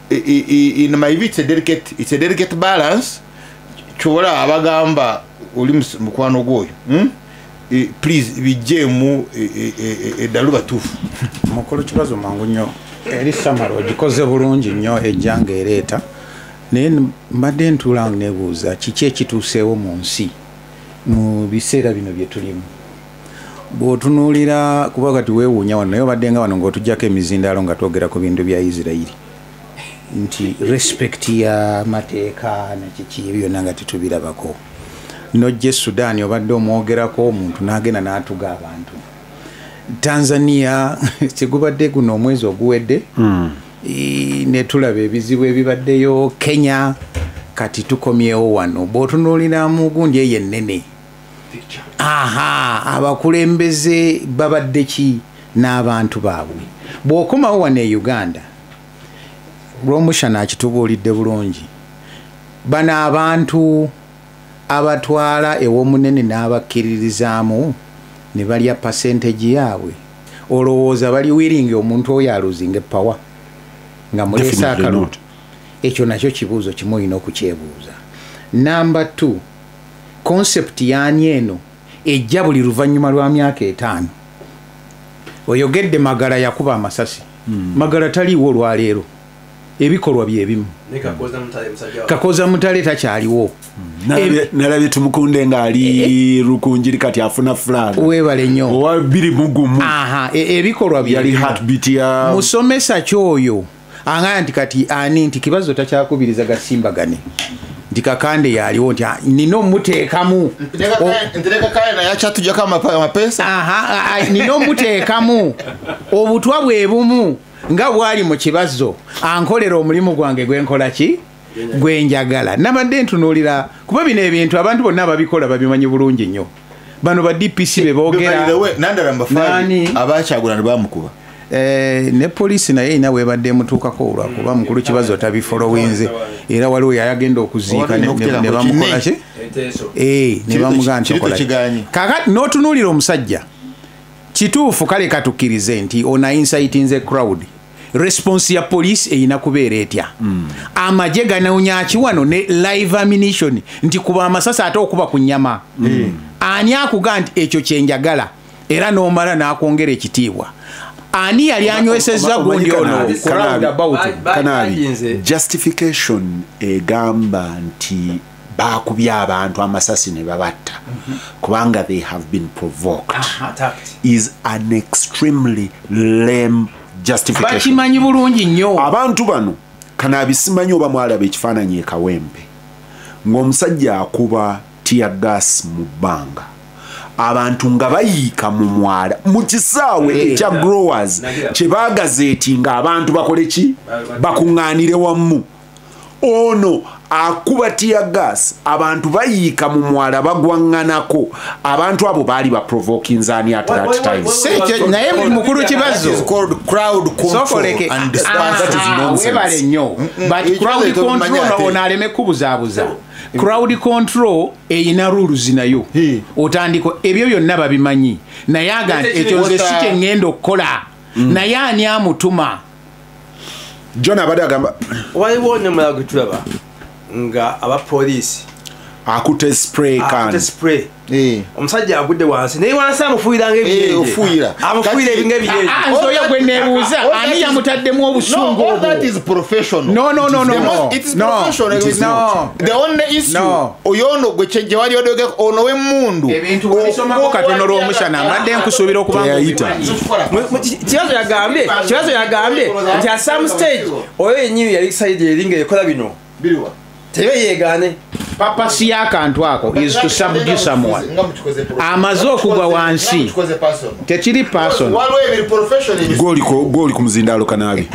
Speaker 3: in my view, it's a delicate balance. Kyobola abagamba oli mukwano gwoyo, Please bijjeemu eddalu batuufu.
Speaker 4: Mukulu Kibazo, mangu nnyo eri samalo ogikoze bulungi nnyo, ejjanga ereeta, naye mbadde ntuula nebuuza kiki ekituuseewo mu nsi mu biseera bino bye tulimu. Bw'otunuulira, kuba kati weewuunya wano, naye obadde nga wano ng'otuggyako emizindaalo nga twogera ku bintu bya Isirayiri. Nti respect ya mateeka na kiki byonna nga tetubirabako. Nojje Sudan obadde omwogerako omuntu n'agenda n'atuga abantu. Tanzania tegubadde guno omwezi oguwedde ne tulaba ebizibu ebibaddeyo. Kenya kati tukomyewo wano. Bw'otunuulira mu gundi eyo ennene, aha, abakulembeze babadde ki n'abantu baabwe. Bw'okomawo wano e Uganda, Rwomushana akitubuulidde bulungi, bano abantu abatwala ew'omunene n'abakkiririzaamu ne balya percentage yaabwe, olowooza bali willing omuntu oyo aluzinga power nga muleese akalulu? Ekyo nakyo kibuuzo kimu olina okukyebuuza. Number 2, concept yaani eno ejja buli luvannyuma lwa myaka 5. Oyogedde Magala yakuba amasasi. Magala taliiwo olwaleero, ebikolwa byebimu. Kakoza Mutale takyaliwo.
Speaker 2: Nalabye Tumukunde ng'ali Rukunjiri kati afuna flag.
Speaker 4: Weebale nnyo.
Speaker 2: Owa 2001.
Speaker 4: Aha, ebikolwa
Speaker 2: yali heartbeat ya
Speaker 4: musomesa kyoyo angaya nti kati ani nti Kibazo takyakubiriza gasimbagane, nti Kakande yaliwo nti nina omuteekamu
Speaker 3: ntereka kaya naye akyatujjako amapesa.
Speaker 4: Aha, nina omuteekamu obutwa bwe bumu nga bwali mu Kibazo, ankolera omulimu gwange gwenkola ki gwenjagala. Nabadde ntunuulira kuba bino ebintu abantu bonna babikola babimanyi bulungi nnyo. Bano ba DPC be boogera
Speaker 3: nandala mbafaani abakyagula ne bamukuba.
Speaker 4: Ne poliisi naye erina webadde emutuukako olwakuba mukulu Kibazo tabifolowinze, era waliwo yayagenda okuziika ne bamukola ki ne bamugaa nti okola ki. Kaakati n'otunuulira omusajja kituufu, kale katukkirize nti ono incitinze crowd. Response ya police erina kubeera etya? Amagye ganoonya ki wano ne live ammunition nti kuba amasasi ate okuba ku nnyama. Ani akuga nti ekyo kyenjagala era n'omala n'akwongera ekitiibwa? Ani yali anywesezza gundi ono ku roundabout?
Speaker 2: Kanabi, justification egamba nti bakubye abantu amasasi ne babatta kubanga they have been provoked is an extremely lame justification.
Speaker 4: Bakimanyi bulungi nnyo
Speaker 2: abantu bano. Kanabi, simanyi oba mwalaba ekifaananyi e Kawempe ng'omusajja akuba tear gas mu bbanga, abantu nga bayiika mu mwala mu kisaawe ekya growers kye baagazeeti nga abantu bakole ki, bakuŋŋaanire wamu. Ono akuba tear gas, abantu bayiika mu mwala bagwaŋŋanako. Abantu abo baali baprovokinze ani at that time?
Speaker 4: Naye mukulu Kibazo
Speaker 3: is called crowd control and dispersion.
Speaker 2: That is nonsense.
Speaker 4: Webale nnyo. But crowd control ono aleme kubuzaabuza. Crowd control eyina rules nayo. Otandika ebyo byonna babimanyi, naye aga nti ekyo nze si kye ŋŋenda okukola. Naye ani amutuma?
Speaker 2: John abadde agamba
Speaker 1: waliwo nemulala gwe tulaba nga abapoliisi
Speaker 2: akutte spray can,
Speaker 1: akutte spray, omusajja agudde wansi naye wansi amufuuyira ng'ebiyenje, amufuuyira ng'ebiyenje.
Speaker 4: Nze oyo gwe neebuuza ani yamutaddemu obusungu
Speaker 3: obwo? That is professional.
Speaker 4: No, no, no, no.
Speaker 3: It is professional.
Speaker 4: It is not.
Speaker 3: The only issue oyo ono gwe gye wali odogeko ono w'emmundu.
Speaker 4: Ebintu wabisomako katono Rwomushana, mbadde nkusuubira okuba
Speaker 2: Teyayita.
Speaker 1: Kibazo yagambye nti at some stage oyo yennyini yali side eri ng'ekola bino tebe yeegaane.
Speaker 4: Purpose y'akantu ako is to subdue someone. Amaze okugwa wansi tekiri person.
Speaker 3: Waliwo ebiri professional.
Speaker 2: Gw'oli ku muzindaalo Kanabi.